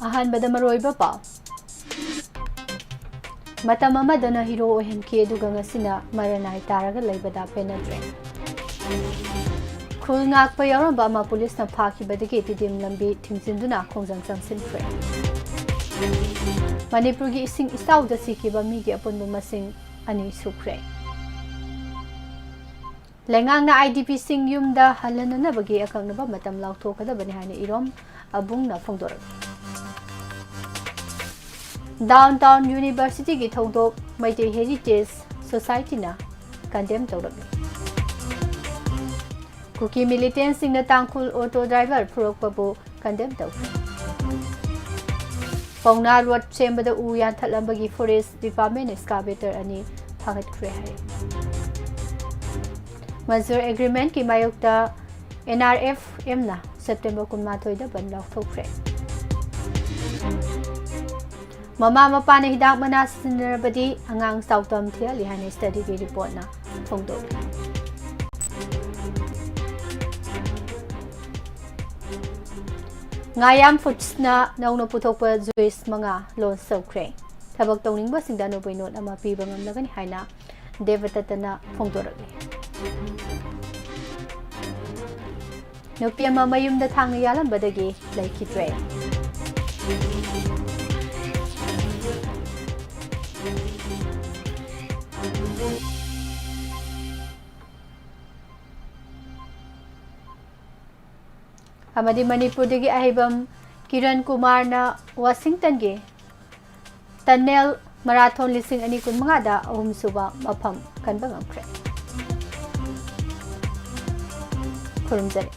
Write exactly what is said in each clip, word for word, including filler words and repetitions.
ꯑꯍꯥꯟꯕꯗ ꯃꯔꯨꯑꯣꯏꯕ ꯄꯥꯎ꯫ ꯃꯇꯝ ꯑꯃꯗꯅ ꯍꯤꯔꯣ ꯑꯣꯏꯍꯟꯈꯤ, ꯑꯗꯨꯒ ꯉꯁꯤꯅ ꯃꯔꯅꯥꯏ ꯇꯥꯔꯒ ꯂꯩꯕꯗ ꯄꯦꯟꯅꯗ꯭ꯔꯦ꯫ ꯈꯨꯜ ꯉꯥꯛꯄ ꯌꯥꯎꯔꯝꯕ ꯑꯃ ꯄꯨꯂꯤꯁꯅ ꯐꯥꯈꯤꯕꯗꯒꯤ ꯇꯤꯗꯤꯝ ꯂꯝꯕꯤ ꯊꯤꯡꯖꯤꯟꯗꯨꯅ ꯈꯣꯡꯖꯪ ꯆꯪꯁꯤꯟꯈ꯭ꯔꯦ꯫ ꯃꯅꯤꯄꯨꯔꯒꯤ ꯏꯁꯤꯡ ꯏꯆꯥꯎꯗ ꯁꯤꯈꯤꯕ ꯃꯤꯒꯤ ꯑꯄꯨꯟꯕ ꯃꯁꯤꯡ ꯑꯅꯤ ꯁꯨꯈ꯭ꯔꯦ꯫ ꯂꯩꯉꯥꯛꯅ IDPꯁꯤꯡ ꯌꯨꯝꯗ ꯍꯜꯍꯟꯅꯅꯕꯒꯤ ꯑꯀꯛꯅꯕ ꯃꯇꯝ ꯂꯥꯎꯊꯣꯛꯀꯗꯕꯅꯤ ꯍꯥꯏꯅ ꯏꯔꯣꯝ ꯑꯕꯨꯡꯅ ꯐꯣꯡꯗꯣꯔꯛꯂꯤ꯫ Downtown Universityꯒꯤ ꯊꯧꯗꯣꯛ ꯃꯩꯇꯩ Heritage Societyꯅ condemn ꯇꯧꯔꯛꯂꯤ꯫ ꯀꯨꯀꯤ militantꯁꯤꯡꯅ ꯇꯥꯡꯈꯨꯜ auto driver ꯐꯨꯔꯛꯄꯕꯨ condemn ꯇꯧꯈ꯭ꯔꯦ꯫ ꯄꯥꯎꯅꯥ road ꯁꯦꯝꯕꯗ ꯎ ꯌꯥꯟꯊꯠꯂꯝꯕꯒꯤ Forest Department excavator ꯑꯅꯤ ꯐꯥꯒꯠꯈ꯭ꯔꯦ ꯍꯥꯏ꯫ Merger Agreementꯀꯤ ꯃꯥꯌꯣꯛꯇ NRFMꯅ September ꯀꯨꯟꯃꯥꯊꯣꯏꯗ ꯕꯟ ꯂꯥꯎꯊꯣꯛꯈ꯭ꯔꯦ꯫ ꯃꯃꯥ ꯃꯄꯥꯅ ꯍꯤꯗꯥꯛ ꯃꯅꯥ ꯁꯤꯖꯤꯟꯅꯔꯕꯗꯤ ꯑꯉꯥꯡ ꯆꯥꯎꯇꯝ ꯊꯤꯍꯜꯂꯤ ꯍꯥꯏꯅ studyꯒꯤ reportꯅ ꯐꯣꯡꯗꯣꯛꯂꯤ꯫ ꯉꯥꯌꯥꯝ Foodsꯅ ꯅꯧꯅ ꯄꯨꯊꯣꯛꯄ juice ꯃꯉꯥ launch ꯇꯧꯈ꯭ꯔꯦ꯫ ꯊꯕꯛ ꯇꯧꯅꯤꯡꯕꯁꯤꯡꯗ ꯑꯅꯧꯕ ꯅꯣꯠ ꯑꯃ ꯄꯤꯕ ꯉꯝꯂꯒꯅꯤ ꯍꯥꯏꯅ ꯗꯦꯕꯗꯠꯇꯅ ꯐꯣꯡꯗꯣꯔꯛꯂꯤ꯫ ꯅꯨꯄꯤ ꯑꯃ ꯃꯌꯨꯝꯗ ꯊꯥꯡꯅ ꯌꯥꯜꯂꯝꯕꯗꯒꯤ ꯂꯩꯈꯤꯗ꯭ꯔꯦ꯫ ꯑꯃꯗꯤ ꯃꯅꯤꯄꯨꯔꯗꯒꯤ ꯑꯍꯩꯕꯝ ꯀꯤꯔꯟ ꯀꯨꯃꯥꯔꯅ ꯋꯥꯁꯤꯡꯇꯟꯒꯤ Tunnel Marathon ꯂꯤꯁꯤꯡ ꯑꯅꯤ ꯀꯨꯟꯃꯉꯥꯗ ꯑꯍꯨꯝꯁꯨꯕ ꯃꯐꯝ ꯀꯟꯕ ꯉꯝꯈ꯭ꯔꯦ꯫ ꯈꯨꯔꯨꯝꯖꯔꯤ꯫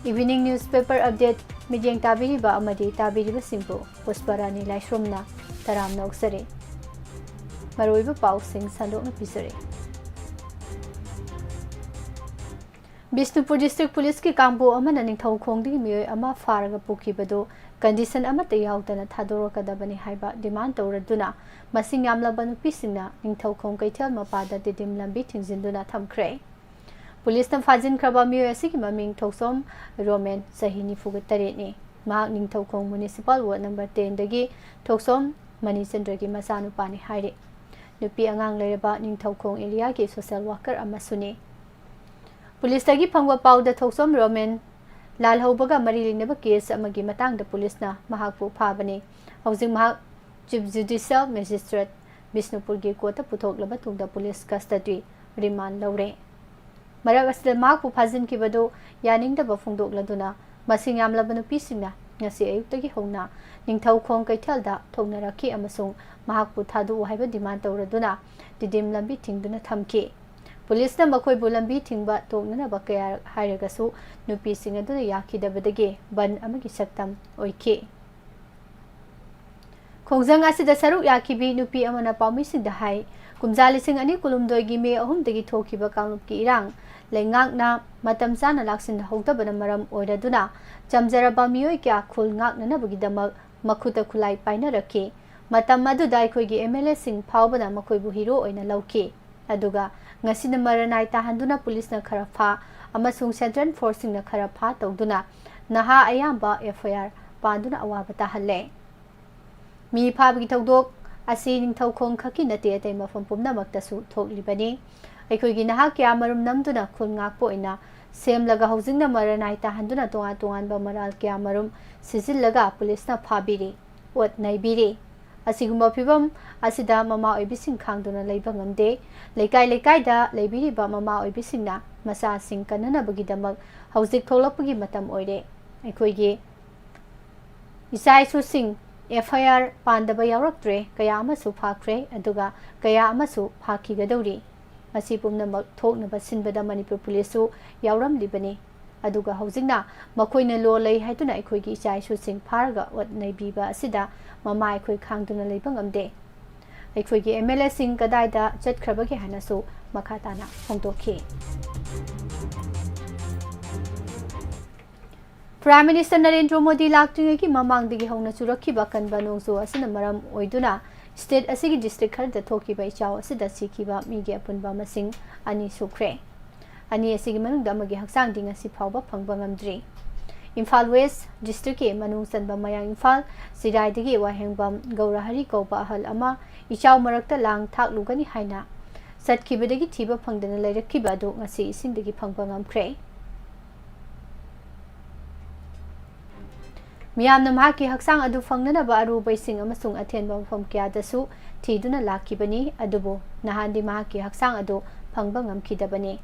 Evening newspaper update ꯃꯤꯠꯌꯦꯡ ꯇꯥꯕꯤꯔꯤꯕ ꯑꯃꯗꯤ ꯇꯥꯕꯤꯔꯤꯕꯁꯤꯡꯕꯨ ꯄꯨꯁꯄꯔꯥꯅꯤ ꯂꯥꯏꯁ꯭ꯔꯝꯅ ꯇꯔꯥꯝꯅ ꯑꯣꯛꯆꯔꯤ꯫ ꯃꯔꯨꯑꯣꯏꯕ ꯄꯥꯎꯁꯤꯡ ꯁꯟꯗꯣꯛꯅ ꯄꯤꯖꯔꯤ꯫ ꯕꯤꯁꯅꯨꯄꯨꯔ District Policeꯀꯤ ꯀꯥꯡꯕꯨ ꯑꯃꯅ ꯅꯤꯡꯊꯧꯈꯣꯡꯗꯒꯤ ꯃꯤꯑꯣꯏ ꯑꯃ ꯐꯥꯔꯒ ꯄꯨꯈꯤꯕꯗꯨ condition ꯑꯃꯠꯇ ꯌꯥꯎꯗꯅ ꯊꯥꯗꯣꯔꯛꯀꯗꯕꯅꯤ ꯍꯥꯏꯕ demand ꯇꯧꯔꯗꯨꯅ ꯃꯁꯤꯡ ꯌꯥꯝꯂꯕ ꯅꯨꯄꯤꯁꯤꯡꯅ ꯅꯤꯡꯊꯧꯈꯣꯡ ꯀꯩꯊꯦꯜ ꯃꯄꯥꯗ ꯇꯤꯗꯤꯝ ꯂꯝꯕꯤ ꯊꯤꯡꯖꯤꯟꯗꯨꯅ ꯊꯝꯈ꯭ꯔꯦ꯫ ꯄꯨꯂꯤꯁꯅ ꯐꯥꯖꯤꯟꯈ꯭ꯔꯕ ꯃꯤꯑꯣꯏ ꯑꯁꯤꯒꯤ ꯃꯃꯤꯡ ꯊꯣꯛꯆꯣꯝ ꯔꯣꯃꯦꯟ, ꯆꯍꯤ ꯅꯤꯐꯨꯒ ꯇꯔꯦꯠꯅꯤ꯫ ꯃꯍꯥꯛ ꯅꯤꯡꯊꯧꯈꯣꯡ ꯃ꯭ꯌꯨꯅꯤꯁꯤꯄꯥꯜ ꯋꯥꯔꯗ ꯅꯝꯕꯔ ꯇꯦꯟꯗꯒꯤ ꯊꯣꯛꯁꯣꯝ ꯃꯅꯤꯆꯟꯗ꯭ꯔꯒꯤ ꯃꯆꯥꯅꯨꯄꯥꯅꯤ ꯍꯥꯏꯔꯤ꯫ ꯅꯨꯄꯤ ꯑꯉꯥꯡ ꯂꯩꯔꯕ ꯅꯤꯡꯊꯧꯈꯣꯡ ꯑꯦꯔꯤꯌꯥꯒꯤ ꯁꯣꯁꯦꯜ ꯋꯥꯀꯔ ꯑꯃꯁꯨꯅꯤ꯫ ꯄꯨꯂꯤꯁꯇꯒꯤ ꯐꯪꯕ ꯄꯥꯎꯗ ꯊꯣꯛꯁꯣꯝ ꯔꯣꯃꯦꯟ ꯂꯥꯜꯍꯧꯕꯒ ꯃꯔꯤ ꯂꯩꯅꯕ ꯀꯦꯁ ꯑꯃꯒꯤ ꯃꯇꯥꯡꯗ ꯄꯨꯂꯤꯁꯅ ꯃꯍꯥꯛꯄꯨ ꯐꯥꯕꯅꯤ꯫ ꯍꯧꯖꯤꯛ ꯃꯍꯥꯛ ꯆꯤꯐ ꯖꯨꯗꯤꯁꯤꯌꯦꯜ ꯃꯦꯖꯤꯁꯇ꯭ꯔꯦꯠ ꯕꯤꯁꯅꯨꯄꯨꯔꯒꯤ ꯀꯣꯔꯠꯇ ꯄꯨꯊꯣꯛꯂꯕ ꯇꯨꯡꯗ ꯄꯨꯂꯤꯁ ꯀꯁꯇꯗꯤ ꯔꯤꯃꯥꯟ ꯂꯧꯔꯦ꯫ ꯃꯔꯛ ꯑꯁꯤꯗ ꯃꯍꯥꯛꯄꯨ ꯐꯥꯖꯤꯟꯈꯤꯕꯗꯨ ꯌꯥꯅꯤꯡꯗꯕ ꯐꯣꯡꯗꯣꯛꯂꯗꯨꯅ ꯃꯁꯤꯡ ꯌꯥꯝꯂꯕ ꯅꯨꯄꯤꯁꯤꯡꯅ ꯉꯁꯤ ꯑꯌꯨꯛꯇꯒꯤ ꯍꯧꯅ ꯅꯤꯡꯊꯧꯈꯣꯡ ꯀꯩꯊꯦꯜꯗ ꯊꯣꯛꯅꯔꯛꯈꯤ ꯑꯃꯁꯨꯡ ꯃꯍꯥꯛꯄꯨ ꯊꯥꯗꯣꯛꯎ ꯍꯥꯏꯕ ꯗꯤꯃꯥꯟ ꯇꯧꯔꯗꯨꯅ ꯇꯤꯗꯤꯝ ꯂꯝꯕꯤ ꯊꯤꯡꯗꯨꯅ ꯊꯝꯈꯤ꯫ ꯄꯨꯂꯤꯁꯅ ꯃꯈꯣꯏꯕꯨ ꯂꯝꯕꯤ ꯊꯤꯡꯕ ꯇꯣꯛꯅꯅꯕ ꯀꯌꯥ ꯍꯥꯏꯔꯒꯁꯨ ꯅꯨꯄꯤꯁꯤꯡ ꯑꯗꯨꯅ ꯌꯥꯈꯤꯗꯕꯗꯒꯤ ꯕꯟ ꯑꯃꯒꯤ ꯁꯛꯇꯝ ꯑꯣꯏꯈꯤ꯫ ꯈꯣꯡꯖꯪ ꯑꯁꯤꯗ ꯁꯔꯨꯛ ꯌꯥꯈꯤꯕꯤ ꯅꯨꯄꯤ ꯑꯃꯅ ꯄꯥꯎꯃꯤꯁꯤꯡꯗ ꯍꯥꯏ, ꯀꯨꯝꯖꯥ ꯂꯤꯁꯤꯡ ꯑꯅꯤ ꯀꯨꯟꯍꯨꯝꯗꯣꯏꯒꯤ ꯃꯦ ꯑꯍꯨꯝꯗꯒꯤ ꯊꯣꯛꯈꯤꯕ ꯀꯥꯡꯂꯨꯞꯀꯤ ꯏꯔꯥꯡ ꯂꯩꯉꯥꯛꯅ ꯃꯇꯝ ꯆꯥꯅ ꯂꯥꯛꯁꯤꯟꯍꯧꯗꯕꯅ ꯃꯔꯝ ꯑꯣꯏꯔꯗꯨꯅ ꯆꯝꯖꯔꯕ ꯃꯤꯑꯣꯏ ꯀꯌꯥ ꯈꯨꯜ ꯉꯥꯛꯅꯅꯕꯒꯤꯗꯃꯛ ꯃꯈꯨꯠꯇ ꯈꯨꯠꯂꯥꯏ ꯄꯥꯏꯅꯔꯛꯈꯤ꯫ ꯃꯇꯝ ꯑꯗꯨꯗ ꯑꯩꯈꯣꯏꯒꯤ ꯑꯦꯝ ꯑꯦꯜ ꯑꯦꯁꯤꯡ ꯐꯥꯎꯕꯅ ꯃꯈꯣꯏꯕꯨ ꯍꯤꯔꯣ ꯑꯣꯏꯅ ꯂꯧꯈꯤ꯫ ꯑꯗꯨꯒ ꯉꯁꯤꯅ ꯃꯔꯅꯥꯏ ꯇꯥꯍꯟꯗꯨꯅ ꯄꯨꯂꯤꯁꯅ ꯈꯔ ꯐꯥ ꯑꯃꯁꯨꯡ ꯁꯦꯟꯇ꯭ꯔꯦꯜ ꯐꯣꯔꯁꯁꯤꯡꯅ ꯈꯔ ꯐꯥ ꯇꯧꯗꯨꯅ ꯅꯍꯥ ꯑꯌꯥꯝꯕ ꯑꯦꯐ ꯑꯥꯏ ꯑꯥꯔ ꯄꯥꯟꯗꯨꯅ ꯑꯋꯥꯕ ꯇꯥꯍꯜꯂꯦ꯫ ꯃꯤ ꯐꯥꯕꯒꯤ ꯊꯧꯗꯣꯛ ꯑꯁꯤ ꯅꯤꯡꯊꯧꯈꯣꯡ ꯈꯛꯀꯤ ꯅꯠꯇꯦ, ꯑꯇꯩ ꯃꯐꯝ ꯄꯨꯝꯅꯃꯛꯇꯁꯨ ꯊꯣꯛꯂꯤꯕꯅꯤ꯫ ꯑꯩꯈꯣꯏꯒꯤ ꯅꯍꯥ ꯀꯌꯥ ꯃꯔꯨꯝ ꯅꯝꯗꯨꯅ ꯈꯨꯜ ꯉꯥꯛꯄ ꯑꯣꯏꯅ ꯁꯦꯝꯂꯒ ꯍꯧꯖꯤꯛꯅ ꯃꯔꯅꯥꯏ ꯇꯥꯍꯟꯗꯨꯅ ꯇꯣꯉꯥꯟ ꯇꯣꯉꯥꯟꯕ ꯃꯔꯥꯜ ꯀꯌꯥ ꯃꯔꯨꯝ ꯁꯤꯖꯤꯜꯂꯒ ꯄꯨꯂꯤꯁꯅ ꯐꯥꯕꯤꯔꯤ, ꯑꯣꯠ ꯅꯩꯕꯤꯔꯤ꯫ ꯑꯁꯤꯒꯨꯝꯕ ꯐꯤꯕꯝ ꯑꯁꯤꯗ ꯃꯃꯥ ꯑꯣꯏꯕꯤꯁꯤꯡ ꯈꯥꯡꯗꯨꯅ ꯂꯩꯕ ꯉꯝꯗꯦ꯫ ꯂꯩꯀꯥꯏ ꯂꯩꯀꯥꯏꯗ ꯂꯩꯕꯤꯔꯤꯕ ꯃꯃꯥ ꯑꯣꯏꯕꯤꯁꯤꯡꯅ ꯃꯆꯥꯁꯤꯡ ꯀꯟꯅꯅꯕꯒꯤꯗꯃꯛ ꯍꯧꯖꯤꯛ ꯊꯣꯛꯂꯛꯄꯒꯤ ꯃꯇꯝ ꯑꯣꯏꯔꯦ꯫ ꯑꯩꯈꯣꯏꯒꯤ ꯏꯆꯥ ꯏꯁꯨꯁꯤꯡ ꯑꯦꯐ ꯑꯥꯏ ꯑꯥꯔ ꯄꯥꯟꯗꯕ ꯌꯥꯎꯔꯛꯇ꯭ꯔꯦ, ꯀꯌꯥ ꯑꯃꯁꯨ ꯐꯥꯈ꯭ꯔꯦ, ꯑꯗꯨꯒ ꯀꯌꯥ ꯑꯃꯁꯨ ꯐꯥꯈꯤꯒꯗꯧꯔꯤ꯫ ꯃꯁꯤ ꯄꯨꯝꯅꯃꯛ ꯊꯣꯛꯅꯕ ꯁꯤꯟꯕꯗ ꯃꯅꯤꯄꯨꯔ ꯄꯨꯂꯤꯁꯁꯨ ꯌꯥꯎꯔꯝꯂꯤꯕꯅꯤ꯫ ꯑꯗꯨꯒ ꯍꯧꯖꯤꯛꯅ ꯃꯈꯣꯏꯅ ꯂꯣ ꯂꯩ ꯍꯥꯏꯗꯨꯅ ꯑꯩꯈꯣꯏꯒꯤ ꯏꯆꯥ ꯏꯁꯨꯁꯤꯡ ꯐꯥꯔꯒ ꯑꯣꯠ ꯅꯩꯕꯤꯕ ꯑꯁꯤꯗ ꯃꯃꯥ ꯑꯩꯈꯣꯏ ꯈꯥꯡꯗꯨꯅ ꯂꯩꯕ ꯉꯝꯗꯦ꯫ ꯑꯩꯈꯣꯏꯒꯤ ꯑꯦꯝ ꯑꯦꯜ ꯑꯦꯁꯤꯡ ꯀꯗꯥꯏꯗ ꯆꯠꯈ꯭ꯔꯕꯒꯦ ꯍꯥꯏꯅꯁꯨ ꯃꯈꯥ ꯇꯥꯅ ꯐꯣꯡꯗꯣꯛꯈꯤ꯫ ꯄ꯭ꯔꯥꯏꯝ ꯃꯤꯅꯤꯁꯇꯔ ꯅꯔꯦꯟꯗ꯭ꯔ ꯃꯣꯗꯤ ꯂꯥꯛꯇ꯭ꯔꯤꯉꯩꯒꯤ ꯃꯃꯥꯡꯗꯒꯤ ꯍꯧꯅ ꯆꯨꯔꯛꯈꯤꯕ ꯑꯀꯟꯕ ꯅꯣꯡꯖꯨ ꯑꯁꯤꯅ ꯃꯔꯝ ꯑꯣꯏꯗꯨꯅ ꯁ꯭ꯇꯦꯠ ꯑꯁꯤꯒꯤ ꯗꯤꯁꯇ꯭ꯔꯤꯛ ꯈꯔꯗ ꯊꯣꯛꯈꯤꯕ ꯏꯆꯥꯎ ꯑꯁꯤꯗ ꯁꯤꯈꯤꯕ ꯃꯤꯒꯤ ꯑꯄꯨꯟꯕ ꯃꯁꯤꯡ ꯑꯅꯤ ꯁꯨꯈ꯭ꯔꯦ꯫ ꯑꯅꯤ ꯑꯁꯤꯒꯤ ꯃꯅꯨꯡꯗ ꯑꯃꯒꯤ ꯍꯛꯆꯥꯡꯗꯤ ꯉꯁꯤ ꯐꯥꯎꯕ ꯐꯪꯕ ꯉꯝꯗ꯭ꯔꯤ꯫ ꯏꯝꯐꯥꯜ ꯋꯦꯁ ꯗꯤꯁꯇ꯭ꯔꯤꯛꯀꯤ ꯃꯅꯨꯡ ꯆꯟꯕ ꯃꯌꯥꯡ ꯏꯝꯐꯥꯜ ꯆꯤꯔꯥꯏꯗꯒꯤ ꯋꯥꯍꯦꯡꯕꯝ ꯒꯧꯔꯍꯔꯤ ꯀꯧꯕ ꯑꯍꯜ ꯑꯃ ꯏꯆꯥꯎ ꯃꯔꯛꯇ ꯂꯥꯡ ꯊꯥꯛꯂꯨꯒꯅꯤ ꯍꯥꯏꯅ ꯆꯠꯈꯤꯕꯗꯒꯤ ꯊꯤꯕ ꯐꯪꯗꯅ ꯂꯩꯔꯛꯈꯤꯕ ꯑꯗꯨ ꯉꯁꯤ ꯏꯁꯤꯡꯗꯒꯤ ꯐꯪꯕ ꯉꯝꯈ꯭ꯔꯦ꯫ ꯃꯤꯌꯥꯝꯅ ꯃꯍꯥꯛꯀꯤ ꯍꯛꯆꯥꯡ ꯑꯗꯨ ꯐꯪꯅꯅꯕ ꯑꯔꯨꯕ ꯏꯁꯤꯡ ꯑꯃꯁꯨꯡ ꯑꯊꯦꯟꯕ ꯃꯐꯝ ꯀꯌꯥꯗꯁꯨ ꯊꯤꯗꯨꯅ ꯂꯥꯛꯈꯤꯕꯅꯤ, ꯑꯗꯨꯕꯨ ꯅꯍꯥꯟꯗꯤ ꯃꯍꯥꯛꯀꯤ ꯍꯛꯆꯥꯡ ꯑꯗꯨ ꯐꯪꯕ ꯉꯝꯈꯤꯗꯕꯅꯤ꯫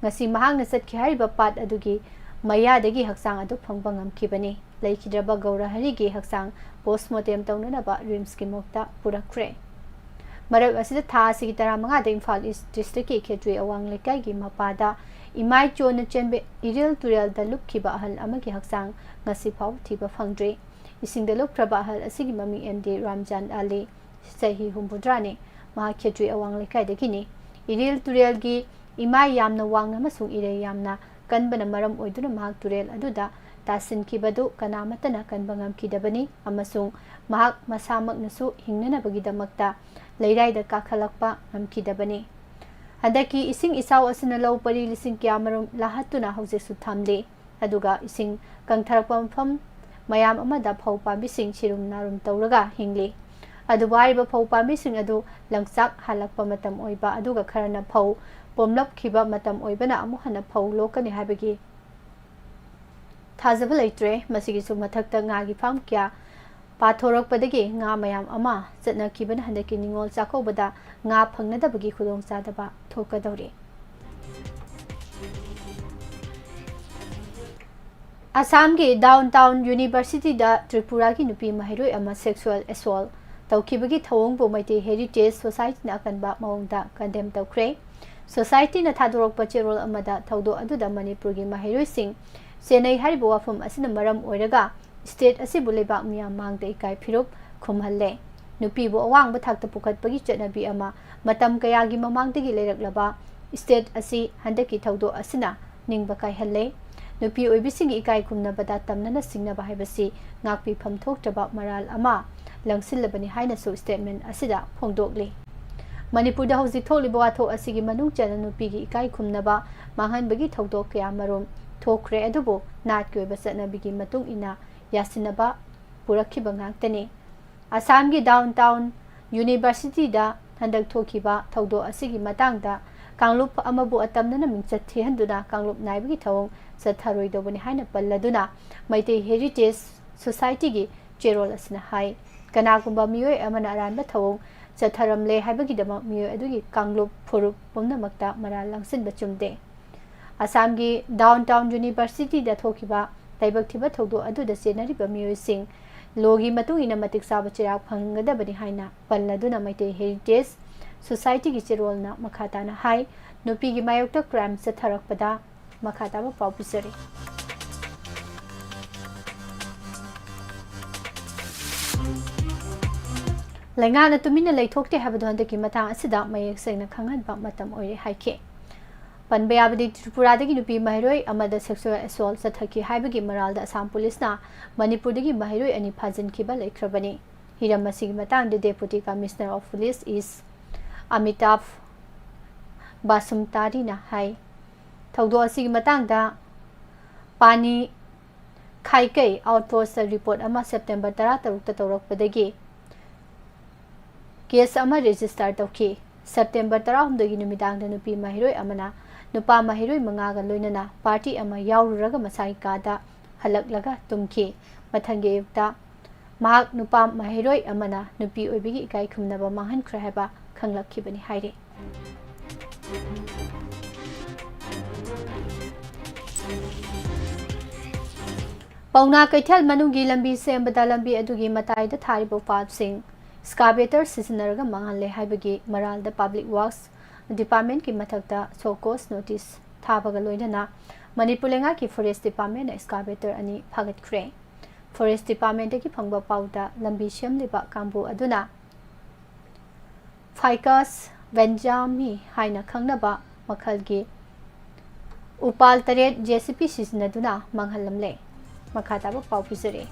ꯉꯁꯤ ꯃꯍꯥꯛꯅ ꯆꯠꯈꯤ ꯍꯥꯏꯔꯤꯕ ꯄꯥꯠ ꯑꯗꯨꯒꯤ ꯃꯌꯥꯗꯒꯤ ꯍꯛꯆꯥꯡ ꯑꯗꯨ ꯐꯪꯕ ꯉꯝꯈꯤꯕꯅꯤ꯫ ꯂꯩꯈꯤꯗ꯭ꯔꯕ ꯒꯧꯔꯍꯔꯤꯒꯤ ꯍꯛꯆꯥꯡ ꯄꯣꯁꯃꯣꯔꯇꯦꯝ ꯇꯧꯅꯅꯕ ꯔꯤꯝꯁꯀꯤ ꯃꯣꯔꯒꯇ ꯄꯨꯔꯛꯈ꯭ꯔꯦ꯫ ꯃꯔꯛ ꯑꯁꯤꯗ, ꯊꯥ ꯑꯁꯤꯒꯤ ꯇꯔꯥꯃꯉꯥꯗ ꯏꯝꯐꯥꯜ ꯏꯁ ꯗꯤꯁꯇ꯭ꯔꯤꯛꯀꯤ ꯈꯦꯇ꯭ꯔꯤ ꯑꯋꯥꯡ ꯂꯩꯀꯥꯏꯒꯤ ꯃꯄꯥꯗ ꯏꯃꯥꯏ ꯆꯣꯟꯅ ꯆꯦꯟꯕ ꯏꯔꯤꯜ ꯇꯨꯔꯦꯜꯗ ꯂꯨꯞꯈꯤꯕ ꯑꯍꯜ ꯑꯃꯒꯤ ꯍꯛꯆꯥꯡ ꯉꯁꯤ ꯐꯥꯎꯕ ꯊꯤꯕ ꯐꯪꯗ꯭ꯔꯤ꯫ ꯏꯁꯤꯡꯗ ꯂꯨꯞꯈ꯭ꯔꯕ ꯑꯍꯜ ꯑꯁꯤꯒꯤ ꯃꯃꯤꯡ ꯑꯦꯝ ꯗꯤ ꯔꯥꯝꯖꯥꯟ ꯑꯂꯤ, ꯆꯍꯤ ꯍꯨꯝꯐꯨꯇꯔꯥꯅꯤ꯫ ꯃꯍꯥꯛ ꯈꯦꯇ꯭ꯔꯤ ꯑꯋꯥꯡ ꯂꯩꯀꯥꯏꯗꯒꯤꯅꯤ꯫ ꯏꯔꯤꯜ ꯇꯨꯔꯦꯜꯒꯤ ꯏꯃꯥꯏ ꯌꯥꯝꯅ ꯋꯥꯡꯅ ꯑꯃꯁꯨꯡ ꯏꯔꯩ ꯌꯥꯝꯅ ꯀꯟꯕꯅ ꯃꯔꯝ ꯑꯣꯏꯗꯨꯅ ꯃꯍꯥꯛ ꯇꯨꯔꯦꯜ ꯑꯗꯨꯗ ꯇꯥꯁꯤꯟꯈꯤꯕꯗꯨ ꯀꯅꯥꯃꯠꯇꯅ ꯀꯟꯕ ꯉꯝꯈꯤꯗꯕꯅꯤ ꯑꯃꯁꯨꯡ ꯃꯍꯥꯛ ꯃꯁꯥꯃꯛꯅꯁꯨ ꯍꯤꯡꯅꯅꯕꯒꯤꯗꯃꯛꯇ ꯂꯩꯔꯥꯏꯗ ꯀꯥꯈꯠꯂꯛꯄ ꯉꯝꯈꯤꯗꯕꯅꯤ꯫ ꯍꯟꯗꯛꯀꯤ ꯏꯁꯤꯡ ꯏꯆꯥꯎ ꯑꯁꯤꯅ ꯂꯧ ꯄꯔꯤ ꯂꯤꯁꯤꯡ ꯀꯌꯥꯃꯔꯨꯝ ꯂꯥꯍꯠꯇꯨꯅ ꯍꯧꯖꯤꯛꯁꯨ ꯊꯝꯂꯤ꯫ ꯑꯗꯨꯒ ꯏꯁꯤꯡ ꯀꯪꯊꯔꯛꯄ ꯃꯐꯝ ꯃꯌꯥꯝ ꯑꯃꯗ ꯐꯧ ꯄꯥꯝꯕꯤꯁꯤꯡ ꯁꯤꯔꯨꯝ ꯅꯥꯔꯨꯝ ꯇꯧꯔꯒ ꯍꯤꯡꯂꯤ꯫ ꯑꯗꯨꯕꯨ ꯍꯥꯏꯔꯤꯕ ꯐꯧ ꯄꯥꯝꯕꯤꯁꯤꯡ ꯑꯗꯨ ꯂꯪꯆꯥꯛ ꯍꯥꯜꯂꯛꯄ ꯃꯇꯝ ꯑꯣꯏꯕ, ꯑꯗꯨꯒ ꯈꯔꯅ ꯐꯧ ꯄꯣꯝꯂꯛꯈꯤꯕ ꯃꯇꯝ ꯑꯣꯏꯕꯅ ꯑꯃꯨꯛ ꯍꯟꯅ ꯐꯧ ꯂꯣꯛꯀꯅꯤ ꯍꯥꯏꯕꯒꯤ ꯊꯥꯖꯕ ꯂꯩꯇ꯭ꯔꯦ꯫ ꯃꯁꯤꯒꯤꯁꯨ ꯃꯊꯛꯇ ꯉꯥꯒꯤ ꯐꯥꯝ ꯀꯌꯥ ꯄꯥꯊꯣꯔꯛꯄꯗꯒꯤ ꯉꯥ ꯃꯌꯥꯝ ꯑꯃ ꯆꯠꯅꯈꯤꯕꯅ ꯍꯟꯗꯛꯀꯤ ꯅꯤꯉꯣꯜ ꯆꯥꯛꯀꯧꯕꯗ ꯉꯥ ꯐꯪꯅꯗꯕꯒꯤ ꯈꯨꯗꯣꯡꯆꯥꯗꯕ ꯊꯣꯛꯀꯗꯧꯔꯤ꯫ ꯑꯁꯥꯝꯒꯤ ꯗꯥꯎꯟ ꯇꯥꯎꯟ ꯌꯨꯅꯤꯚꯔꯁꯤꯇꯤꯗ ꯇ꯭ꯔꯤꯄꯨꯔꯥꯒꯤ ꯅꯨꯄꯤ ꯃꯍꯩꯔꯣꯏ ꯑꯃ ꯁꯦꯛꯁꯨꯑꯦꯜ ꯑꯦꯁꯣꯜ ꯇꯧꯈꯤꯕꯒꯤ ꯊꯧꯑꯣꯡꯕꯨ ꯃꯩꯇꯩ ꯍꯦꯔꯤꯇꯦꯖ ꯁꯣꯁꯥꯏꯇꯤꯅ ꯑꯀꯟꯕ ꯃꯑꯣꯡꯗ ꯀꯟꯗꯦꯝ ꯇꯧꯈ꯭ꯔꯦ꯫ ꯁꯣꯁꯥꯏꯇꯤꯅ ꯊꯥꯗꯣꯔꯛꯄ ꯆꯦꯔꯣꯜ ꯑꯃꯗ ꯊꯧꯗꯣꯛ ꯑꯗꯨꯗ ꯃꯅꯤꯄꯨꯔꯒꯤ ꯃꯍꯩꯔꯣꯏꯁꯤꯡ ꯆꯦꯟꯅꯩ ꯍꯥꯏꯔꯤꯕ ꯋꯥꯐꯝ ꯑꯁꯤꯅ ꯃꯔꯝ ꯑꯣꯏꯔꯒ ꯁ꯭ꯇꯦꯠ ꯑꯁꯤꯕꯨ ꯂꯩꯕꯥꯛ ꯃꯤꯌꯥꯝ ꯃꯥꯡꯗ ꯏꯀꯥꯏ ꯐꯤꯔꯨꯞ ꯈꯨꯝꯍꯜꯂꯦ꯫ ꯅꯨꯄꯤꯕꯨ ꯑꯋꯥꯡꯕ ꯊꯥꯛꯇ ꯄꯨꯈꯠꯄꯒꯤ ꯆꯠꯅꯕꯤ ꯑꯃ ꯃꯇꯝ ꯀꯌꯥꯒꯤ ꯃꯃꯥꯡꯗꯒꯤ ꯂꯩꯔꯛꯂꯕ ꯁ꯭ꯇꯦꯠ ꯑꯁꯤ ꯍꯟꯗꯛꯀꯤ ꯊꯧꯗꯣꯛ ꯑꯁꯤꯅ ꯅꯤꯡꯕ ꯀꯥꯏꯍꯜꯂꯦ꯫ ꯅꯨꯄꯤ ꯑꯣꯏꯕꯤꯁꯤꯡꯒꯤ ꯏꯀꯥꯏ ꯈꯨꯝꯅꯕꯗ ꯇꯝꯅꯅ ꯁꯤꯡꯅꯕ ꯍꯥꯏꯕꯁꯤ ꯉꯥꯛꯄꯤꯐꯝ ꯊꯣꯛꯇ꯭ꯔꯕ ꯃꯔꯥꯜ ꯑꯃ ꯂꯪꯁꯤꯜꯂꯕꯅꯤ ꯍꯥꯏꯅꯁꯨ ꯁ꯭ꯇꯦꯠꯃꯦꯟ ꯑꯁꯤꯗ ꯐꯣꯡꯗꯣꯛꯂꯤ꯫ ꯃꯅꯤꯄꯨꯔꯗ ꯍꯧꯖꯤꯛ ꯊꯣꯛꯂꯤꯕ ꯋꯥꯊꯣꯛ ꯑꯁꯤꯒꯤ ꯃꯅꯨꯡ ꯆꯟꯅ ꯅꯨꯄꯤꯒꯤ ꯏꯀꯥꯏ ꯈꯨꯝꯅꯕ ꯃꯥꯡꯍꯟꯕꯒꯤ ꯊꯧꯗꯣꯛ ꯀꯌꯥꯃꯔꯨꯝ ꯄꯣꯛꯈ꯭ꯔꯦ, ꯑꯗꯨꯕꯨ ꯅꯥꯠꯀꯤ ꯑꯣꯏꯕ ꯆꯠꯅꯕꯤꯒꯤ ꯃꯇꯨꯡ ꯏꯟꯅ ꯌꯥꯁꯤꯟꯅꯕ ꯄꯨꯔꯛꯈꯤꯕ ꯉꯥꯛꯇꯅꯤ꯫ ꯑꯁꯥꯝꯒꯤ ꯗꯥꯎꯟ ꯇꯥꯎꯟ ꯌꯨꯅꯤꯚꯔꯁꯤꯇꯤꯗ ꯍꯟꯗꯛ ꯊꯣꯛꯈꯤꯕ ꯊꯧꯗꯣꯛ ꯑꯁꯤꯒꯤ ꯃꯇꯥꯡꯗ ꯀꯥꯡꯂꯨꯞ ꯑꯃꯕꯨ ꯑꯇꯝꯅꯅ ꯃꯤꯡꯆꯠ ꯊꯤꯍꯟꯗꯨꯅ ꯀꯥꯡꯂꯨꯞ ꯅꯥꯏꯕꯒꯤ ꯊꯧꯑꯣꯡ ꯆꯠꯊꯔꯣꯏꯗꯧꯕꯅꯤ ꯍꯥꯏꯅ ꯄꯜꯂꯗꯨꯅ, ꯃꯩꯇꯩ ꯍꯦꯔꯤꯇꯦꯖ ꯁꯣꯁꯥꯏꯇꯤꯒꯤ ꯆꯦꯔꯣꯜ ꯑꯁꯤꯅ ꯍꯥꯏ, ꯀꯅꯥꯒꯨꯝꯕ ꯃꯤꯑꯣꯏ ꯑꯃꯅ ꯑꯔꯥꯟꯕ ꯊꯧꯑꯣꯡ ꯆꯠꯊꯔꯝꯂꯦ ꯍꯥꯏꯕꯒꯤꯗꯃꯛ ꯃꯤꯑꯣꯏ ꯑꯗꯨꯒꯤ ꯀꯥꯡꯂꯨꯞ ꯐꯨꯔꯨꯞ ꯄꯨꯝꯅꯃꯛꯇ ꯃꯔꯥꯜ ꯂꯪꯁꯤꯟꯕ ꯆꯨꯝꯗꯦ꯫ ꯑꯁꯥꯝꯒꯤ ꯗꯥꯎꯟ ꯇꯥꯎꯟ ꯌꯨꯅꯤꯚꯔꯁꯤꯇꯤꯗ ꯊꯣꯛꯈꯤꯕ ꯂꯥꯏꯕꯛ ꯊꯤꯕ ꯊꯧꯗꯣꯛ ꯑꯗꯨꯗ ꯆꯦꯟꯅꯔꯤꯕ ꯃꯤꯑꯣꯏꯁꯤꯡ ꯂꯣꯒꯤ ꯃꯇꯨꯡ ꯏꯟꯅ ꯃꯇꯤꯛ ꯆꯥꯕ ꯆꯩꯔꯥꯛ ꯐꯪꯒꯗꯕꯅꯤ ꯍꯥꯏꯅ ꯄꯜꯂꯗꯨꯅ, ꯃꯩꯇꯩ ꯍꯦꯔꯤꯇꯦꯖ ꯁꯣꯁꯥꯏꯇꯤꯒꯤ ꯆꯦꯔꯣꯜꯅ ꯃꯈꯥ ꯇꯥꯅ ꯍꯥꯏ, ꯅꯨꯄꯤꯒꯤ ꯃꯥꯌꯣꯛꯇ ꯀ꯭ꯔꯥꯏꯝ ꯆꯠꯊꯔꯛꯄꯗ ꯃꯈꯥ ꯇꯥꯕ ꯄꯥꯎ ꯄꯤꯖꯔꯤ꯫ ꯂꯩꯉꯥꯛꯅ ꯇꯨꯃꯤꯟꯅ ꯂꯩꯊꯣꯛꯇꯦ ꯍꯥꯏꯕꯗꯨ ꯍꯟꯗꯛꯀꯤ ꯃꯇꯥꯡ ꯑꯁꯤꯗ ꯃꯌꯦꯛ ꯁꯦꯡꯅ ꯈꯪꯍꯟꯕ ꯃꯇꯝ ꯑꯣꯏꯔꯦ ꯍꯥꯏꯈꯤ꯫ ꯄꯟꯕ ꯌꯥꯕꯗꯤ, ꯇ꯭ꯔꯤꯄꯨꯔꯥꯗꯒꯤ ꯅꯨꯄꯤ ꯃꯍꯩꯔꯣꯏ ꯑꯃꯗ sexual assault ꯆꯠꯊꯈꯤ ꯍꯥꯏꯕꯒꯤ ꯃꯔꯥꯜꯗ ꯑꯁꯥꯝ ꯄꯨꯂꯤꯁꯅ ꯃꯅꯤꯄꯨꯔꯗꯒꯤ ꯃꯍꯩꯔꯣꯏ ꯑꯅꯤ ꯐꯥꯖꯤꯟꯈꯤꯕ ꯂꯩꯈ꯭ꯔꯕꯅꯤ꯫ ꯍꯤꯔꯝ ꯑꯁꯤꯒꯤ ꯃꯇꯥꯡꯗ Deputy Commissioner of Police East Amitabh ꯕꯥꯁꯨꯝꯇꯥꯔꯤꯅ ꯍꯥꯏ꯫ ꯊꯧꯗꯣꯛ ꯑꯁꯤꯒꯤ ꯃꯇꯥꯡꯗ ꯄꯥꯅꯤ ꯈꯥꯏꯀꯩ ꯑꯥꯎꯠꯄꯣꯁꯇ ꯔꯤꯄꯣꯔꯠ ꯑꯃ ꯁꯦꯞꯇꯦꯝꯕꯔ ꯇꯔꯥꯇꯔꯨꯛꯇ ꯇꯧꯔꯛꯄꯗꯒꯤ ꯀꯦꯁ ꯑꯃ ꯔꯦꯖꯤꯁꯇꯥꯔ ꯇꯧꯈꯤ꯫ ꯁꯦꯞꯇꯦꯝꯕꯔ ꯇꯔꯥꯍꯨꯝꯗꯣꯏꯒꯤ ꯅꯨꯃꯤꯗꯥꯡꯗ ꯅꯨꯄꯤ ꯃꯍꯩꯔꯣꯏ ꯑꯃꯅ ꯅꯨꯄꯥ ꯃꯍꯩꯔꯣꯏ ꯃꯉꯥꯒ ꯂꯣꯏꯅꯅ ꯄꯥꯔꯇꯤ ꯑꯃ ꯌꯥꯎꯔꯨꯔꯒ ꯃꯁꯥꯒꯤ ꯀꯥꯗ ꯍꯜꯂꯛꯂꯒ ꯇꯨꯝꯈꯤ꯫ ꯃꯊꯪꯒꯤ ꯑꯌꯨꯛꯇ ꯃꯍꯥꯛ ꯅꯨꯄꯥ ꯃꯍꯩꯔꯣꯏ ꯑꯃꯅ ꯅꯨꯄꯤ ꯑꯣꯏꯕꯒꯤ ꯏꯀꯥꯏ ꯈꯨꯝꯅꯕ ꯃꯥꯡꯍꯟꯈ꯭ꯔꯦ ꯍꯥꯏꯕ ꯈꯪꯂꯛꯈꯤꯕꯅꯤ ꯍꯥꯏꯔꯤ꯫ ꯄꯥꯎꯅꯥ ꯀꯩꯊꯦꯜ ꯃꯅꯨꯡꯒꯤ ꯂꯝꯕꯤ ꯁꯦꯝꯕꯗ ꯂꯝꯕꯤ ꯑꯗꯨꯒꯤ ꯃꯇꯥꯏꯗ ꯊꯥꯔꯤꯕ ꯎꯄꯥꯜꯁꯤꯡ excavator ꯁꯤꯖꯤꯟꯅꯔꯒ ꯃꯥꯡꯍꯜꯂꯦ ꯍꯥꯏꯕꯒꯤ ꯃꯔꯥꯜꯗ Public Works Departmentꯀꯤ ꯃꯊꯛꯇ show cause notice ꯊꯥꯕꯒ ꯂꯣꯏꯅꯅ ꯃꯅꯤꯄꯨꯔ ꯂꯩꯉꯥꯛꯀꯤ Forest Departmentꯅ excavator ꯑꯅꯤ ꯐꯥꯒꯠꯈ꯭ꯔꯦ꯫ Forest Departmentꯇꯒꯤ ꯐꯪꯕ ꯄꯥꯎꯗ, ꯂꯝꯕꯤ ꯁꯦꯝꯂꯤꯕ ꯀꯥꯡꯕꯨ ꯑꯗꯨꯅ Ficus vanjami ꯍꯥꯏꯅ ꯈꯪꯅꯕ ꯃꯈꯜꯒꯤ ꯎꯄꯥꯜ ꯇꯔꯦꯠ JCB ꯁꯤꯖꯤꯟꯅꯗꯨꯅ ꯃꯥꯡꯍꯜꯂꯝꯂꯦ꯫ ꯃꯈꯥ ꯇꯥꯕ ꯄꯥꯎ ꯄꯤꯖꯔꯤ꯫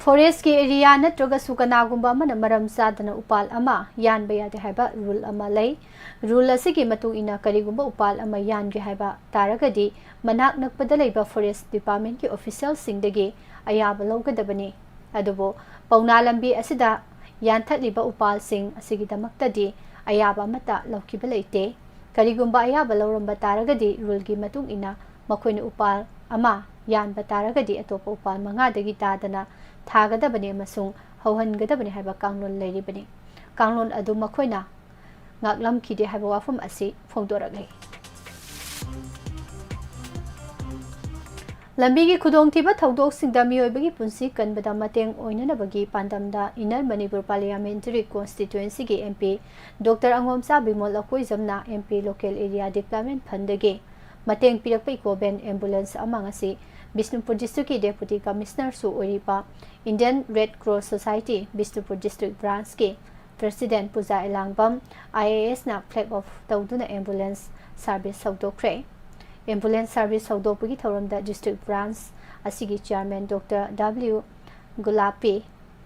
ꯐꯣꯔꯦꯁꯀꯤ ꯑꯦꯔꯤꯌꯥ ꯅꯠꯇ꯭ꯔꯒꯁꯨ ꯀꯅꯥꯒꯨꯝꯕ ꯑꯃꯅ ꯃꯔꯝ ꯆꯥꯗꯅ ꯎꯄꯥꯜ ꯑꯃ ꯌꯥꯟꯕ ꯌꯥꯗꯦ ꯍꯥꯏꯕ ꯔꯨꯜ ꯑꯃ ꯂꯩ꯫ ꯔꯨꯜ ꯑꯁꯤꯒꯤ ꯃꯇꯨꯡ ꯏꯟꯅ ꯀꯔꯤꯒꯨꯝꯕ ꯎꯄꯥꯜ ꯑꯃ ꯌꯥꯟꯒꯦ ꯍꯥꯏꯕ ꯇꯥꯔꯒꯗꯤ ꯃꯅꯥꯛ ꯅꯛꯄꯗ ꯂꯩꯕ ꯐꯣꯔꯦꯁ ꯗꯤꯄꯥꯔꯠꯃꯦꯟꯠꯀꯤ ꯑꯣꯐꯤꯁꯤꯌꯦꯜꯁꯤꯡꯗꯒꯤ ꯑꯌꯥꯕ ꯂꯧꯒꯗꯕꯅꯤ꯫ ꯑꯗꯨꯕꯨ ꯄꯥꯎꯅꯥ ꯂꯝꯕꯤ ꯑꯁꯤꯗ ꯌꯥꯟꯊꯠꯂꯤꯕ ꯎꯄꯥꯜꯁꯤꯡ ꯑꯁꯤꯒꯤꯗꯃꯛꯇꯗꯤ ꯑꯌꯥꯕ ꯑꯃꯠꯇ ꯂꯧꯈꯤꯕ ꯂꯩꯇꯦ꯫ ꯀꯔꯤꯒꯨꯝꯕ ꯑꯌꯥꯕ ꯂꯧꯔꯝꯕ ꯇꯥꯔꯒꯗꯤ ꯔꯨꯜꯒꯤ ꯃꯇꯨꯡ ꯏꯟꯅ ꯃꯈꯣꯏꯅ ꯎꯄꯥꯜ ꯑꯃ ꯌꯥꯟꯕ ꯇꯥꯔꯒꯗꯤ ꯑꯇꯣꯞꯄ ꯎꯄꯥꯜ ꯃꯉꯥꯗꯒꯤ ꯇꯥꯗꯅ ꯊꯥꯒꯗꯕꯅꯤ ꯑꯃꯁꯨꯡ ꯍꯧꯍꯟꯒꯗꯕꯅꯤ ꯍꯥꯏꯕ ꯀꯥꯡꯂꯣꯟ ꯂꯩꯔꯤꯕꯅꯤ꯫ ꯀꯥꯡꯂꯣꯟ ꯑꯗꯨ ꯃꯈꯣꯏꯅ ꯉꯥꯛꯂꯝꯈꯤꯗꯦ ꯍꯥꯏꯕ ꯋꯥꯐꯝ ꯑꯁꯤ ꯐꯣꯡꯗꯣꯔꯛꯂꯤ꯫ ꯂꯝꯕꯤꯒꯤ ꯈꯨꯗꯣꯡꯊꯤꯕ ꯊꯧꯗꯣꯛꯁꯤꯡꯗ ꯃꯤꯑꯣꯏꯕꯒꯤ ꯄꯨꯟꯁꯤ ꯀꯟꯕꯗ ꯃꯇꯦꯡ ꯑꯣꯏꯅꯅꯕꯒꯤ ꯄꯥꯟꯗꯝꯗ ꯏꯟꯅꯔ ꯃꯅꯤꯄꯨꯔ ꯄꯥꯔꯂꯤꯌꯥꯃꯦꯟꯇꯔꯤ ꯀꯣꯟꯁꯇꯤꯇ꯭ꯋꯦꯟꯁꯤꯒꯤ M P doctor Angomcha Bimol ꯑꯀꯣꯏꯖꯝꯅ M P local area development ꯐꯟꯗꯒꯤ ꯃꯇꯦꯡ ꯄꯤꯔꯛꯄ ꯏꯀꯣ ꯚꯦꯟ ꯑꯦꯝꯕꯨꯂꯦꯟꯁ ꯑꯃ ꯉꯁꯤ ꯕꯤꯁꯅꯨꯄꯨꯔ ꯗꯤꯁꯇ꯭ꯔꯤꯛꯀꯤ ꯗꯦꯄꯨꯇꯤ ꯀꯃꯤꯁꯅꯔꯁꯨ ꯑꯣꯏꯔꯤꯕ Indian red cross society Bishnupur district ꯕ꯭ꯔꯥꯟꯁꯀꯤ president Puja Elangbam I A ꯑꯦꯁꯅ ꯐ꯭ꯂꯦꯒ ꯑꯣꯐ ꯇꯧꯗꯨꯅ ꯑꯦꯝꯕꯨꯂꯦꯟꯁ ꯁꯥꯔꯚꯤꯁ ꯍꯧꯗꯣꯛꯈ꯭ꯔꯦ꯫ ꯑꯦꯝꯕꯨꯂꯦꯟꯁ ꯁꯥꯔꯚꯤꯁ ꯍꯧꯗꯣꯛꯄꯒꯤ ꯊꯧꯔꯝꯗ ꯗꯤꯁꯇ꯭ꯔꯤꯛ ꯕ꯭ꯔꯥꯟꯁ ꯑꯁꯤꯒꯤ chairman doctor W Gulapi,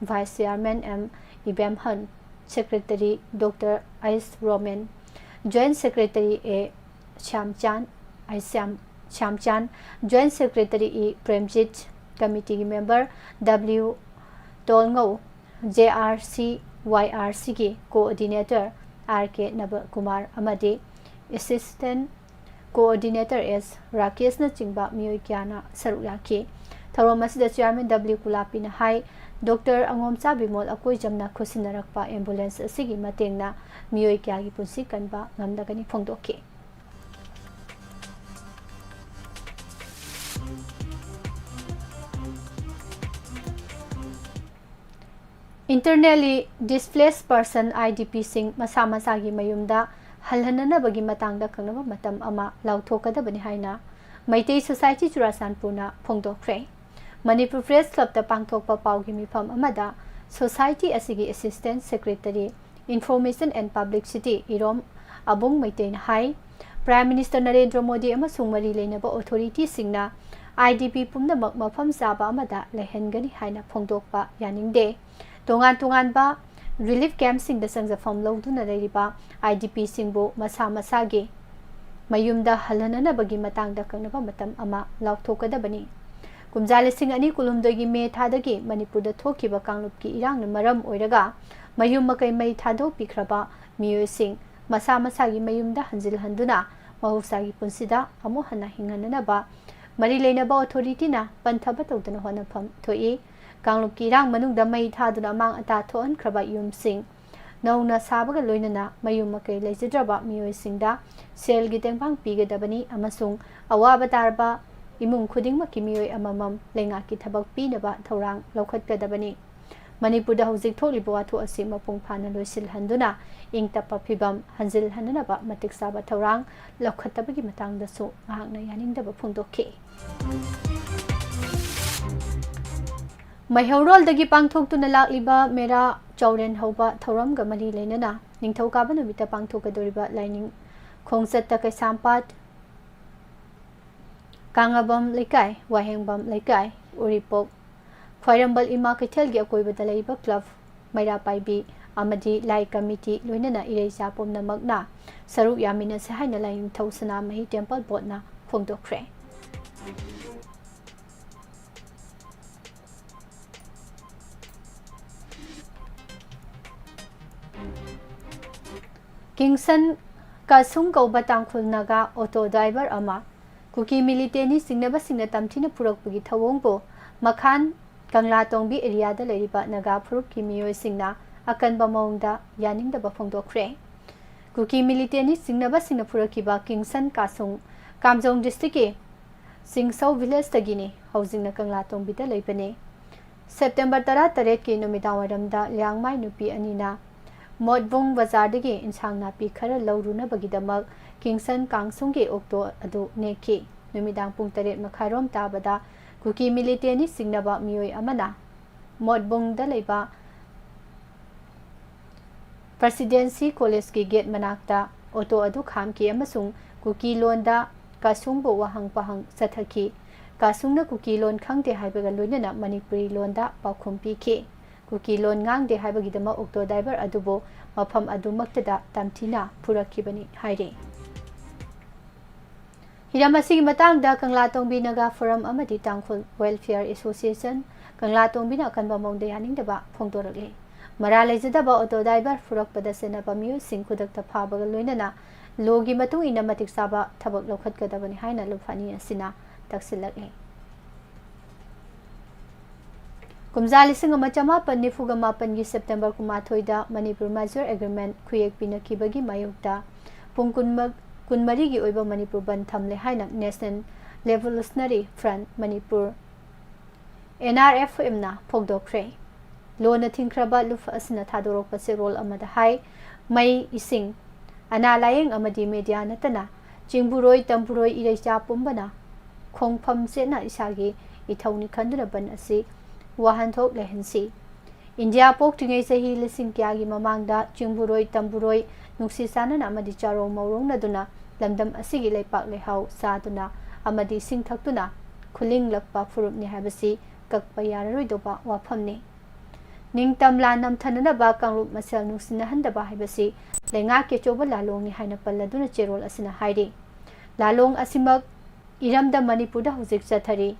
vice chairman M Ibemhan, secretary doctor S Romen, joint secretary A Shyamchan, A Shyam, Shyamchan, joint secretary E Premjit, ꯀꯃꯤꯇꯤꯒꯤ member W Tolngou, J R C Y R ꯁꯤꯒꯤ coordinator R K Nabakumar ꯑꯃꯗꯤ assistant coordinator ꯑꯦꯁ ꯔꯥꯀꯦꯁꯅꯆꯤꯡꯕ ꯃꯤꯑꯣꯏ ꯀꯌꯥꯅ ꯁꯔꯨꯛ ꯌꯥꯈꯤ꯫ ꯊꯧꯔꯝ ꯑꯁꯤꯗ ꯆꯤꯌꯥꯔꯃꯦꯟ ꯗꯕ꯭ꯂꯤꯎ ꯀꯨꯂꯥꯄꯤꯅ ꯍꯥꯏ, ꯗꯣꯛꯇꯔ ꯑꯉꯣꯝꯆꯥ ꯕꯤꯃꯣꯜ ꯑꯀꯣꯏꯖꯝꯅ ꯈꯨꯠꯁꯤꯟꯅꯔꯛꯄ ꯑꯦꯝꯕꯨꯂꯦꯟꯁ ꯑꯁꯤꯒꯤ ꯃꯇꯦꯡꯅ ꯃꯤꯑꯣꯏ ꯀꯌꯥꯒꯤ ꯄꯨꯟꯁꯤ ꯀꯟꯕ ꯉꯝꯂꯒꯅꯤ ꯐꯣꯡꯗꯣꯛꯈꯤ꯫ Internally Displaced Person, I D Pꯁꯤꯡ ꯃꯁꯥ ꯃꯁꯥꯒꯤ ꯃꯌꯨꯝꯗ ꯍꯜꯍꯟꯅꯅꯕꯒꯤ ꯃꯇꯥꯡꯗ ꯈꯪꯅꯕ ꯃꯇꯝ ꯑꯃ ꯂꯥꯎꯊꯣꯛꯀꯗꯕꯅꯤ ꯍꯥꯏꯅ ꯃꯩꯇꯩ ꯁꯣꯁꯥꯏꯇꯤ ꯆꯨꯔꯥꯆꯥꯟꯄꯨꯔꯅ ꯐꯣꯡꯗꯣꯛꯈ꯭ꯔꯦ꯫ ꯃꯅꯤꯄꯨꯔ ꯄ꯭ꯔꯦꯁ ꯀ꯭ꯂꯕꯇ ꯄꯥꯡꯊꯣꯛꯄ ꯄꯥꯎꯒꯤ ꯃꯤꯐꯝ ꯑꯃꯗ ꯁꯣꯁꯥꯏꯇꯤ ꯑꯁꯤꯒꯤ assistant secretary Information and Publicity Irom Abung ꯃꯩꯇꯩꯅ ꯍꯥꯏ, Prime Minister ꯅꯔꯦꯟꯗ꯭ꯔ ꯃꯣꯗꯤ ꯑꯃꯁꯨꯡ ꯃꯔꯤ ꯂꯩꯅꯕ ꯑꯣꯊꯣꯔꯤꯇꯤꯁꯤꯡꯅ IDP ꯄꯨꯝꯅꯃꯛ ꯃꯐꯝ ꯆꯥꯕ ꯑꯃꯗ ꯂꯩꯍꯟꯒꯅꯤ ꯍꯥꯏꯅ ꯐꯣꯡꯗꯣꯛꯄ ꯌꯥꯅꯤꯡꯗꯦ꯫ ꯇꯣꯉꯥꯟ ꯇꯣꯉꯥꯟꯕ ꯔꯤꯂꯤꯐ ꯀꯦꯝꯞꯁꯤꯡꯗ ꯆꯪꯖꯐꯝ ꯂꯧꯗꯨꯅ ꯂꯩꯔꯤꯕ IDPꯁꯤꯡꯕꯨ ꯃꯁꯥ ꯃꯁꯥꯒꯤ ꯃꯌꯨꯝꯗ ꯍꯜꯍꯟꯅꯅꯕꯒꯤ ꯃꯇꯥꯡꯗ ꯀꯛꯅꯕ ꯃꯇꯝ ꯑꯃ ꯂꯥꯎꯊꯣꯛꯀꯗꯕꯅꯤ꯫ ꯀꯨꯝꯖꯥ ꯂꯤꯁꯤꯡ ꯑꯅꯤ ꯀꯨꯟꯍꯨꯝꯗꯣꯏꯒꯤ ꯃꯦ ꯊꯥꯗꯒꯤ ꯃꯅꯤꯄꯨꯔꯗ ꯊꯣꯛꯈꯤꯕ ꯀꯥꯡꯂꯨꯞꯀꯤ ꯏꯔꯥꯡꯅ ꯃꯔꯝ ꯑꯣꯏꯔꯒ ꯃꯌꯨꯝ ꯃꯀꯩ ꯃꯩ ꯊꯥꯗꯣꯛꯄꯤꯈ꯭ꯔꯕ ꯃꯤꯑꯣꯏꯁꯤꯡ ꯃꯁꯥ ꯃꯁꯥꯒꯤ ꯃꯌꯨꯝꯗ ꯍꯟꯖꯤꯜꯍꯟꯗꯨꯅ ꯃꯍꯧꯁꯥꯒꯤ ꯄꯨꯟꯁꯤꯗ ꯑꯃꯨꯛ ꯍꯟꯅ ꯍꯤꯡꯍꯟꯅꯅꯕ ꯃꯔꯤ ꯂꯩꯅꯕ ꯑꯣꯊꯣꯔꯤꯇꯤꯅ ꯄꯟꯊꯕ ꯇꯧꯗꯅ ꯍꯣꯠꯅꯐꯝ ꯊꯣꯛꯏ꯫ ꯀꯥꯡꯂꯨꯞꯀꯤ ꯏꯔꯥꯡ ꯃꯅꯨꯡꯗ ꯃꯩ ꯊꯥꯗꯨꯅ ꯑꯃꯥꯡ ꯑꯇꯥ ꯊꯣꯛꯍꯟꯈ꯭ꯔꯕ ꯌꯨꯝꯁꯤꯡ ꯅꯧꯅ ꯁꯥꯕꯒ ꯂꯣꯏꯅꯅ ꯃꯌꯨꯝ ꯃꯀꯩ ꯂꯩꯖꯗ꯭ꯔꯕ ꯃꯤꯑꯣꯏꯁꯤꯡꯗ ꯁꯦꯜꯒꯤ ꯇꯦꯡꯕꯥꯡ ꯄꯤꯒꯗꯕꯅꯤ ꯑꯃꯁꯨꯡ ꯑꯋꯥꯕ ꯇꯥꯔꯕ ꯏꯃꯨꯡ ꯈꯨꯗꯤꯡꯃꯛꯀꯤ ꯃꯤꯑꯣꯏ ꯑꯃꯃꯝ ꯂꯩꯉꯥꯛꯀꯤ ꯊꯕꯛ ꯄꯤꯅꯕ ꯊꯧꯔꯥꯡ ꯂꯧꯈꯠꯀꯗꯕꯅꯤ꯫ ꯃꯅꯤꯄꯨꯔꯗ ꯍꯧꯖꯤꯛ ꯊꯣꯛꯂꯤꯕ ꯋꯥꯊꯣꯛ ꯑꯁꯤ ꯃꯄꯨꯡ ꯐꯥꯅ ꯂꯣꯏꯁꯤꯜꯍꯟꯗꯨꯅ ꯏꯪ ꯇꯞꯄ ꯐꯤꯕꯝ ꯍꯟꯖꯤꯜꯍꯟꯅꯅꯕ ꯃꯇꯤꯛ ꯆꯥꯕ ꯊꯧꯔꯥꯡ ꯂꯧꯈꯠꯇꯕꯒꯤ ꯃꯇꯥꯡꯗꯁꯨ ꯃꯍꯥꯛꯅ ꯌꯥꯅꯤꯡꯗꯕ ꯐꯣꯡꯗꯣꯛꯈꯤ꯫ ꯃꯩꯍꯧꯔꯣꯜꯗꯒꯤ ꯄꯥꯡꯊꯣꯛꯇꯨꯅ ꯂꯥꯛꯂꯤꯕ ꯃꯦꯔꯥ ꯆꯥꯎꯔꯦꯟ ꯍꯧꯕ ꯊꯧꯔꯝꯒ ꯃꯔꯤ ꯂꯩꯅꯅ ꯅꯤꯡꯊꯧꯀꯥꯕ ꯅꯨꯃꯤꯠꯇ ꯄꯥꯡꯊꯣꯛꯀꯗꯧꯔꯤꯕ ꯂꯥꯏꯅꯤꯡ ꯈꯣꯡꯆꯠꯇ ꯀꯩꯁꯥꯝꯄꯥꯠ, ꯀꯥꯉꯕꯝ ꯂꯩꯀꯥꯏ, ꯋꯥꯍꯦꯡꯕꯝ ꯂꯩꯀꯥꯏ, ꯎꯔꯤꯄꯣꯛ, ꯈ꯭ꯋꯥꯏꯔꯝꯕꯜ ꯏꯃꯥ ꯀꯩꯊꯦꯜꯒꯤ ꯑꯀꯣꯏꯕꯗ ꯂꯩꯕ ꯀ꯭ꯂꯕ, ꯃꯩꯔꯥ ꯄꯥꯏꯕꯤ ꯑꯃꯗꯤ ꯂꯥꯏ ꯀꯃꯤꯇꯤ, ꯂꯣꯏꯅꯅ ꯏꯔꯩꯆꯥ ꯄꯨꯝꯅꯃꯛꯅ ꯁꯔꯨꯛ ꯌꯥꯃꯤꯟꯅꯁꯤ ꯍꯥꯏꯅ ꯂꯥꯏꯅꯤꯡꯊꯧ ꯁꯅꯥꯃꯍꯤ ꯇꯦꯝꯄꯜ ꯕꯣꯔꯗꯅ ꯐꯣꯡꯗꯣꯛꯈ꯭ꯔꯦ꯫ ꯀꯤꯡꯁꯟ ꯀꯥꯁꯨꯡ ꯀꯧꯕ ꯇꯥꯡꯈꯨꯜ ꯅꯥꯒꯥ ꯑꯣꯇꯣ ꯗ꯭ꯔꯥꯏꯚꯔ ꯑꯃ ꯀꯨꯀꯤ ꯃꯤꯂꯤꯇꯦꯟꯅꯤ ꯆꯤꯡꯅꯕꯁꯤꯡꯅ ꯇꯝꯊꯤꯅ ꯐꯨꯔꯛꯄꯒꯤ ꯊꯧꯑꯣꯡꯕꯨ ꯃꯈꯥꯟ ꯀꯪꯂꯥꯇꯣꯡꯕꯤ ꯑꯦꯔꯤꯌꯥꯗ ꯂꯩꯔꯤꯕ ꯅꯥꯒꯥ ꯐꯨꯔꯨꯞꯀꯤ ꯃꯤꯑꯣꯏꯁꯤꯡꯅ ꯑꯀꯟꯕ ꯃꯑꯣꯡꯗ ꯌꯥꯅꯤꯡꯗꯕ ꯐꯣꯡꯗꯣꯛꯈ꯭ꯔꯦ꯫ ꯀꯨꯀꯤ ꯃꯤꯂꯤꯇꯦꯟꯅꯤ ꯆꯤꯡꯅꯕꯁꯤꯡꯅ ꯐꯨꯔꯛꯈꯤꯕ ꯀꯤꯡꯁꯟ ꯀꯥꯁꯨꯡ ꯀꯥꯝꯖꯣꯡ ꯗꯤꯁꯇ꯭ꯔꯤꯛꯀꯤ ꯆꯤꯡꯁꯧ ꯚꯤꯂꯦꯖꯇꯒꯤꯅꯤ, ꯍꯧꯖꯤꯛꯅ ꯀꯪꯂꯥꯇꯣꯡꯕꯤꯗ ꯂꯩꯕꯅꯤ꯫ ꯁꯦꯞꯇꯦꯝꯕꯔ ꯇꯔꯥꯇꯔꯦꯠꯀꯤ ꯅꯨꯃꯤꯗꯥꯡꯋꯥꯏꯔꯝꯗ ꯂꯤꯌꯥꯡꯃꯥꯏ ꯅꯨꯄꯤ ꯑꯅꯤꯅ ꯃꯣꯠꯕꯨꯡ ꯕꯖꯥꯔꯗꯒꯤ ꯏꯟꯁꯥꯡ ꯅꯥꯄꯤ ꯈꯔ ꯂꯧꯔꯨꯅꯕꯒꯤꯗꯃꯛ ꯀꯤꯡꯁꯟ ꯀꯥꯡꯁꯨꯡꯒꯤ ꯑꯣꯛꯇꯣ ꯑꯗꯨ ꯅꯦꯛꯈꯤ꯫ ꯅꯨꯃꯤꯗꯥꯡ ꯄꯨꯡ ꯇꯔꯦꯠ ꯃꯈꯥꯏꯔꯣꯝ ꯇꯥꯕꯗ ꯀꯨꯀꯤ ꯃꯤꯂꯤꯇꯦꯟꯅꯤ ꯆꯤꯡꯅꯕ ꯃꯤꯑꯣꯏ ꯑꯃꯅ ꯃꯣꯠꯕꯨꯡꯗ ꯂꯩꯕ ꯄ꯭ꯔꯦꯁꯤꯗꯦꯟꯁꯤ ꯀꯣꯂꯦꯖꯀꯤ ꯒꯦꯠ ꯃꯅꯥꯛꯇ ꯑꯣꯇꯣ ꯑꯗꯨ ꯈꯥꯝꯈꯤ ꯑꯃꯁꯨꯡ ꯀꯨꯀꯤ ꯂꯣꯟꯗ ꯀꯥꯁꯨꯡꯕꯨ ꯋꯥꯍꯪ ꯄꯥꯍꯪ ꯆꯠꯊꯈꯤ꯫ ꯀꯥꯁꯨꯡꯅ ꯀꯨꯀꯤ ꯂꯣꯟ ꯈꯪꯗꯦ ꯍꯥꯏꯕꯒ ꯂꯣꯏꯅꯅ ꯃꯅꯤꯄꯨꯔꯤ ꯂꯣꯟꯗ ꯄꯥꯎꯈꯨꯝ ꯄꯤꯈꯤ꯫ ꯀꯨꯀꯤ ꯂꯣꯟ ꯉꯥꯡꯗꯦ ꯍꯥꯏꯕꯒꯤꯗꯃꯛ ꯑꯣꯛꯇꯣ ꯗ꯭ꯔꯥꯏꯚꯔ ꯑꯗꯨꯕꯨ ꯃꯐꯝ ꯑꯗꯨꯃꯛꯇꯗ ꯇꯝꯊꯤꯅ ꯐꯨꯔꯛꯈꯤꯕꯅꯤ ꯍꯥꯏꯔꯤ꯫ ꯍꯤꯔꯝ ꯑꯁꯤꯒꯤ ꯃꯇꯥꯡꯗ ꯀꯪꯂꯥꯇꯣꯡꯕꯤ ꯅꯥꯒꯥ ꯐꯣꯔꯝ ꯑꯃꯗꯤ ꯇꯥꯡꯈꯨꯜ ꯋꯦꯜꯐꯤꯌꯔ ꯑꯦꯁꯣꯁꯤꯌꯦꯁꯟ ꯀꯪꯂꯥꯇꯣꯡꯕꯤꯅ ꯑꯀꯟꯕ ꯃꯑꯣꯡꯗ ꯌꯥꯅꯤꯡꯗꯕ ꯐꯣꯡꯗꯣꯔꯛꯂꯤ꯫ ꯃꯔꯥꯜ ꯂꯩꯖꯗꯕ ꯑꯣꯇꯣ ꯗ꯭ꯔꯥꯏꯚꯔ ꯐꯨꯔꯛꯄꯗ ꯆꯦꯟꯅꯕ ꯃꯤꯑꯣꯏꯁꯤꯡ ꯈꯨꯗꯛꯇ ꯐꯥꯕꯒ ꯂꯣꯏꯅꯅ ꯂꯣꯒꯤ ꯃꯇꯨꯡ ꯏꯟꯅ ꯃꯇꯤꯛ ꯆꯥꯕ ꯊꯕꯛ ꯂꯧꯈꯠꯀꯗꯕꯅꯤ ꯍꯥꯏꯅ ꯂꯨꯞꯐꯥꯅꯤ ꯑꯁꯤꯅ ꯇꯛꯁꯤꯜꯂꯛꯂꯤ꯫ ꯀꯨꯝꯖꯥ ꯂꯤꯁꯤꯡ ꯑꯃ ꯆꯃꯥꯄꯟ ꯅꯤꯐꯨꯒ ꯃꯥꯄꯟꯒꯤ ꯁꯦꯞꯇꯦꯝꯕꯔ ꯀꯨꯟꯃꯥꯊꯣꯏꯗ ꯃꯅꯤꯄꯨꯔ ꯃꯦꯖꯔ ꯑꯦꯒ꯭ꯔꯤꯃꯦꯟ ꯈꯨꯌꯦꯛ ꯄꯤꯅꯈꯤꯕꯒꯤ ꯃꯥꯌꯣꯛꯇ ꯄꯨꯡ ꯀꯨꯟꯃ-, ꯀꯨꯟꯃꯔꯤꯒꯤ ꯑꯣꯏꯕ ꯃꯅꯤꯄꯨꯔ ꯕꯟ ꯊꯝꯂꯦ ꯍꯥꯏꯅ national revolutionary front Manipur, N R F ꯑꯦꯝꯅ ꯐꯣꯡꯗꯣꯛꯈ꯭ꯔꯦ꯫ ꯂꯣꯟꯅ ꯊꯤꯡꯈ꯭ꯔꯕ ꯂꯨꯞ ꯑꯁꯤꯅ ꯊꯥꯗꯣꯔꯛꯄ ꯆꯦꯔꯣꯜ ꯑꯃꯗ ꯍꯥꯏ, ꯃꯩ, ꯏꯁꯤꯡ, ꯑꯅꯥ ꯂꯥꯌꯦꯡ ꯑꯃꯗꯤ ꯃꯦꯗꯤꯌꯥ ꯅꯠꯇꯅ ꯆꯤꯡꯕꯨꯔꯣꯏ, ꯇꯝꯕꯨꯔꯣꯏ, ꯏꯔꯩꯆꯥ ꯄꯨꯝꯕꯅ ꯈꯣꯡꯐꯝ ꯆꯦꯠꯅ ꯏꯁꯥꯒꯤ ꯏꯊꯧꯅꯤ ꯈꯟꯗꯨꯅ ꯕꯟ ꯑꯁꯤ ꯋꯥꯍꯟꯊꯣꯛ ꯂꯩꯍꯟꯁꯤ꯫ ꯏꯟꯗꯤꯌꯥ ꯄꯣꯛꯇ꯭ꯔꯤꯉꯩ ꯆꯍꯤ ꯂꯤꯁꯤꯡ ꯀꯌꯥꯒꯤ ꯃꯃꯥꯡꯗ ꯆꯤꯡꯕꯨꯔꯣꯏ, ꯇꯝꯕꯨꯔꯣꯏ ꯅꯨꯡꯁꯤ ꯆꯥꯟꯅꯅ ꯑꯃꯗꯤ ꯆꯥꯔꯣꯡ ꯃꯧꯔꯣꯡꯅꯗꯨꯅ ꯂꯝꯗꯝ ꯑꯁꯤꯒꯤ ꯂꯩꯄꯥꯛ ꯂꯩꯍꯥꯎ ꯆꯥꯗꯨꯅ ꯑꯃꯗꯤ ꯏꯁꯤꯡ ꯊꯛꯇꯨꯅ ꯈꯨꯂꯤꯡꯂꯛꯄ ꯐꯨꯔꯨꯞꯅꯤ ꯍꯥꯏꯕꯁꯤ ꯀꯛꯄ ꯌꯥꯔꯔꯣꯏꯗꯧꯕ ꯋꯥꯐꯝꯅꯤ꯫ ꯅꯤꯡꯇꯝ ꯂꯥꯟ ꯅꯝꯊꯅꯅꯕ ꯀꯥꯡꯂꯨꯞ ꯃꯁꯦꯜ ꯅꯨꯡꯁꯤꯅꯍꯟꯗꯕ ꯍꯥꯏꯕꯁꯤ ꯂꯩꯉꯥꯛꯀꯤ ꯑꯆꯧꯕ ꯂꯥꯂꯣꯡꯅꯤ ꯍꯥꯏꯅ ꯄꯜꯂꯗꯨꯅ ꯆꯦꯔꯣꯜ ꯑꯁꯤꯅ ꯍꯥꯏꯔꯤ꯫ ꯂꯥꯂꯣꯡ ꯑꯁꯤꯃꯛ ꯏꯔꯝꯗꯝ ꯃꯅꯤꯄꯨꯔꯗ ꯍꯧꯖꯤꯛ ꯆꯠꯊꯔꯤ꯫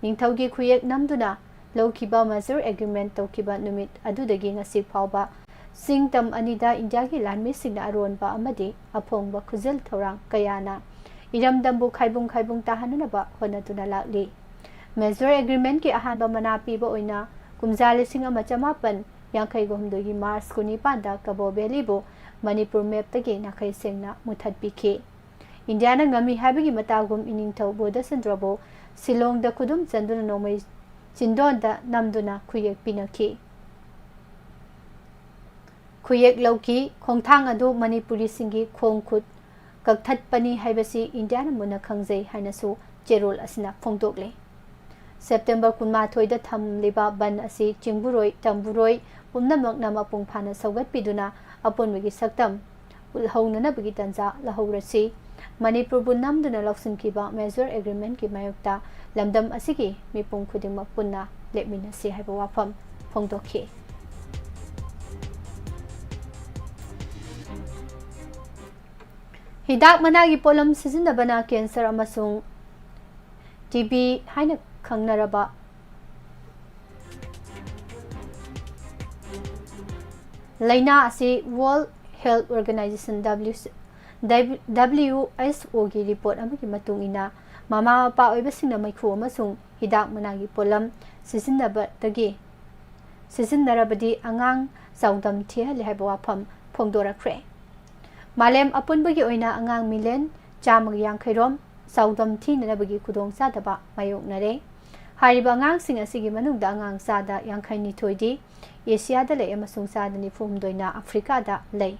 ꯅꯤꯡꯊꯧꯒꯤ ꯈꯨꯌꯦꯛ ꯅꯝꯗꯨꯅ ꯂꯧꯈꯤꯕ ꯃꯦꯖꯔ ꯑꯦꯒ꯭ꯔꯤꯃꯦꯟ ꯇꯧꯈꯤꯕ ꯅꯨꯃꯤꯠ ꯑꯗꯨꯗꯒꯤ ꯉꯁꯤ ꯐꯥꯎꯕ ꯆꯤꯡ ꯇꯝ ꯑꯅꯤꯗ ꯏꯟꯗꯤꯌꯥꯒꯤ ꯂꯥꯟꯃꯤꯁꯤꯡꯅ ꯑꯔꯣꯟꯕ ꯑꯃꯗꯤ ꯑꯐꯣꯡꯕ ꯈꯨꯖꯤꯜ ꯊꯧꯔꯥꯡ ꯀꯌꯥꯅ ꯏꯔꯝꯗꯝꯕꯨ ꯈꯥꯏꯕꯨꯡ ꯈꯥꯏꯕꯨꯡ ꯇꯥꯍꯟꯅꯅꯕ ꯍꯣꯠꯅꯗꯨꯅ ꯂꯥꯛꯂꯤ꯫ ꯃꯦꯖꯔ ꯑꯦꯒ꯭ꯔꯤꯃꯦꯟꯒꯤ ꯑꯍꯥꯟꯕ ꯃꯅꯥ ꯄꯤꯕ ꯑꯣꯏꯅ ꯀꯨꯝꯖꯥ ꯂꯤꯁꯤꯡ ꯑꯃ ꯆꯃꯥꯄꯟ ꯌꯥꯡꯈꯩꯒ ꯍꯨꯝꯗꯣꯏꯒꯤ ꯃꯥꯔꯆ ꯀꯨꯟꯅꯤꯄꯥꯟꯗ ꯀꯕꯣ ꯚꯦꯂꯤꯕꯨ ꯃꯅꯤꯄꯨꯔ ꯃꯦꯞꯇꯒꯤ ꯅꯥꯈꯩ ꯁꯦꯡꯅ ꯃꯨꯊꯠꯄꯤꯈꯤ꯫ ꯏꯟꯗꯤꯌꯥꯅ ꯉꯝꯃꯤ ꯍꯥꯏꯕꯒꯤ ꯃꯇꯥꯒꯨꯝ ꯏꯅꯤꯡꯊꯧ ꯕꯣꯙꯆꯟꯗ꯭ꯔꯕꯨ ꯁꯤꯂꯣꯡꯗ ꯈꯨꯗꯨꯝ ꯆꯟꯗꯨꯅ ꯅꯣꯡꯃꯩ ꯆꯤꯟꯗꯣꯟꯗ ꯅꯝꯗꯨꯅ ꯈꯨꯌꯦꯛ ꯄꯤꯅꯈꯤ꯫ ꯈꯨꯌꯦꯛ ꯂꯧꯈꯤ꯫ ꯈꯣꯡꯊꯥꯡ ꯑꯗꯨ ꯃꯅꯤꯄꯨꯔꯤꯁꯤꯡꯒꯤ ꯈꯣꯡ ꯈꯨꯠ ꯀꯛꯊꯠꯄꯅꯤ ꯍꯥꯏꯕꯁꯤ ꯏꯟꯗꯤꯌꯥꯅ ꯃꯨꯟꯅ ꯈꯪꯖꯩ ꯍꯥꯏꯅꯁꯨ ꯆꯦꯔꯣꯜ ꯑꯁꯤꯅ ꯐꯣꯡꯗꯣꯛꯂꯤ꯫ ꯁꯦꯞꯇꯦꯝꯕꯔ ꯀꯨꯟꯃꯥꯊꯣꯏꯗ ꯊꯝꯂꯤꯕ ꯕꯟ ꯑꯁꯤ ꯆꯤꯡꯕꯨꯔꯣꯏ, ꯇꯝꯕꯨꯔꯣꯏ ꯄꯨꯝꯅꯃꯛꯅ ꯃꯄꯨꯡ ꯐꯥꯅ ꯁꯧꯒꯠꯄꯤꯗꯨꯅ ꯑꯄꯨꯟꯕꯒꯤ ꯁꯛꯇꯝ ꯎꯠꯍꯧꯅꯅꯕꯒꯤ ꯇꯥꯟꯖꯥ ꯂꯧꯍꯧꯔꯁꯤ꯫ ꯃꯅꯤꯄꯨꯔꯕꯨ ꯅꯝꯗꯨꯅ ꯂꯧꯁꯤꯟꯈꯤꯕ ꯃꯦꯖꯔ ꯑꯦꯒ꯭ꯔꯤꯃꯦꯟꯠꯀꯤ ꯃꯥꯌꯣꯛꯇ ꯂꯝꯗꯝ ꯑꯁꯤꯒꯤ ꯃꯤꯄꯨꯝ ꯈꯨꯗꯤꯡꯃꯛ ꯄꯨꯟꯅ ꯂꯦꯞꯃꯤꯟꯅꯁꯤ ꯍꯥꯏꯕ ꯋꯥꯐꯝ ꯐꯣꯡꯗꯣꯛꯈꯤ꯫ ꯍꯤꯗꯥꯛ ꯃꯅꯥꯒꯤ ꯄꯣꯠꯂꯝ ꯁꯤꯖꯤꯟꯅꯕꯅ ꯀꯦꯟꯁꯔ ꯑꯃꯁꯨꯡ ꯇꯤ ꯕꯤ ꯍꯥꯏꯅ ꯈꯪꯅꯔꯕ ꯂꯥꯏꯅꯥ ꯑꯁꯤ World Health Organization, W, W H O ꯒꯤ ꯔꯤꯄꯣꯔꯠ ꯑꯃꯒꯤ ꯃꯇꯨꯡ ꯏꯟꯅ, ꯃꯃꯥ ꯃꯄꯥ ꯑꯣꯏꯕꯁꯤꯡꯅ ꯃꯩꯈꯨ ꯑꯃꯁꯨꯡ ꯍꯤꯗꯥꯛ ꯃꯅꯥꯒꯤ ꯄꯣꯠꯂꯝ ꯁꯤꯖꯤꯟꯅꯕꯗꯒꯤ, ꯁꯤꯖꯤꯟꯅꯔꯕꯗꯤ ꯑꯉꯥꯡ ꯆꯥꯎꯗꯝ ꯊꯤꯍꯜꯂꯤ ꯍꯥꯏꯕ ꯋꯥꯐꯝ ꯐꯣꯡꯗꯣꯔꯛꯈ꯭ꯔꯦ꯫ ꯃꯥꯂꯦꯝ ꯑꯄꯨꯟꯕꯒꯤ ꯑꯣꯏꯅ ꯑꯉꯥꯡ ꯃꯤꯂꯤꯌꯟ ꯆꯥꯝꯃꯒ ꯌꯥꯡꯈꯩ ꯔꯣꯝ ꯆꯥꯎꯗꯝ ꯊꯤꯅꯅꯕꯒꯤ ꯈꯨꯗꯣꯡꯆꯥꯗꯕ ꯃꯥꯌꯣꯛꯅꯔꯦ꯫ ꯍꯥꯏꯔꯤꯕ ꯑꯉꯥꯡꯁꯤꯡ ꯑꯁꯤꯒꯤ ꯃꯅꯨꯡꯗ ꯑꯉꯥꯡ ꯆꯥꯗ ꯌꯥꯡꯈꯩ ꯅꯤꯊꯣꯏꯗꯤ ꯑꯦꯁꯤꯌꯥꯗ ꯂꯩ ꯑꯃꯁꯨꯡ ꯆꯥꯗ ꯅꯤꯐꯨ ꯍꯨꯝꯗꯣꯏꯅ ꯑꯐ꯭ꯔꯤꯀꯥꯗ ꯂꯩ꯫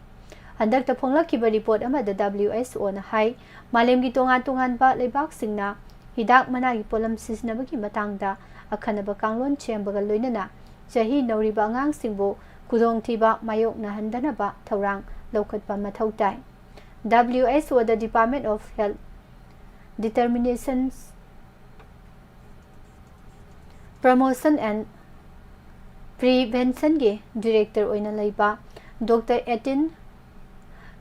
ꯍꯟꯗꯛꯇ ꯐꯣꯡꯂꯛꯈꯤꯕ ꯔꯤꯄꯣꯔꯠ ꯑꯃꯗ W H O ꯅ ꯍꯥꯏ, ꯃꯥꯂꯦꯝꯒꯤ ꯇꯣꯉꯥꯟ ꯇꯣꯉꯥꯟꯕ ꯂꯩꯕꯥꯛꯁꯤꯡꯅ ꯍꯤꯗꯥꯛ ꯃꯅꯥꯒꯤ ꯄꯣꯠꯂꯝ ꯁꯤꯖꯤꯟꯅꯕꯒꯤ ꯃꯇꯥꯡꯗ ꯑꯈꯟꯅꯕ ꯀꯥꯡꯂꯣꯟ ꯁꯦꯝꯕꯒ ꯂꯣꯏꯅꯅ ꯆꯍꯤ ꯅꯧꯔꯤꯕ ꯑꯉꯥꯡꯁꯤꯡꯕꯨ ꯈꯨꯗꯣꯡꯊꯤꯕ ꯃꯥꯌꯣꯛꯅꯍꯟꯗꯅꯕ ꯊꯧꯔꯥꯡ ꯂꯧꯈꯠꯄ ꯃꯊꯧ ꯇꯥꯏ꯫ W H O the Department of Health Determinations Promotion and Prevention ꯒꯤ ꯗꯤꯔꯦꯛꯇꯔ ꯑꯣꯏꯅ ꯂꯩꯕ ꯗꯣꯛꯇꯔ ꯑꯦꯇꯤꯟ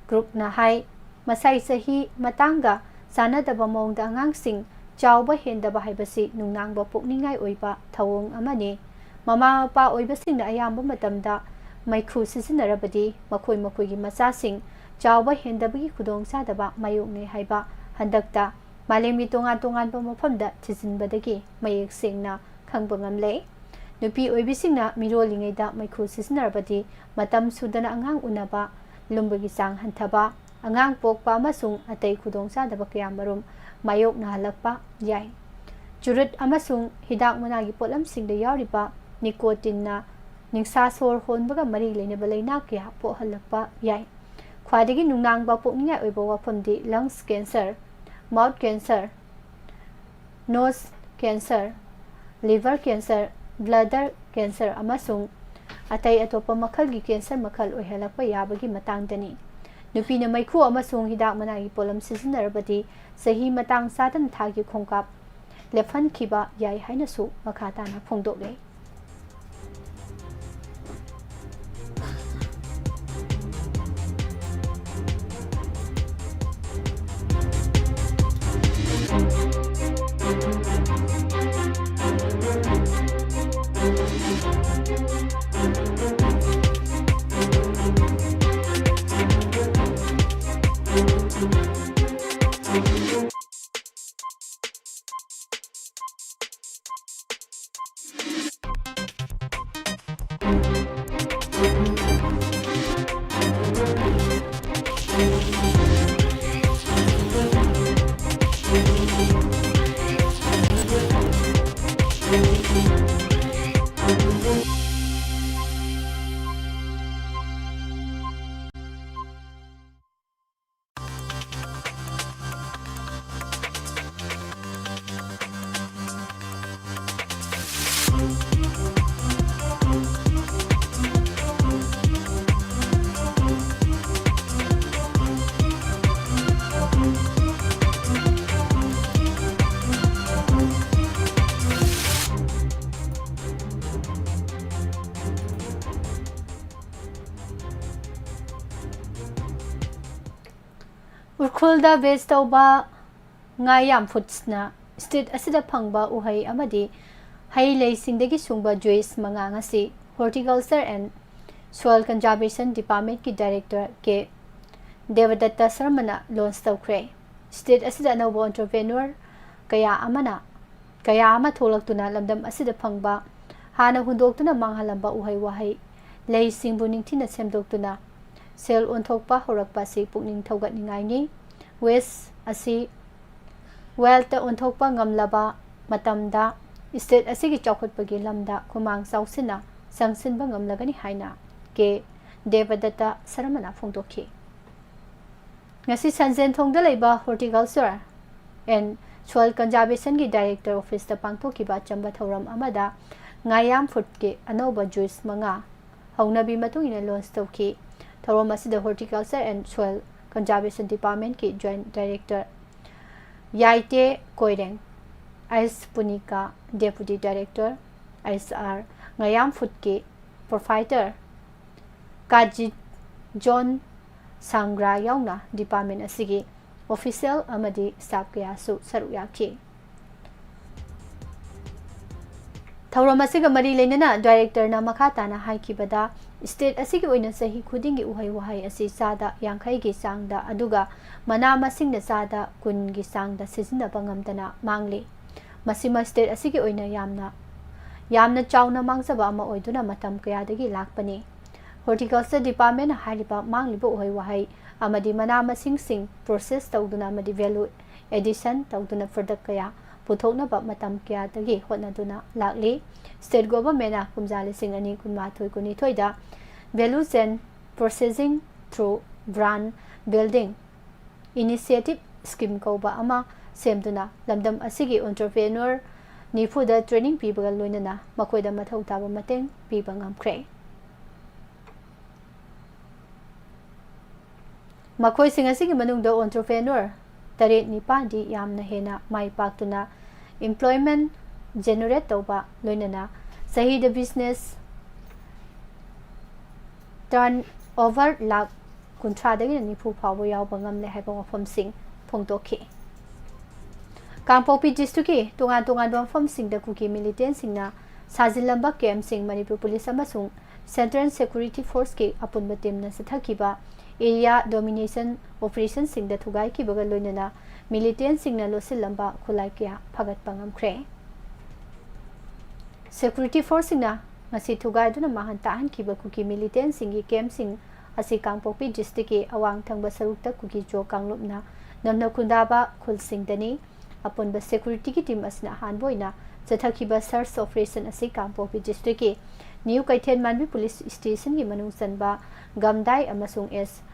ꯀ꯭ꯔꯨꯛꯅ ꯍꯥꯏ, ꯃꯁꯥꯏ ꯆꯍꯤ ꯃꯇꯥꯡꯒ ꯆꯥꯟꯅꯗꯕ ꯃꯑꯣꯡꯗ ꯑꯉꯥꯡꯁꯤꯡ ꯆꯥꯎꯕ ꯍꯦꯟꯗꯕ ꯍꯥꯏꯕꯁꯤ ꯅꯨꯡꯅꯥꯡꯕ ꯄꯣꯛꯅꯤꯡꯉꯥꯏ ꯑꯣꯏꯕ ꯊꯧꯑꯣꯡ ꯑꯃꯅꯤ꯫ ꯃꯃꯥ ꯃꯄꯥ ꯑꯣꯏꯕꯁꯤꯡꯅ ꯑꯌꯥꯝꯕ ꯃꯇꯝꯗ ꯃꯩꯈꯨ ꯁꯤꯖꯤꯟꯅꯔꯕꯗꯤ ꯃꯈꯣꯏ ꯃꯈꯣꯏꯒꯤ ꯃꯆꯥꯁꯤꯡ ꯆꯥꯎꯕ ꯍꯦꯟꯗꯕꯒꯤ ꯈꯨꯗꯣꯡꯆꯥꯗꯕ ꯃꯥꯌꯣꯛꯅꯩ ꯍꯥꯏꯕ ꯍꯟꯗꯛꯇ ꯃꯥꯂꯦꯝꯒꯤ ꯇꯣꯉꯥꯟ ꯇꯣꯉꯥꯟꯕ ꯃꯐꯝꯗ ꯊꯤꯖꯤꯟꯕꯗꯒꯤ ꯃꯌꯦꯛ ꯁꯦꯡꯅ ꯈꯪꯕ ꯉꯝꯂꯦ꯫ ꯅꯨꯄꯤ ꯑꯣꯏꯕꯤꯁꯤꯡꯅ ꯃꯤꯔꯣꯜꯂꯤꯉꯩꯗ ꯃꯩꯈꯨ ꯁꯤꯖꯤꯟꯅꯔꯕꯗꯤ ꯃꯇꯝ ꯁꯨꯗꯅ ꯑꯉꯥꯡ ꯎꯅꯕ, ꯂꯨꯝꯕꯒꯤ ꯆꯥꯡ ꯍꯟꯊꯕ, ꯑꯉꯥꯡ ꯄꯣꯛꯄ ꯑꯃꯁꯨꯡ ꯑꯇꯩ ꯈꯨꯗꯣꯡꯆꯥꯗꯕ ꯀꯌꯥꯃꯔꯨꯝ ꯃꯥꯌꯣꯛꯅꯍꯜꯂꯛꯄ ꯌꯥꯏ꯫ ꯆꯨꯔꯨꯠ ꯑꯃꯁꯨꯡ ꯍꯤꯗꯥꯛ ꯃꯅꯥꯒꯤ ꯄꯣꯠꯂꯝꯁꯤꯡꯗ ꯌꯥꯎꯔꯤꯕ ꯅꯤꯀꯣꯇꯤꯟꯅ ꯅꯤꯡꯁꯥ ꯁꯣꯔ ꯍꯣꯟꯕꯒ ꯃꯔꯤ ꯂꯩꯅꯕ ꯂꯥꯏꯅꯥ ꯀꯌꯥ ꯄꯣꯛꯍꯜꯂꯛꯄ ꯌꯥꯏ꯫ ꯈ꯭ꯋꯥꯏꯗꯒꯤ ꯅꯨꯡꯅꯥꯡꯕ ꯄꯣꯛꯅꯤꯡꯉꯥꯏ ꯑꯣꯏꯕ ꯋꯥꯐꯝꯗꯤ lungs cancer, mouth cancer, nose cancer, liver cancer, bladder cancer ꯑꯃꯁꯨꯡ ꯑꯇꯩ ꯑꯇꯣꯞꯄ ꯃꯈꯜꯒꯤ ꯀꯦꯟꯁꯔ ꯃꯈꯜ ꯑꯣꯏꯍꯜꯂꯛꯄ ꯌꯥꯕꯒꯤ ꯃꯇꯥꯡꯗꯅꯤ꯫ ꯅꯨꯄꯤꯅ ꯃꯩꯈꯨ ꯑꯃꯁꯨꯡ ꯍꯤꯗꯥꯛ ꯃꯅꯥꯒꯤ ꯄꯣꯠꯂꯝ ꯁꯤꯖꯤꯟꯅꯔꯕꯗꯤ ꯆꯍꯤ ꯃꯇꯥꯡ ꯆꯥꯗꯅ ꯊꯥꯒꯤ ꯈꯣꯡꯀꯥꯞ ꯂꯦꯞꯍꯟꯈꯤꯕ ꯌꯥꯏ ꯍꯥꯏꯅꯁꯨ ꯃꯈꯥ ꯇꯥꯅ ꯐꯣꯡꯗꯣꯛꯂꯦ꯫ ꯎꯈ꯭ꯔꯨꯜꯗ ꯕꯦꯁ ꯇꯧꯕ ꯉꯥꯌꯥꯝ ꯐꯨꯗꯁꯅ ꯁ꯭ꯇꯦꯠ ꯑꯁꯤꯗ ꯐꯪꯕ ꯎꯍꯩ ꯑꯃꯗꯤ ꯍꯩ ꯂꯩꯁꯤꯡꯗꯒꯤ ꯁꯨꯡꯕ ꯖꯨꯏꯁ ꯃꯉꯥ ꯉꯁꯤ Horticulture and Soil Conservation Departmentꯀꯤ Director ꯀꯦ ꯗꯦꯕꯗꯠꯇ ꯁꯔꯃꯅ ꯂꯣꯟꯆ ꯇꯧꯈ꯭ꯔꯦ꯫ ꯁ꯭ꯇꯦꯠ ꯑꯁꯤꯗ ꯑꯅꯧꯕ entrepreneur ꯀꯌꯥ ꯑꯃꯅ, ꯀꯌꯥ ꯑꯃ ꯊꯣꯛꯂꯛꯇꯨꯅ ꯂꯝꯗꯝ ꯑꯁꯤꯗ ꯐꯪꯕ ꯍꯥꯟꯅ ꯍꯨꯟꯗꯣꯛꯇꯨꯅ ꯃꯥꯡꯍꯜꯂꯝꯕ ꯎꯍꯩ ꯋꯥꯍꯩ ꯂꯩꯁꯤꯡꯕꯨ ꯅꯤꯡꯊꯤꯅ ꯁꯦꯝꯗꯣꯛꯇꯨꯅ ꯁꯦꯜ ꯑꯣꯟꯊꯣꯛꯄ ꯍꯧꯔꯛꯄ ꯑꯁꯤ ꯄꯨꯛꯅꯤꯡ ꯊꯧꯒꯠꯅꯤꯡꯉꯥꯏꯅꯤ꯫ Waste ꯑꯁꯤ wealthꯇ ꯑꯣꯟꯊꯣꯛꯄ ꯉꯝꯂꯕ ꯃꯇꯝꯗ state ꯑꯁꯤꯒꯤ ꯆꯥꯎꯈꯠꯄꯒꯤ ꯂꯝꯗ ꯈꯨꯃꯥꯡ ꯆꯥꯎꯁꯤꯟꯅ ꯆꯪꯁꯤꯟꯕ ꯉꯝꯂꯒꯅꯤ ꯍꯥꯏꯅ ꯀꯦ ꯗꯦꯕꯗꯠꯇ ꯁꯔꯃꯅ ꯐꯣꯡꯗꯣꯛꯈꯤ꯫ ꯉꯁꯤ ꯁꯟꯖꯦꯟꯊꯣꯡꯗ ꯂꯩꯕ Horticulture and Soil Conservationꯒꯤ Director Officeꯇ ꯄꯥꯡꯊꯣꯛꯈꯤꯕ ꯑꯆꯝꯕ ꯊꯧꯔꯝ ꯑꯃꯗ ꯉꯥꯌꯥꯝ ꯐꯨꯗꯀꯤ ꯑꯅꯧꯕ ꯖꯨꯏꯁ ꯃꯉꯥ ꯍꯧꯅꯕꯤ ꯃꯇꯨꯡ ꯏꯟꯅ ꯂꯣꯟꯆ ꯇꯧꯈꯤ꯫ ꯊꯧꯔꯝ ꯑꯁꯤꯗ Horticulture and Soil Conservation Departmentꯀꯤ Joint Director Yaite Koireng, S Punika, Deputy Director, S R ꯉꯌꯥꯝ ꯐꯨꯗꯀꯤ Proprietor ꯀꯥꯖꯤꯠ ꯖꯣꯟ ꯁꯥꯡꯒ꯭ꯔꯥ ꯌꯥꯎꯅ department ꯑꯁꯤꯒꯤ official ꯑꯃꯗꯤ staff ꯀꯌꯥꯁꯨ ꯁꯔꯨꯛ ꯌꯥꯈꯤ꯫ ꯊꯧꯔꯝ ꯑꯁꯤꯒ ꯃꯔꯤ ꯂꯩꯅꯅ directorꯅ ꯃꯈꯥ ꯇꯥꯅ ꯍꯥꯏꯈꯤꯕꯗ, state ꯑꯁꯤꯒꯤ ꯑꯣꯏꯅ ꯆꯍꯤ ꯈꯨꯗꯤꯡꯒꯤ ꯎꯍꯩ ꯋꯥꯍꯩ ꯑꯁꯤ ꯆꯥꯗ ꯌꯥꯡꯈꯩꯒꯤ ꯆꯥꯡꯗ, ꯑꯗꯨꯒ ꯃꯅꯥ ꯃꯁꯤꯡꯅ ꯆꯥꯗ ꯀꯨꯟꯒꯤ ꯆꯥꯡꯗ ꯁꯤꯖꯤꯟꯅꯕ ꯉꯝꯗꯅ ꯃꯥꯡꯂꯤ꯫ ꯃꯁꯤꯃ state ꯑꯁꯤꯒꯤ ꯑꯣꯏꯅ ꯌꯥꯝꯅ, ꯌꯥꯝꯅ ꯆꯥꯎꯅ ꯃꯥꯡꯖꯕ ꯑꯃ ꯑꯣꯏꯗꯨꯅ ꯃꯇꯝ ꯀꯌꯥꯗꯒꯤ ꯂꯥꯛꯄꯅꯤ꯫ Horticulture Departmentꯅ ꯍꯥꯏꯔꯤꯕ ꯃꯥꯡꯂꯤꯕ ꯎꯍꯩ ꯋꯥꯍꯩ ꯑꯃꯗꯤ ꯃꯅꯥ ꯃꯁꯤꯡꯁꯤꯡ process ꯇꯧꯗꯨꯅ ꯑꯃꯗꯤ value addition ꯇꯧꯗꯨꯅ product ꯀꯌꯥ ꯄꯨꯊꯣꯛꯅꯕ ꯃꯇꯝ ꯀꯌꯥꯗꯒꯤ ꯍꯣꯠꯅꯗꯨꯅ ꯂꯥꯛꯂꯤ꯫ State governmentꯅ ꯀꯨꯝꯖꯥ ꯂꯤꯁꯤꯡ ꯑꯅꯤ ꯀꯨꯟꯃꯥꯊꯣꯏ ꯀꯨꯟꯅꯤꯊꯣꯏꯗ value chain processing through brand building initiative scheme ꯀꯧꯕ ꯑꯃ ꯁꯦꯝꯗꯨꯅ ꯂꯝꯗꯝ ꯑꯁꯤꯒꯤ entrepreneur ꯅꯤꯐꯨꯗ training ꯄꯤꯕꯒ ꯂꯣꯏꯅꯅ ꯃꯈꯣꯏꯗ ꯃꯊꯧ ꯇꯥꯕ ꯃꯇꯦꯡ ꯄꯤꯕ ꯉꯝꯈ꯭ꯔꯦ꯫ ꯃꯈꯣꯏꯁꯤꯡ ꯑꯁꯤꯒꯤ ꯃꯅꯨꯡꯗ entrepreneur ꯇꯔꯦꯠ ꯅꯤꯄꯥꯟꯗꯤ ꯌꯥꯝꯅ ꯍꯦꯟꯅ ꯃꯥꯏ ꯄꯥꯛꯇꯨꯅ employment generate ꯇꯧꯕ, ꯂꯣꯏꯅꯅ ꯆꯍꯤꯗ business turnover ꯂꯥꯈ ꯀꯨꯟꯊ꯭ꯔꯥꯗꯒꯤꯅ ꯅꯤꯐꯨ ꯐꯥꯎꯕ ꯌꯥꯎꯕ ꯉꯝꯂꯦ ꯍꯥꯏꯕ ꯋꯥꯐꯝꯁꯤꯡ ꯐꯣꯡꯗꯣꯛꯈꯤ꯫ ꯀꯥꯡꯄꯣꯛꯄꯤ districtꯀꯤ ꯇꯣꯉꯥꯟ ꯇꯣꯉꯥꯟꯕ ꯃꯐꯝꯁꯤꯡꯗ ꯀꯨꯀꯤ militantꯁꯤꯡꯅ ꯁꯥꯖꯤꯜꯂꯝꯕ campꯁꯤꯡ ꯃꯅꯤꯄꯨꯔ police ꯑꯃꯁꯨꯡ Central Security Forceꯀꯤ ꯑꯄꯨꯟꯕ teamꯅ ꯆꯠꯊꯈꯤꯕ area domination operationꯁꯤꯡꯗ ꯊꯨꯒꯥꯏꯈꯤꯕꯒ ꯂꯣꯏꯅꯅ militantꯁꯤꯡꯅ ꯂꯣꯠꯁꯤꯜꯂꯝꯕ ꯈꯨꯠꯂꯥꯏ ꯀꯌꯥ ꯐꯥꯒꯠꯄ ꯉꯝꯈ꯭ꯔꯦ꯫ Security Forceꯁꯤꯡꯅ ꯉꯁꯤ ꯊꯨꯒꯥꯏꯗꯨꯅ ꯃꯥꯡꯍꯟ ꯇꯥꯛꯍꯟꯈꯤꯕ ꯀꯨꯀꯤ militantꯁꯤꯡꯒꯤ campꯁꯤꯡ ꯑꯁꯤ ꯀꯥꯡꯄꯣꯛꯄꯤ districtꯀꯤ ꯑꯋꯥꯡ ꯊꯪꯕ ꯁꯔꯨꯛꯇ ꯀꯨꯀꯤ-ꯖꯣ ꯀꯥꯡꯂꯨꯞꯅ ꯅꯝꯅ ꯈꯨꯟꯗꯥꯕ ꯈꯨꯜꯁꯤꯡꯗꯅꯤ꯫ ꯑꯄꯨꯟꯕ securityꯒꯤ team ꯑꯁꯤꯅ ꯑꯍꯥꯟꯕ ꯑꯣꯏꯅ ꯆꯠꯊꯈꯤꯕ search operation ꯑꯁꯤ ꯀꯥꯡꯄꯣꯛꯄꯤ districtꯀꯤ New ꯀꯩꯊꯦꯜ ꯃꯥꯟꯕꯤ police stationꯒꯤ ꯃꯅꯨꯡ ꯆꯟꯕ ꯒꯝꯗꯥꯏ ꯑꯃꯁꯨꯡ ꯑꯦꯁ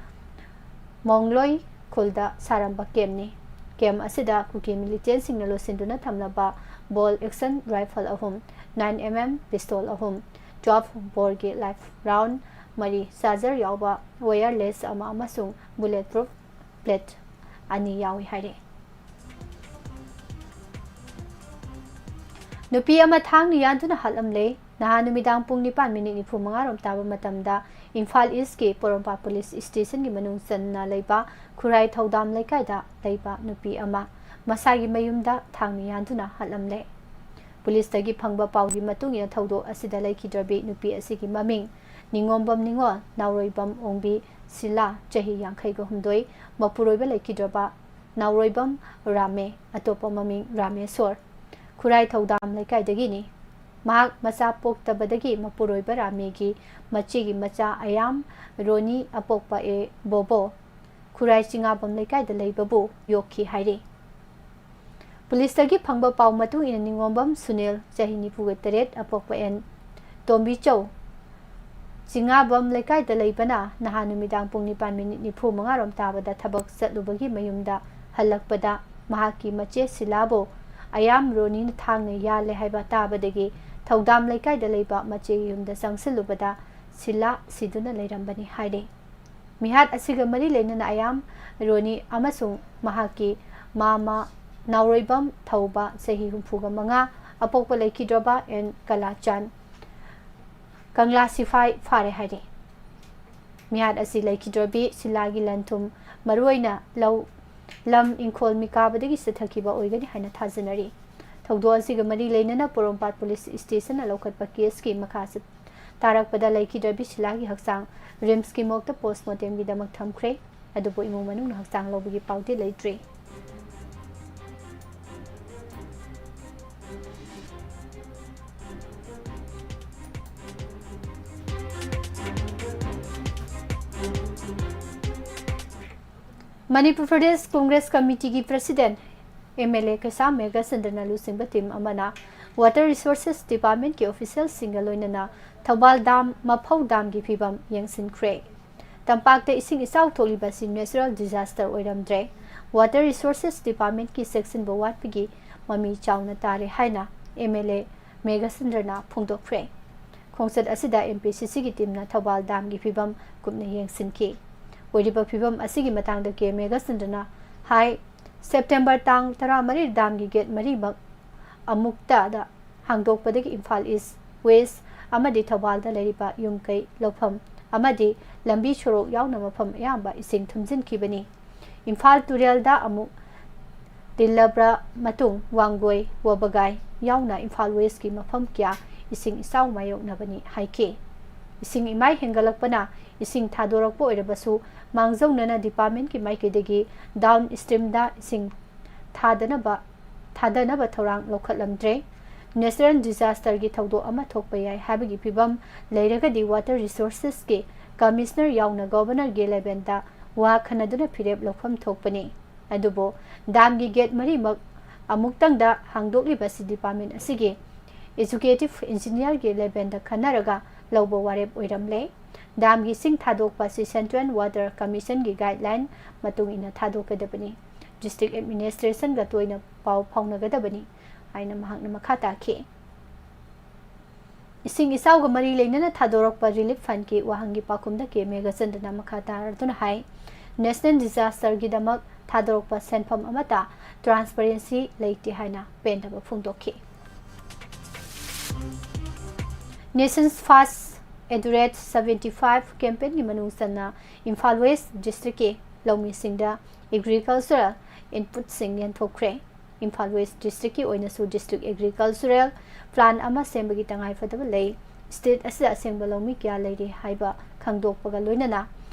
ꯃꯣꯡꯂꯣꯏ ꯈꯨꯜꯗ ꯁꯥꯔꯝꯕ campꯅꯤ꯫ Camp ꯑꯁꯤꯗ ꯀꯨꯀꯤ militantꯁꯤꯡꯅ ꯂꯣꯠꯁꯤꯟꯗꯨꯅ ꯊꯝꯂꯕ bolt action rifle ꯑꯍꯨꯝ, nine M M pistol ꯑꯍꯨꯝ, twelve boreꯒꯤ live round ꯃꯔꯤ, ꯆꯥꯔꯖꯔ ꯌꯥꯎꯕ ꯋꯥꯌꯔꯂꯦꯁ ꯑꯃ ꯑꯃꯁꯨꯡ ꯕꯨꯂꯦꯠ ꯄ꯭ꯔꯨꯐ ꯄ꯭ꯂꯦꯠ ꯑꯅꯤ ꯌꯥꯎꯏ ꯍꯥꯏꯔꯤ꯫ ꯅꯨꯄꯤ ꯑꯃ ꯊꯥꯡꯅ ꯌꯥꯟꯗꯨꯅ ꯍꯥꯠꯂꯝꯂꯦ꯫ ꯅꯍꯥꯟ ꯅꯨꯃꯤꯗꯥꯡ ꯄꯨꯡ ꯅꯤꯄꯥꯟ ꯃꯤꯅꯤꯠ ꯅꯤꯐꯨ ꯃꯉꯥ ꯔꯣꯝ ꯇꯥꯕ ꯃꯇꯝꯗ ꯏꯝꯐꯥꯜ ꯏꯁꯀꯤ ꯄꯣꯔꯣꯝꯄꯥꯠ ꯄꯨꯂꯤꯁ ꯁ꯭ꯇꯦꯁꯟꯒꯤ ꯃꯅꯨꯡ ꯆꯟꯅ ꯂꯩꯕ ꯈꯨꯔꯥꯏ ꯊꯧꯗꯥꯝ ꯂꯩꯀꯥꯏꯗ ꯂꯩꯕ ꯅꯨꯄꯤ ꯑꯃ ꯃꯁꯥꯒꯤ ꯃꯌꯨꯝꯗ ꯊꯥꯡꯅ ꯌꯥꯟꯗꯨꯅ ꯍꯥꯠꯂꯝꯂꯦ꯫ ꯄꯨꯂꯤꯁꯇꯒꯤ ꯐꯪꯕ ꯄꯥꯎꯒꯤ ꯃꯇꯨꯡ ꯏꯟꯅ ꯊꯧꯗꯣꯛ ꯑꯁꯤꯗ ꯂꯩꯈꯤꯗ꯭ꯔꯕꯤ ꯅꯨꯄꯤ ꯑꯁꯤꯒꯤ ꯃꯃꯤꯡ ꯅꯤꯉꯣꯝꯕꯝ ꯅꯤꯉꯣꯜ, ꯅꯥꯎꯔꯣꯏꯕꯝ ꯑꯣꯡꯕꯤ ꯁꯤꯂꯥ, ꯆꯍꯤ ꯌꯥꯡꯈꯩꯒ ꯍꯨꯝꯗꯣꯏ, ꯃꯄꯨꯔꯣꯏꯕ ꯂꯩꯈꯤꯗ꯭ꯔꯕ ꯅꯥꯎꯔꯣꯏꯕꯝ ꯔꯥꯃꯦ, ꯑꯇꯣꯞꯄ ꯃꯃꯤꯡ ꯔꯥꯃꯦꯁꯣꯔ, ꯈꯨꯔꯥꯏ ꯊꯧꯗꯥꯝ ꯂꯩꯀꯥꯏꯗꯒꯤꯅꯤ꯫ ꯃꯍꯥꯛ ꯃꯆꯥ ꯄꯣꯛꯇꯕꯗꯒꯤ ꯃꯄꯨꯔꯣꯏꯕ ꯔꯥꯃꯦꯒꯤ ꯃꯆꯦꯒꯤ ꯃꯆꯥ ꯑꯌꯥꯝ ꯔꯣꯅꯤ ꯑꯄꯣꯛꯄ ꯑꯦ ꯕꯣꯕꯣ, ꯈꯨꯔꯥꯏ ꯆꯤꯉꯥꯕꯝ ꯂꯩꯀꯥꯏꯗ ꯂꯩꯕꯕꯨ ꯌꯣꯛꯈꯤ ꯍꯥꯏꯔꯤ꯫ ꯄꯨꯂꯤꯁꯇꯒꯤ ꯐꯪꯕ ꯄꯥꯎ ꯃꯇꯨꯡ ꯏꯟꯅ ꯅꯤꯉꯣꯝꯕꯝ ꯁꯨꯅꯤꯜ, ꯆꯍꯤ ꯅꯤꯐꯨꯒ ꯇꯔꯦꯠ, ꯑꯄꯣꯛꯄ ꯑꯦꯟ ꯇꯣꯝꯕꯤꯆꯧ, ꯆꯤꯉꯥꯕꯝ ꯂꯩꯀꯥꯏꯗ ꯂꯩꯕꯅ ꯅꯍꯥꯟ ꯅꯨꯃꯤꯗꯥꯡ ꯄꯨꯡ ꯅꯤꯄꯥꯟ ꯃꯤꯅꯤꯠ ꯅꯤꯐꯨ ꯃꯉꯥ ꯔꯣꯝ ꯇꯥꯕꯗ ꯊꯕꯛ ꯆꯠꯂꯨꯕꯒꯤ ꯃꯌꯨꯝꯗ ꯍꯜꯂꯛꯄꯗ ꯃꯍꯥꯛꯀꯤ ꯃꯆꯦ ꯁꯤꯂꯥꯕꯨ ꯑꯌꯥꯝ ꯔꯣꯅꯤꯅ ꯊꯥꯡꯅ ꯌꯥꯜꯂꯦ ꯍꯥꯏꯕ ꯇꯥꯕꯗꯒꯤ ꯊꯧꯗꯥꯝ ꯂꯩꯀꯥꯏꯗ ꯂꯩꯕ ꯃꯆꯦꯒꯤ ꯌꯨꯝꯗ ꯆꯪꯁꯤꯜꯂꯨꯕꯗ ꯁꯤꯂꯥ ꯁꯤꯗꯨꯅ ꯂꯩꯔꯝꯕꯅꯤ ꯍꯥꯏꯔꯤ꯫ ꯃꯤꯍꯥꯠ ꯑꯁꯤꯒ ꯃꯔꯤ ꯂꯩꯅꯅ ꯑꯌꯥꯝ ꯔꯣꯅꯤ ꯑꯃꯁꯨꯡ ꯃꯍꯥꯛꯀꯤ ꯃꯥꯃ ꯅꯥꯎꯔꯣꯏꯕꯝ ꯊꯧꯕ, ꯆꯍꯤ ꯍꯨꯝꯐꯨꯒ ꯃꯉꯥ, ꯑꯄꯣꯛꯄ ꯂꯩꯈꯤꯗ꯭ꯔꯕ ꯑꯦꯟ ꯀꯂꯥꯆꯥꯟ, ꯀꯪꯂꯥ ꯁꯤꯐꯥꯏ ꯐꯥꯔꯦ ꯍꯥꯏꯔꯤ꯫ ꯃꯤꯍꯥꯠ ꯑꯁꯤ ꯂꯩꯈꯤꯗ꯭ꯔꯕꯤ ꯁꯤꯂꯥꯒꯤ ꯂꯟ ꯊꯨꯝ, ꯃꯔꯨꯑꯣꯏꯅ ꯂꯧ, ꯂꯝ ꯏꯪꯈꯣꯜ ꯃꯤꯀꯥꯕꯗꯒꯤ ꯆꯠꯊꯈꯤꯕ ꯑꯣꯏꯒꯅꯤ ꯍꯥꯏꯅ ꯊꯥꯖꯅꯔꯤ꯫ ꯊꯧꯗꯣꯛ ꯑꯁꯤꯒ ꯃꯔꯤ ꯂꯩꯅꯅ ꯄꯣꯔꯣꯝꯄꯥꯠ ꯄꯨꯂꯤꯁ ꯁ꯭ꯇꯦꯁꯟꯅ ꯂꯧꯈꯠꯄ ꯀꯦꯁꯀꯤ ꯃꯈꯥ ꯆꯠ-, ꯇꯥꯔꯛꯄꯗ ꯂꯩꯈꯤꯗ꯭ꯔꯕꯤ ꯁꯤꯂꯥꯒꯤ ꯍꯛꯆꯥꯡ ꯔꯤꯝꯁꯀꯤ ꯃꯣꯔꯒꯇ ꯄꯣꯁꯃꯣꯔꯇꯦꯝꯒꯤꯗꯃꯛ ꯊꯝꯈ꯭ꯔꯦ꯫ ꯑꯗꯨꯕꯨ ꯏꯃꯨꯡ ꯃꯅꯨꯡꯅ ꯍꯛꯆꯥꯡ ꯂꯧꯕꯒꯤ ꯄꯥꯎꯗꯤ ꯂꯩꯇ꯭ꯔꯤ꯫ ꯃꯅꯤꯄꯨꯔ ꯄ꯭ꯔꯗꯦꯁ ꯀꯣꯡꯒ꯭ꯔꯦꯁ ꯀꯃꯤꯇꯤꯒꯤ president M L A Keisham ꯃꯦꯘꯆꯟꯗ꯭ꯔꯅ ꯂꯨꯆꯤꯡꯕ ꯇꯤꯝ ꯑꯃꯅ ꯋꯥꯇꯔ ꯔꯤꯁꯣꯔꯁꯦꯁ ꯗꯤꯄꯥꯔꯠꯃꯦꯟꯠꯀꯤ ꯑꯣꯐꯤꯁꯤꯌꯦꯜꯁꯤꯡꯒ ꯂꯣꯏꯅꯅ ꯊꯧꯕꯥꯜ ꯗꯥꯝ, ꯃꯐꯧ ꯗꯥꯝꯒꯤ ꯐꯤꯕꯝ ꯌꯦꯡꯁꯤꯟꯈ꯭ꯔꯦ꯫ ꯇꯝꯄꯥꯛꯇ ꯏꯁꯤꯡ ꯏꯆꯥꯎ ꯊꯣꯛꯂꯤꯕ ꯑꯁꯤ ꯅꯦꯆꯔꯦꯜ ꯗꯤꯖꯥꯁꯇꯔ ꯑꯣꯏꯔꯝꯗ꯭ꯔꯦ꯫ ꯋꯥꯇꯔ ꯔꯤꯁꯣꯔꯁꯦꯁ ꯗꯤꯄꯥꯔꯠꯃꯦꯟꯠꯀꯤ ꯆꯦꯛꯁꯤꯟꯕ ꯋꯥꯠꯄꯒꯤ ꯃꯃꯤ ꯆꯥꯎꯅ ꯇꯥꯔꯦ ꯍꯥꯏꯅ ꯑꯦꯝ ꯑꯦꯜ ꯑꯦ ꯃꯦꯘꯆꯟꯗ꯭ꯔꯅ ꯐꯣꯡꯗꯣꯛꯈ꯭ꯔꯦ꯫ ꯈꯣꯡꯆꯠ ꯑꯁꯤꯗ M P C Cꯒꯤ teamꯅ ꯊꯧꯕꯥꯜ damꯒꯤ ꯐꯤꯕꯝ ꯀꯨꯞꯅ ꯌꯦꯡꯁꯤꯟꯈꯤ꯫ ꯑꯣꯏꯔꯤꯕ ꯐꯤꯕꯝ ꯑꯁꯤꯒꯤ ꯃꯇꯥꯡꯗ K ꯃꯦꯘꯆꯟꯗ꯭ꯔꯅ ꯍꯥꯏ, September ꯇꯥꯡ ꯇꯔꯥꯃꯔꯤ damꯒꯤ gate ꯃꯔꯤꯃꯛ ꯑꯃꯨꯛꯇꯗ ꯍꯥꯡꯗꯣꯛꯄꯗꯒꯤ ꯏꯝꯐꯥꯜ East, West ꯑꯃꯗꯤ ꯊꯧꯕꯥꯜꯗ ꯂꯩꯔꯤꯕ ꯌꯨꯝ ꯀꯩ, ꯂꯧꯐꯝ ꯑꯃꯗꯤ ꯂꯝꯕꯤ ꯁꯣꯔꯣꯛ ꯌꯥꯎꯅ ꯃꯐꯝ ꯑꯌꯥꯝꯕ ꯏꯁꯤꯡ ꯊꯨꯝꯖꯤꯟꯈꯤꯕꯅꯤ꯫ ꯏꯝꯐꯥꯜ ꯇꯨꯔꯦꯜꯗ ꯑꯃꯨꯛ ꯇꯤꯜꯂꯕ꯭ꯔ ꯃꯇꯨꯡ ꯋꯥꯡꯒꯣꯏ, ꯋꯥꯕꯒꯥꯏ ꯌꯥꯎꯅ ꯏꯝꯐꯥꯜ Westꯀꯤ ꯃꯐꯝ ꯀꯌꯥ ꯏꯁꯤꯡ ꯏꯆꯥꯎ ꯃꯥꯌꯣꯛꯅꯕꯅꯤ ꯍꯥꯏꯈꯤ꯫ ꯏꯁꯤꯡ ꯏꯃꯥꯏ ꯍꯦꯟꯒꯠꯂꯛꯄꯅ ꯏꯁꯤꯡ ꯊꯥꯗꯣꯔꯛꯄ ꯑꯣꯏꯔꯕꯁꯨ ꯃꯥꯡꯖꯧꯅꯅ departmentꯀꯤ ꯃꯥꯏꯀꯩꯗꯒꯤ downstreamꯗ ꯏꯁꯤꯡ ꯊꯥꯗꯅꯕ, ꯊꯥꯗꯅꯕ ꯊꯧꯔꯥꯡ ꯂꯧꯈꯠꯂꯝꯗ꯭ꯔꯦ꯫ Natural disasterꯒꯤ ꯊꯧꯗꯣꯛ ꯑꯃ ꯊꯣꯛꯄ ꯌꯥꯏ ꯍꯥꯏꯕꯒꯤ ꯐꯤꯕꯝ ꯂꯩꯔꯒꯗꯤ Water Resourcesꯀꯤ Commissioner ꯌꯥꯎꯅ Governorꯒꯤ levelꯗ ꯋꯥ ꯈꯟꯅꯗꯨꯅ ꯐꯤꯔꯦꯞ ꯂꯧꯐꯝ ꯊꯣꯛꯄꯅꯤ꯫ ꯑꯗꯨꯕꯨ damꯒꯤ gate ꯃꯔꯤꯃꯛ ꯑꯃꯨꯛꯇꯪꯗ ꯍꯥꯡꯗꯣꯛꯂꯤꯕ ꯑꯁꯤ department ꯑꯁꯤꯒꯤ executive engineerꯒꯤ levelꯗ ꯈꯟꯅꯔꯒ ꯂꯧꯕ ꯋꯥꯔꯦꯞ ꯑꯣꯏꯔꯝꯂꯦ꯫ Damꯒꯤ ꯏꯁꯤꯡ ꯊꯥꯗꯣꯛꯄ ꯑꯁꯤ Central Water Commissionꯒꯤ guideline ꯃꯇꯨꯡ ꯏꯟꯅ ꯊꯥꯗꯣꯛꯀꯗꯕꯅꯤ꯫ District administrationꯒ ꯇꯣꯏꯅ ꯄꯥꯎ ꯐꯥꯎꯅꯒꯗꯕꯅꯤ ꯍꯥꯏꯅ ꯃꯍꯥꯛꯅ ꯃꯈꯥ ꯇꯥꯈꯤ꯫ ꯏꯁꯤꯡ ꯏꯆꯥꯎꯒ ꯃꯔꯤ ꯂꯩꯅꯅ ꯊꯥꯗꯣꯔꯛꯄ relief fundꯀꯤ ꯋꯥꯍꯪꯒꯤ ꯄꯥꯎꯈꯨꯝꯗ K ꯃꯦꯘꯆꯟꯗ꯭ꯔꯅ ꯃꯈꯥ ꯇꯥꯔꯗꯨꯅ ꯍꯥꯏ, National disasterꯒꯤꯗꯃꯛ ꯊꯥꯗꯣꯔꯛꯄ ꯁꯦꯟꯐꯝ ꯑꯃꯠꯇ transparency ꯂꯩꯇꯦ ꯍꯥꯏꯅ ꯄꯦꯟꯗꯕ ꯐꯣꯡꯗꯣꯛꯈꯤ꯫ Nation's First at the rate seventy five campaignꯒꯤ ꯃꯅꯨꯡ ꯆꯟꯅ ꯏꯝꯐꯥꯜ West districtꯀꯤ ꯂꯧꯃꯤꯁꯤꯡꯗ agricultural inputꯁꯤꯡ ꯌꯦꯟꯊꯣꯛꯈ꯭ꯔꯦ꯫ ꯏꯝꯐꯥꯜ West districtꯀꯤ ꯑꯣꯏꯅꯁꯨ district agricultural plan ꯑꯃ ꯁꯦꯝꯕꯒꯤ ꯇꯉꯥꯏꯐꯗꯕ ꯂꯩ꯫ State ꯑꯁꯤꯗ ꯑꯁꯦꯡꯕ ꯂꯧꯃꯤ ꯀꯌꯥ ꯂꯩꯔꯤ ꯍꯥꯏꯕ ꯈꯪꯗꯣꯛꯄꯒ ꯂꯣꯏꯅꯅ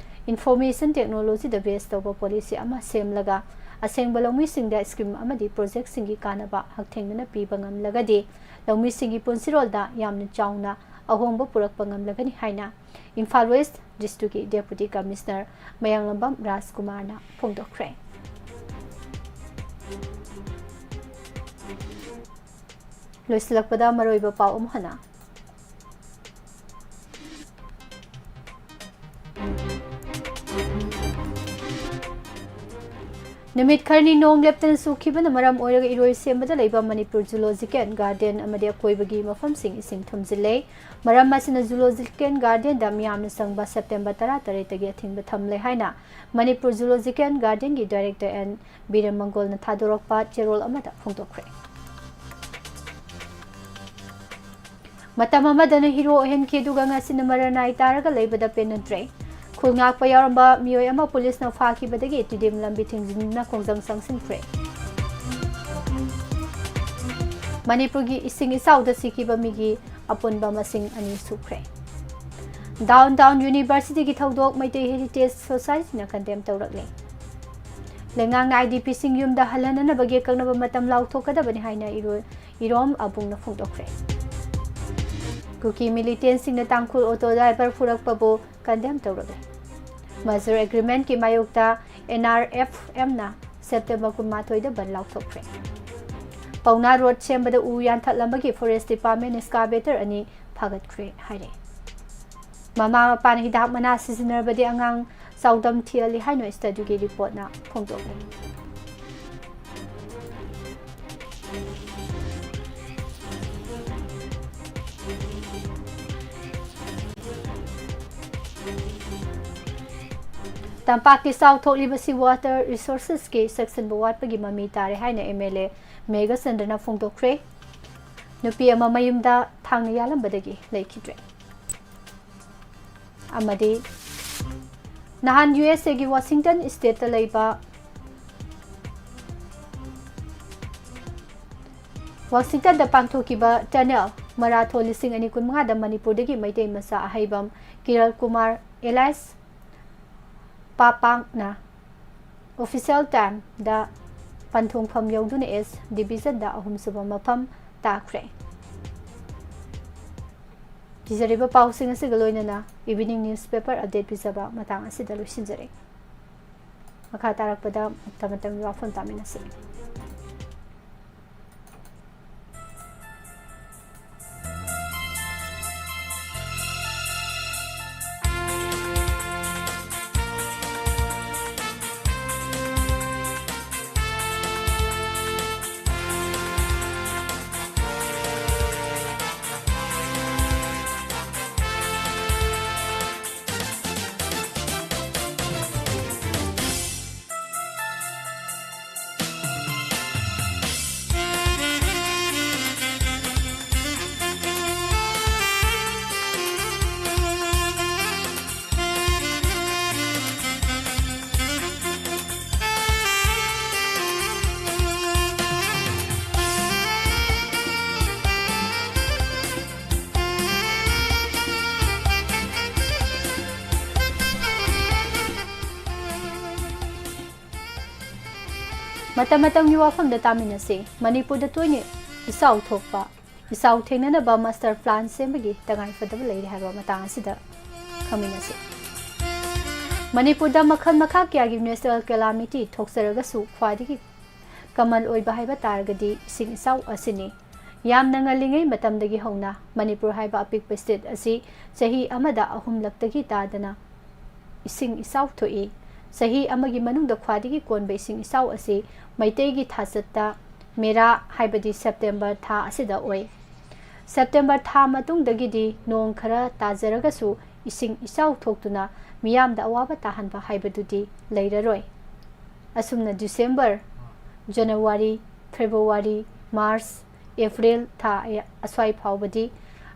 information technologyꯗ base ꯇꯧꯕ policy ꯑꯃ ꯁꯦꯝꯂꯒ ꯑꯁꯦꯡꯕ ꯂꯧꯃꯤꯁꯤꯡꯗ scheme ꯑꯃꯗꯤ projectꯁꯤꯡꯒꯤ ꯀꯥꯟꯅꯕ ꯍꯛꯊꯦꯡꯅꯅ ꯄꯤꯕ ꯉꯝꯂꯒꯗꯤ ꯂꯧꯃꯤꯁꯤꯡꯒꯤ ꯄꯨꯟꯁꯤꯔꯣꯜꯗ ꯌꯥꯝꯅ ꯆꯥꯎꯅ ꯑꯍꯣꯡꯕ ꯄꯨꯔꯛꯄ ꯉꯝꯂꯒꯅꯤ ꯍꯥꯏꯅ ꯏꯝꯐꯥꯜ West districtꯀꯤ Deputy Commissioner ꯃꯌꯥꯡꯂꯝꯕꯝ ꯔꯥꯖꯀꯨꯃꯥꯔꯅ ꯐꯣꯡꯗꯣꯛꯈ꯭ꯔꯦ꯫ ꯂꯣꯏꯁꯤꯜꯂꯛꯄꯗ ꯃꯔꯨꯑꯣꯏꯕ ꯄꯥꯎ ꯑꯃꯨꯛ ꯍꯟꯅ꯫ ꯅꯨꯃꯤꯠ ꯈꯔꯅꯤ ꯅꯣꯡ ꯂꯦꯞꯇꯅ ꯆꯨꯈꯤꯕꯅ ꯃꯔꯝ ꯑꯣꯏꯔꯒ ꯏꯔꯣꯏꯁꯦꯝꯕꯗ ꯂꯩꯕ ꯃꯅꯤꯄꯨꯔ ꯖꯨꯂꯣꯖꯤꯀꯦꯜ ꯒꯥꯔꯗꯦꯟ ꯑꯃꯗꯤ ꯑꯀꯣꯏꯕꯒꯤ ꯃꯐꯝꯁꯤꯡ ꯏꯁꯤꯡ ꯊꯨꯝꯖꯤꯜꯂꯦ꯫ ꯃꯔꯝ ꯑꯁꯤꯅ ꯖꯨꯂꯣꯖꯤꯀꯦꯜ ꯒꯥꯔꯗꯦꯟꯗ ꯃꯤꯌꯥꯝꯅ ꯆꯪꯕ ꯁꯦꯞꯇꯦꯝꯕꯔ ꯇꯔꯥꯇꯔꯦꯠꯇꯒꯤ ꯑꯊꯤꯡꯕ ꯊꯝꯂꯦ ꯍꯥꯏꯅ ꯃꯅꯤꯄꯨꯔ ꯖꯨꯂꯣꯖꯤꯀꯦꯜ ꯒꯥꯔꯗꯦꯟꯒꯤ ꯗꯥꯏꯔꯦꯛꯇꯔ ꯑꯦꯟ ꯕꯤꯔꯦꯝ ꯃꯪꯒꯣꯜꯅ ꯊꯥꯗꯣꯔꯛꯄ ꯆꯦꯔꯣꯜ ꯑꯃꯗ ꯐꯣꯡꯗꯣꯛꯈ꯭ꯔꯦ꯫ ꯃꯇꯝ ꯑꯃꯗꯅ ꯍꯤꯔꯣ ꯑꯣꯏꯍꯟꯈꯤ, ꯑꯗꯨꯒ ꯉꯁꯤꯅ ꯃꯔꯅꯥꯏ ꯇꯥꯔꯒ ꯂꯩꯕꯗ ꯄꯦꯟꯅꯗ꯭ꯔꯦ꯫ ꯈꯨꯜ ꯉꯥꯛꯄ ꯌꯥꯎꯔꯝꯕ ꯃꯤꯑꯣꯏ ꯑꯃ ꯄꯨꯂꯤꯁꯅ ꯐꯥꯈꯤꯕꯗꯒꯤ ꯇꯤꯗꯤꯝ ꯂꯝꯕꯤ ꯊꯤꯡꯖꯤꯟꯗꯨꯅ ꯈꯣꯡꯖꯪ ꯆꯪꯁꯤꯟꯈ꯭ꯔꯦ꯫ ꯃꯅꯤꯄꯨꯔꯒꯤ ꯏꯁꯤꯡ ꯏꯆꯥꯎꯗ ꯁꯤꯈꯤꯕ ꯃꯤꯒꯤ ꯑꯄꯨꯟꯕ ꯃꯁꯤꯡ ꯑꯅꯤ ꯁꯨꯈ꯭ꯔꯦ꯫ ꯗꯥꯎꯟ ꯇꯥꯎꯟ ꯌꯨꯅꯤꯚꯔꯁꯤꯇꯤꯒꯤ ꯊꯧꯗꯣꯛ ꯃꯩꯇꯩ ꯍꯦꯔꯤꯇꯦꯖ ꯁꯣꯁꯥꯏꯇꯤꯅ ꯀꯟꯗꯦꯝ ꯇꯧꯔꯛꯂꯦ꯫ ꯂꯩꯉꯥꯛꯅ ꯑꯥꯏ ꯗꯤ ꯄꯤꯁꯤꯡ ꯌꯨꯝꯗ ꯍꯜꯍꯟꯅꯅꯕꯒꯤ ꯑꯀꯛꯅꯕ ꯃꯇꯝ ꯂꯥꯎꯊꯣꯛꯀꯗꯕꯅꯤ ꯍꯥꯏꯅ ꯏꯔꯣ-, ꯏꯔꯣꯝ ꯑꯕꯨꯡꯅ ꯐꯣꯡꯗꯣꯛꯈ꯭ꯔꯦ꯫ ꯀꯨꯀꯤ ꯃꯤꯂꯤꯇꯦꯟꯁꯤꯡꯅ ꯇꯥꯡꯈꯨꯜ ꯑꯣꯇꯣ ꯗ꯭ꯔꯥꯏꯚꯔ ꯐꯨꯔꯛꯄꯕꯨ ꯀꯟꯗꯦꯝ ꯇꯧꯔꯛꯂꯦ꯫ ꯃꯖꯨꯔ ꯑꯦꯒ꯭ꯔꯤꯃꯦꯟꯠꯀꯤ ꯃꯥꯌꯣꯛꯇ ꯑꯦꯟ ꯑꯥꯔ ꯑꯦꯐ ꯑꯦꯝꯅ ꯁꯦꯞꯇꯦꯝꯕꯔ ꯀꯨꯟꯃꯥꯊꯣꯏꯗ ꯕꯟ ꯂꯥꯎꯊꯣꯛꯈ꯭ꯔꯦ꯫ ꯄꯥꯎꯅꯥ ꯔꯣꯗ ꯁꯦꯝꯕꯗ ꯎ ꯌꯥꯟꯊꯠꯂꯝꯕꯒꯤ ꯐꯣꯔꯦꯁ ꯗꯤꯄꯥꯔꯠꯃꯦꯟ ꯑꯦꯛꯁꯀꯥꯚꯦꯇꯔ ꯑꯅꯤ ꯐꯥꯒꯠꯈ꯭ꯔꯦ ꯍꯥꯏꯔꯦ꯫ ꯃꯃꯥ ꯃꯄꯥꯅ ꯍꯤꯗꯥꯛ ꯃꯅꯥ ꯁꯤꯖꯤꯟꯅꯔꯕꯗꯤ ꯑꯉꯥꯡ ꯆꯥꯎꯗꯝ ꯊꯤꯍꯜꯂꯤ ꯍꯥꯏꯅ ꯁ꯭ꯇꯗꯤꯒꯤ ꯔꯤꯄꯣꯔꯠꯅ ꯐꯣꯡꯗꯣꯛꯂꯤ꯫ ꯇꯝꯄꯥꯛꯀꯤ ꯆꯥꯎꯊꯣꯛꯂꯤꯕꯁꯤ ꯋꯥꯇꯔ ꯔꯤꯁꯣꯔꯁꯦꯁꯀꯤ ꯆꯦꯛꯁꯤꯟꯕ ꯋꯥꯠꯄꯒꯤ ꯃꯃꯤ ꯇꯥꯔꯦ ꯍꯥꯏꯅ ꯑꯦꯝ ꯑꯦꯜ ꯑꯦ ꯃꯦꯘꯆꯟꯗ꯭ꯔꯅ ꯐꯣꯡꯗꯣꯛꯈ꯭ꯔꯦ꯫ ꯅꯨꯄꯤ ꯑꯃ ꯃꯌꯨꯝꯗ ꯊꯥꯡꯅ ꯌꯥꯜꯂꯝꯕꯗꯒꯤ ꯂꯩꯈꯤꯗ꯭ꯔꯦ꯫ ꯑꯃꯗꯤ ꯅꯍꯥꯟ ꯌꯨ ꯑꯦꯁ ꯑꯦꯒꯤ ꯋꯥꯁꯤꯡꯇꯟ ꯁ꯭ꯇꯦꯠꯇ ꯂꯩꯕ, ꯋꯥꯁꯤꯡꯇꯟꯗ ꯄꯥꯡꯊꯣꯛꯈꯤꯕ ꯇꯅꯦꯜ ꯃꯔꯥꯊꯣꯟ ꯂꯤꯁꯤꯡ ꯑꯅꯤ ꯀꯨꯟꯃꯉꯥꯗ ꯃꯅꯤꯄꯨꯔꯗꯒꯤ ꯃꯩꯇꯩ ꯃꯆꯥ ꯑꯍꯩꯕꯝ ꯀꯤꯔꯜ ꯀꯨꯃꯥꯔ ꯑꯦꯂꯥꯏꯁ ꯄꯥꯄꯥꯡꯅ ꯑꯣꯐꯤꯁꯤꯌꯦꯜ ꯇꯥꯏꯝꯗ ꯄꯟꯊꯨꯡꯐꯝ ꯌꯧꯗꯨꯅ ꯑꯦꯁ ꯗꯤꯕꯤꯖꯟꯗ ꯑꯍꯨꯝꯁꯨꯕ ꯃꯐꯝ ꯇꯥꯈ꯭ꯔꯦ꯫ ꯄꯤꯖꯔꯤꯕ ꯄꯥꯎꯁꯤꯡ ꯑꯁꯤꯒ ꯂꯣꯏꯅꯅ ꯏꯚꯤꯅꯤꯡ ꯅ꯭ꯌꯨꯁꯄꯦꯄꯔ ꯑꯞꯗꯦꯠ ꯄꯤꯖꯕ ꯃꯇꯥꯡ ꯑꯁꯤꯗ ꯂꯣꯏꯁꯤꯟꯖꯔꯦ꯫ ꯃꯈꯥ ꯇꯥꯔꯛꯄꯗ ꯃꯇꯝ ꯃꯇꯝꯒꯤ ꯋꯥꯐꯝ ꯇꯥꯃꯤꯟꯅꯁꯤ꯫ ꯃꯇꯝ ꯃꯇꯝꯒꯤ ꯋꯥꯐꯝꯗ ꯇꯥꯃꯤꯟꯅꯁꯤ꯫ ꯃꯅꯤꯄꯨꯔꯗ ꯇꯣꯏꯅ ꯏꯆꯥꯎ ꯊꯣꯛꯄ, ꯏꯆꯥꯎ ꯊꯦꯡꯅꯅꯕ ꯃꯥꯁꯇꯔ ꯄ꯭ꯂꯥꯟ ꯁꯦꯝꯕꯒꯤ ꯇꯉꯥꯏ ꯐꯗꯕ ꯂꯩꯔꯦ ꯍꯥꯏꯕ ꯃꯇꯥꯡ ꯑꯁꯤꯗ ꯈꯪꯃꯤꯟꯅꯁꯤ꯫ ꯃꯅꯤꯄꯨꯔꯗ ꯃꯈꯜ ꯃꯈꯥ ꯀꯌꯥꯒꯤ ꯅꯦꯆꯔꯦꯜ ꯀꯦꯂꯥꯃꯤꯇꯤ ꯊꯣꯛꯆꯔꯒꯁꯨ ꯈ꯭ꯋꯥꯏꯗꯒꯤ ꯀꯃꯟ ꯑꯣꯏꯕ ꯍꯥꯏꯕ ꯇꯥꯔꯒꯗꯤ ꯏꯁꯤꯡ ꯏꯆꯥꯎ ꯑꯁꯤꯅꯤ꯫ ꯌꯥꯝꯅ ꯉꯜꯂꯤꯉꯩ ꯃꯇꯝꯗꯒꯤ ꯍꯧꯅ ꯃꯅꯤꯄꯨꯔ ꯍꯥꯏꯕ ꯑꯄꯤꯛꯄ ꯁ꯭ꯇꯦꯠ ꯑꯁꯤ ꯆꯍꯤ ꯑꯃꯗ ꯑꯍꯨꯝꯂꯛꯇꯒꯤ ꯇꯥꯗꯅ ꯏꯁꯤꯡ ꯏꯆꯥꯎ ꯊꯣꯛꯏ꯫ ꯆꯍꯤ ꯑꯃꯒꯤ ꯃꯅꯨꯡꯗ ꯈ꯭ꯋꯥꯏꯗꯒꯤ ꯀꯣꯟꯕ ꯏꯁꯤꯡ ꯏꯆꯥꯎ ꯑꯁꯤ ꯃꯩꯇꯩꯒꯤ ꯊꯥꯖꯠꯇ ꯃꯦꯔꯥ ꯍꯥꯏꯕꯗꯤ ꯁꯦꯞꯇꯦꯝꯕꯔ ꯊꯥ ꯑꯁꯤꯗ ꯑꯣꯏ꯫ ꯁꯦꯞꯇꯦꯝꯕꯔ ꯊꯥ ꯃꯇꯨꯡꯗꯒꯤꯗꯤ ꯅꯣꯡ ꯈꯔ ꯇꯥꯖꯔꯒꯁꯨ ꯏꯁꯤꯡ ꯏꯆꯥꯎ ꯊꯣꯛꯇꯨꯅ ꯃꯤꯌꯥꯝꯗ ꯑꯋꯥꯕ ꯇꯥꯍꯟꯕ ꯍꯥꯏꯕꯗꯨꯗꯤ ꯂꯩꯔꯔꯣꯏ꯫ ꯑꯁꯨꯝꯅ December, January, February, March, April ꯊꯥ ꯑꯁ꯭ꯋꯥꯏ ꯐꯥꯎꯕꯗꯤ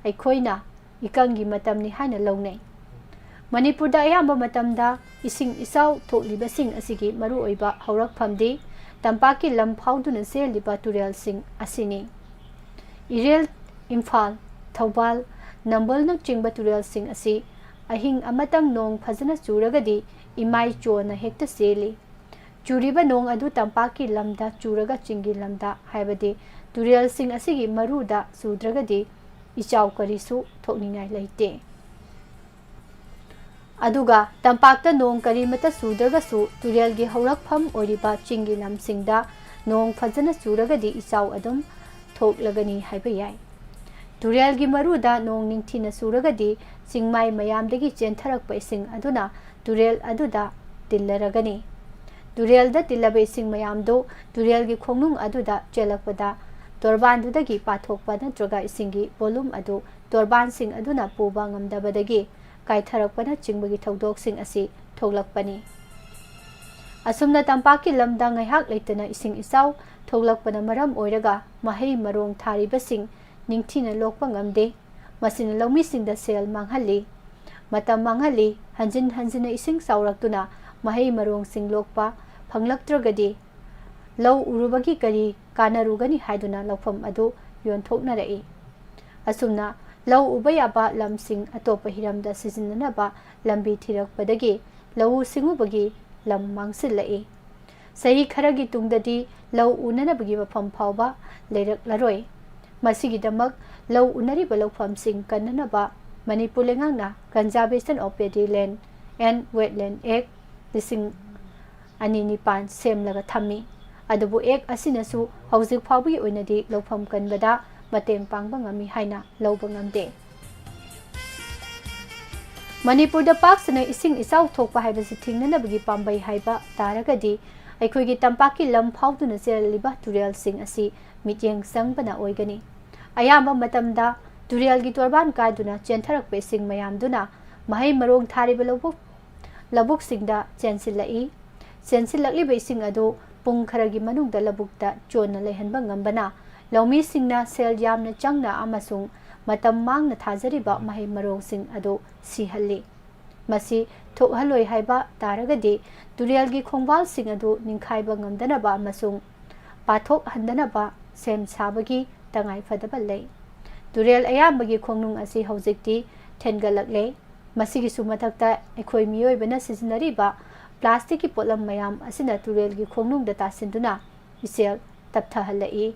ꯑꯩꯈꯣꯏꯅ ꯏꯀꯪꯒꯤ ꯃꯇꯝꯅꯤ ꯍꯥꯏꯅ ꯂꯧꯅꯩ꯫ ꯃꯅꯤꯄꯨꯔꯗ ꯑꯌꯥꯝꯕ ꯃꯇꯝꯗ ꯏꯁꯤꯡ ꯏꯆꯥꯎ ꯊꯣꯛꯂꯤꯕꯁꯤꯡ ꯑꯁꯤꯒꯤ ꯃꯔꯨꯑꯣꯏꯕ ꯍꯧꯔꯛꯐꯝꯗꯤ ꯇꯝꯄꯥꯛꯀꯤ ꯂꯝ ꯐꯥꯎꯗꯨꯅ ꯆꯦꯜꯂꯤꯕ ꯇꯨꯔꯦꯜꯁꯤꯡ ꯑꯁꯤꯅꯤ꯫ ꯏꯔꯤꯜ, ꯏꯝꯐꯥꯜ, ꯊꯧꯕꯥꯜ, ꯅꯝꯕꯣꯜꯅꯆꯤꯡꯕ ꯇꯨꯔꯦꯜꯁꯤꯡ ꯑꯁꯤ ꯑꯍꯤꯡ ꯑꯃꯇꯪ ꯅꯣꯡ ꯐꯖꯅ ꯆꯨꯔꯒꯗꯤ ꯏꯃꯥꯏ ꯆꯣꯟꯅ ꯍꯦꯛꯇ ꯆꯦꯜꯂꯤ꯫ ꯆꯨꯔꯤꯕ ꯅꯣꯡ ꯑꯗꯨ ꯇꯝꯄꯥꯛꯀꯤ ꯂꯝꯗ ꯆꯨꯔꯒ ꯆꯤꯡꯒꯤ ꯂꯝꯗ, ꯍꯥꯏꯕꯗꯤ ꯇꯨꯔꯦꯜꯁꯤꯡ ꯑꯁꯤꯒꯤ ꯃꯔꯨꯗ ꯆꯨꯗ꯭ꯔꯒꯗꯤ ꯏꯆꯥꯎ ꯀꯔꯤꯁꯨ ꯊꯣꯛꯅꯤꯡꯉꯥꯏ ꯂꯩꯇꯦ꯫ ꯑꯗꯨꯒ ꯇꯝꯄꯥꯛꯇ ꯅꯣꯡ ꯀꯔꯤꯃꯠꯇ ꯆꯨꯗ꯭ꯔꯒꯁꯨ ꯇꯨꯔꯦꯜꯒꯤ ꯍꯧꯔꯛꯐꯝ ꯑꯣꯏꯔꯤꯕ ꯆꯤꯡꯒꯤ ꯂꯝꯁꯤꯡꯗ ꯅꯣꯡ ꯐꯖꯅ ꯆꯨꯔꯒꯗꯤ ꯏꯆꯥꯎ ꯑꯗꯨꯝ ꯊꯣꯛꯂꯒꯅꯤ ꯍꯥꯏꯕ ꯌꯥꯏ꯫ ꯇꯨꯔꯦꯜꯒꯤ ꯃꯔꯨꯗ ꯅꯣꯡ ꯅꯤꯡꯊꯤꯅ ꯆꯨꯔꯒꯗꯤ ꯆꯤꯡꯃꯥꯏ ꯃꯌꯥꯝꯗꯒꯤ ꯆꯦꯟꯊꯔꯛꯄ ꯏꯁꯤꯡ ꯑꯗꯨꯅ ꯇꯨꯔꯦꯜ ꯑꯗꯨꯗ ꯇꯤꯜꯂꯔꯒꯅꯤ꯫ ꯇꯨꯔꯦꯜꯗ ꯇꯤꯜꯂꯕ ꯏꯁꯤꯡ ꯃꯌꯥꯝꯗꯨ ꯇꯨꯔꯦꯜꯒꯤ ꯈꯣꯡꯅꯨꯡ ꯑꯗꯨꯗ ꯆꯦꯜꯂꯛꯄꯗ ꯇꯣꯔꯕꯥꯟꯗꯨꯗꯒꯤ ꯄꯥꯊꯣꯛꯄ ꯅꯠꯇ꯭ꯔꯒ ꯏꯁꯤꯡꯒꯤ ꯚꯣꯂꯨꯝ ꯑꯗꯨ ꯇꯣꯔꯕꯥꯟꯁꯤꯡ ꯑꯗꯨꯅ ꯄꯨꯕ ꯉꯝꯗꯕꯗꯒꯤ ꯀꯥꯏꯊꯔꯛꯄꯅꯆꯤꯡꯕꯒꯤ ꯊꯧꯗꯣꯛꯁꯤꯡ ꯑꯁꯤ ꯊꯣꯛꯂꯛꯄꯅꯤ꯫ ꯑꯁꯨꯝꯅ ꯇꯝꯄꯥꯛꯀꯤ ꯂꯝꯗ ꯉꯥꯏꯍꯥꯛ ꯂꯩꯇꯅ ꯏꯁꯤꯡ ꯏꯆꯥꯎ ꯊꯣꯛꯂꯛꯄꯅ ꯃꯔꯝ ꯑꯣꯏꯔꯒ ꯃꯍꯩ ꯃꯔꯣꯡ ꯊꯥꯔꯤꯕꯁꯤꯡ ꯅꯤꯡꯊꯤꯅ ꯂꯣꯛꯄ ꯉꯝꯗꯦ꯫ ꯃꯁꯤꯅ ꯂꯧꯃꯤꯁꯤꯡꯗ ꯁꯦꯜ ꯃꯥꯡꯍꯜꯂꯤ, ꯃꯇꯝ ꯃꯥꯡꯍꯜꯂꯤ, ꯍꯟꯖꯤꯟ ꯍꯟꯖꯤꯟꯅ ꯏꯁꯤꯡ ꯆꯥꯎꯔꯛꯇꯨꯅ ꯃꯍꯩ ꯃꯔꯣꯡꯁꯤꯡ ꯂꯣꯛꯄ ꯐꯪꯂꯛꯇ꯭ꯔꯒꯗꯤ ꯂꯧ ꯎꯔꯨꯕꯒꯤ ꯀꯔꯤ ꯀꯥꯟꯅꯔꯨꯒꯅꯤ ꯍꯥꯏꯗꯨꯅ ꯂꯧꯐꯝ ꯑꯗꯨ ꯌꯣꯟꯊꯣꯛꯅꯔꯛꯏ꯫ ꯑꯁꯨꯝꯅ ꯂꯧ ꯎꯕ ꯌꯥꯕ ꯂꯝꯁꯤꯡ ꯑꯇꯣꯞꯄ ꯍꯤꯔꯝꯗ ꯁꯤꯖꯤꯟꯅꯅꯕ ꯂꯝꯕꯤ ꯊꯤꯔꯛꯄꯗꯒꯤ ꯂꯧꯎ ꯁꯤꯡꯎꯕꯒꯤ ꯂꯝ ꯃꯥꯡꯁꯤꯜꯂꯛꯏ꯫ ꯆꯍꯤ ꯈꯔꯒꯤ ꯇꯨꯡꯗꯗꯤ ꯂꯧ ꯎꯅꯅꯕꯒꯤ ꯃꯐꯝ ꯐꯥꯎꯕ ꯂꯩꯔꯛꯂꯔꯣꯏ꯫ ꯃꯁꯤꯒꯤꯗꯃꯛ ꯂꯧ ꯎꯅꯔꯤꯕ ꯂꯧꯐꯝꯁꯤꯡ ꯀꯟꯅꯅꯕ ꯃꯅꯤꯄꯨꯔ ꯂꯩꯉꯥꯛꯅ Conservation of Paddy Land and Wetland Act ꯂꯤꯁꯤꯡ ꯑꯅꯤ ꯅꯤꯄꯥꯟ ꯁꯦꯝꯂꯒ ꯊꯝꯃꯤ꯫ ꯑꯗꯨꯕꯨ ꯑꯦꯛ ꯑꯁꯤꯅꯁꯨ ꯍꯧꯖꯤꯛ ꯐꯥꯎꯕꯒꯤ ꯑꯣꯏꯅꯗꯤ ꯂꯧꯐꯝ ꯀꯟꯕꯗ ꯃꯇꯦꯡ ꯄꯥꯡꯕ ꯉꯝꯃꯤ ꯍꯥꯏꯅ ꯂꯧꯕ ꯉꯝꯗꯦ꯫ ꯃꯅꯤꯄꯨꯔꯗ ꯄꯥꯛ ꯁꯟꯅ ꯏꯁꯤꯡ ꯏꯆꯥꯎ ꯊꯣꯛꯄ ꯍꯥꯏꯕꯁꯤ ꯊꯤꯡꯅꯅꯕꯒꯤ ꯄꯥꯝꯕꯩ ꯍꯥꯏꯕ ꯇꯥꯔꯒꯗꯤ ꯑꯩꯈꯣꯏꯒꯤ ꯇꯝꯄꯥꯛꯀꯤ ꯂꯝ ꯐꯥꯎꯗꯨꯅ ꯆꯦꯜꯂꯤꯕ ꯇꯨꯔꯦꯜꯁꯤꯡ ꯑꯁꯤ ꯃꯤꯠꯌꯦꯡ ꯆꯪꯕꯅ ꯑꯣꯏꯒꯅꯤ꯫ ꯑꯌꯥꯝꯕ ꯃꯇꯝꯗ ꯇꯨꯔꯦꯜꯒꯤ ꯇꯣꯔꯕꯥꯟ ꯀꯥꯏꯗꯨꯅ ꯆꯦꯟꯊꯔꯛꯄ ꯏꯁꯤꯡ ꯃꯌꯥꯝꯗꯨꯅ ꯃꯍꯩ ꯃꯔꯣꯡ ꯊꯥꯔꯤꯕ ꯂꯧꯕꯨꯛ ꯂꯧꯕꯨꯛꯁꯤꯡꯗ ꯆꯦꯟꯁꯤꯜꯂꯛꯏ꯫ ꯆꯦꯟꯁꯤꯜꯂꯛꯂꯤꯕ ꯏꯁꯤꯡ ꯑꯗꯨ ꯄꯨꯡ ꯈꯔꯒꯤ ꯃꯅꯨꯡꯗ ꯂꯧꯕꯨꯛꯇ ꯆꯣꯟꯅ ꯂꯩꯍꯟꯕ ꯉꯝꯕꯅ ꯂꯧꯃꯤꯁꯤꯡꯅ ꯁꯦꯜ ꯌꯥꯝꯅ ꯆꯪꯅ ꯑꯃꯁꯨꯡ ꯃꯇꯝ ꯃꯥꯡꯅ ꯊꯥꯖꯔꯤꯕ ꯃꯍꯩ ꯃꯔꯣꯡꯁꯤꯡ ꯑꯗꯨ ꯁꯤꯍꯜꯂꯤ꯫ ꯃꯁꯤ ꯊꯣꯛꯍꯜꯂꯣꯏ ꯍꯥꯏꯕ ꯇꯥꯔꯒꯗꯤ ꯇꯨꯔꯦꯜꯒꯤ ꯈꯣꯡꯕꯥꯜꯁꯤꯡ ꯑꯗꯨ ꯅꯤꯡꯈꯥꯏꯕ ꯉꯝꯗꯅꯕ ꯑꯃꯁꯨꯡ ꯄꯥꯊꯣꯛꯍꯟꯗꯅꯕ ꯁꯦꯝ ꯁꯥꯕꯒꯤ ꯇꯉꯥꯏꯐꯗꯕ ꯂꯩ꯫ ꯇꯨꯔꯦꯜ ꯑꯌꯥꯝꯕꯒꯤ ꯈꯣꯡꯅꯨꯡ ꯑꯁꯤ ꯍꯧꯖꯤꯛꯇꯤ ꯊꯦꯟꯒꯠꯂꯛꯂꯦ꯫ ꯃꯁꯤꯒꯤꯁꯨ ꯃꯊꯛꯇ ꯑꯩꯈꯣꯏ ꯃꯤꯑꯣꯏꯕꯅ ꯁꯤꯖꯤꯟꯅꯔꯤꯕ ꯄ꯭ꯂꯥꯁꯇꯤꯛꯀꯤ ꯄꯣꯠꯂꯝ ꯃꯌꯥꯝ ꯑꯁꯤꯅ ꯇꯨꯔꯦꯜꯒꯤ ꯈꯣꯡꯅꯨꯡꯗ ꯇꯥꯁꯤꯟꯗꯨꯅ ꯏꯆꯦꯜ ꯇꯞꯊꯍꯜꯂꯛꯏ꯫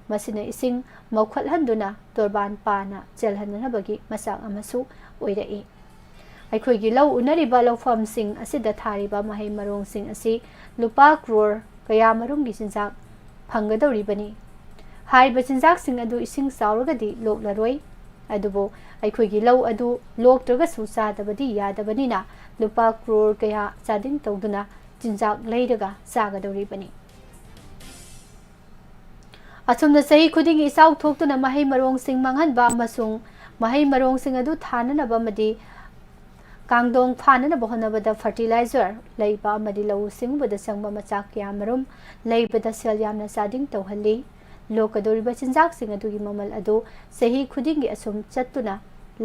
ꯃꯁꯤꯅ ꯏꯁꯤꯡ ꯃꯧꯈꯠꯍꯟꯗꯨꯅ ꯇꯣꯔꯕꯥꯟ ꯄꯥꯅ ꯆꯦꯜꯍꯟꯅꯕꯒꯤ ꯃꯆꯥꯛ ꯑꯃꯁꯨ ꯑꯣꯏꯔꯛꯏ꯫ ꯑꯩꯈꯣꯏꯒꯤ ꯂꯧ ꯎꯅꯔꯤꯕ ꯂꯧꯐꯝꯁꯤꯡ ꯑꯁꯤꯗ ꯊꯥꯔꯤꯕ ꯃꯍꯩ ꯃꯔꯣꯡꯁꯤꯡ ꯑꯁꯤ ꯂꯨꯄꯥ ꯀ꯭ꯔꯣꯔ ꯀꯌꯥ ꯃꯔꯨꯝꯒꯤ ꯆꯤꯟꯖꯥꯛ ꯐꯪꯒꯗꯧꯔꯤꯕꯅꯤ꯫ ꯍꯥꯏꯔꯤꯕ ꯆꯤꯟꯖꯥꯛꯁꯤꯡ ꯑꯗꯨ ꯏꯁꯤꯡ ꯆꯥꯎꯔꯒꯗꯤ ꯂꯣꯛꯂꯔꯣꯏ꯫ ꯑꯗꯨꯕꯨ ꯑꯩꯈꯣꯏꯒꯤ ꯂꯧ ꯑꯗꯨ ꯂꯣꯛꯇ꯭ꯔꯒꯁꯨ ꯆꯥꯗꯕꯗꯤ ꯌꯥꯗꯕꯅꯤꯅ ꯂꯨꯄꯥ ꯀ꯭ꯔꯣꯔ ꯀꯌꯥ ꯆꯥꯗꯤꯡ ꯇꯧꯗꯨꯅ ꯆꯤꯟꯖꯥꯛ ꯂꯩꯔꯒ ꯆꯥꯒꯗꯧꯔꯤꯕꯅꯤ꯫ ꯑꯁꯨꯝꯅ ꯆꯍꯤ ꯈꯨꯗꯤꯡꯒꯤ ꯏꯆꯥꯎ ꯊꯣꯛꯇꯨꯅ ꯃꯍꯩ ꯃꯔꯣꯡꯁꯤꯡ ꯃꯥꯡꯍꯟꯕ ꯑꯃꯁꯨꯡ ꯃꯍꯩ ꯃꯔꯣꯡꯁꯤꯡ ꯑꯗꯨ ꯊꯥꯅꯅꯕ ꯑꯃꯗꯤ ꯀꯥꯡꯗꯣꯡ ꯐꯥꯅꯅꯕ ꯍꯣꯠꯅꯕꯗ ꯐꯔꯇꯤꯂꯥꯏꯖꯔ ꯂꯩꯕ ꯑꯃꯗꯤ ꯂꯧꯎ ꯁꯤꯡꯎꯕꯗ ꯆꯪꯕ ꯃꯆꯥꯛ ꯀꯌꯥꯃꯔꯨꯝ ꯂꯩꯕꯗ ꯁꯦꯜ ꯌꯥꯝꯅ ꯆꯥꯗꯤꯡ ꯇꯧꯍꯜꯂꯤ꯫ ꯂꯣꯛꯀꯗꯧꯔꯤꯕ ꯆꯤꯟꯖꯥꯛꯁꯤꯡ ꯑꯗꯨꯒꯤ ꯃꯃꯜ ꯑꯗꯨ ꯆꯍꯤ ꯈꯨꯗꯤꯡꯒꯤ ꯑꯁꯨꯝ ꯆꯠꯇꯨꯅ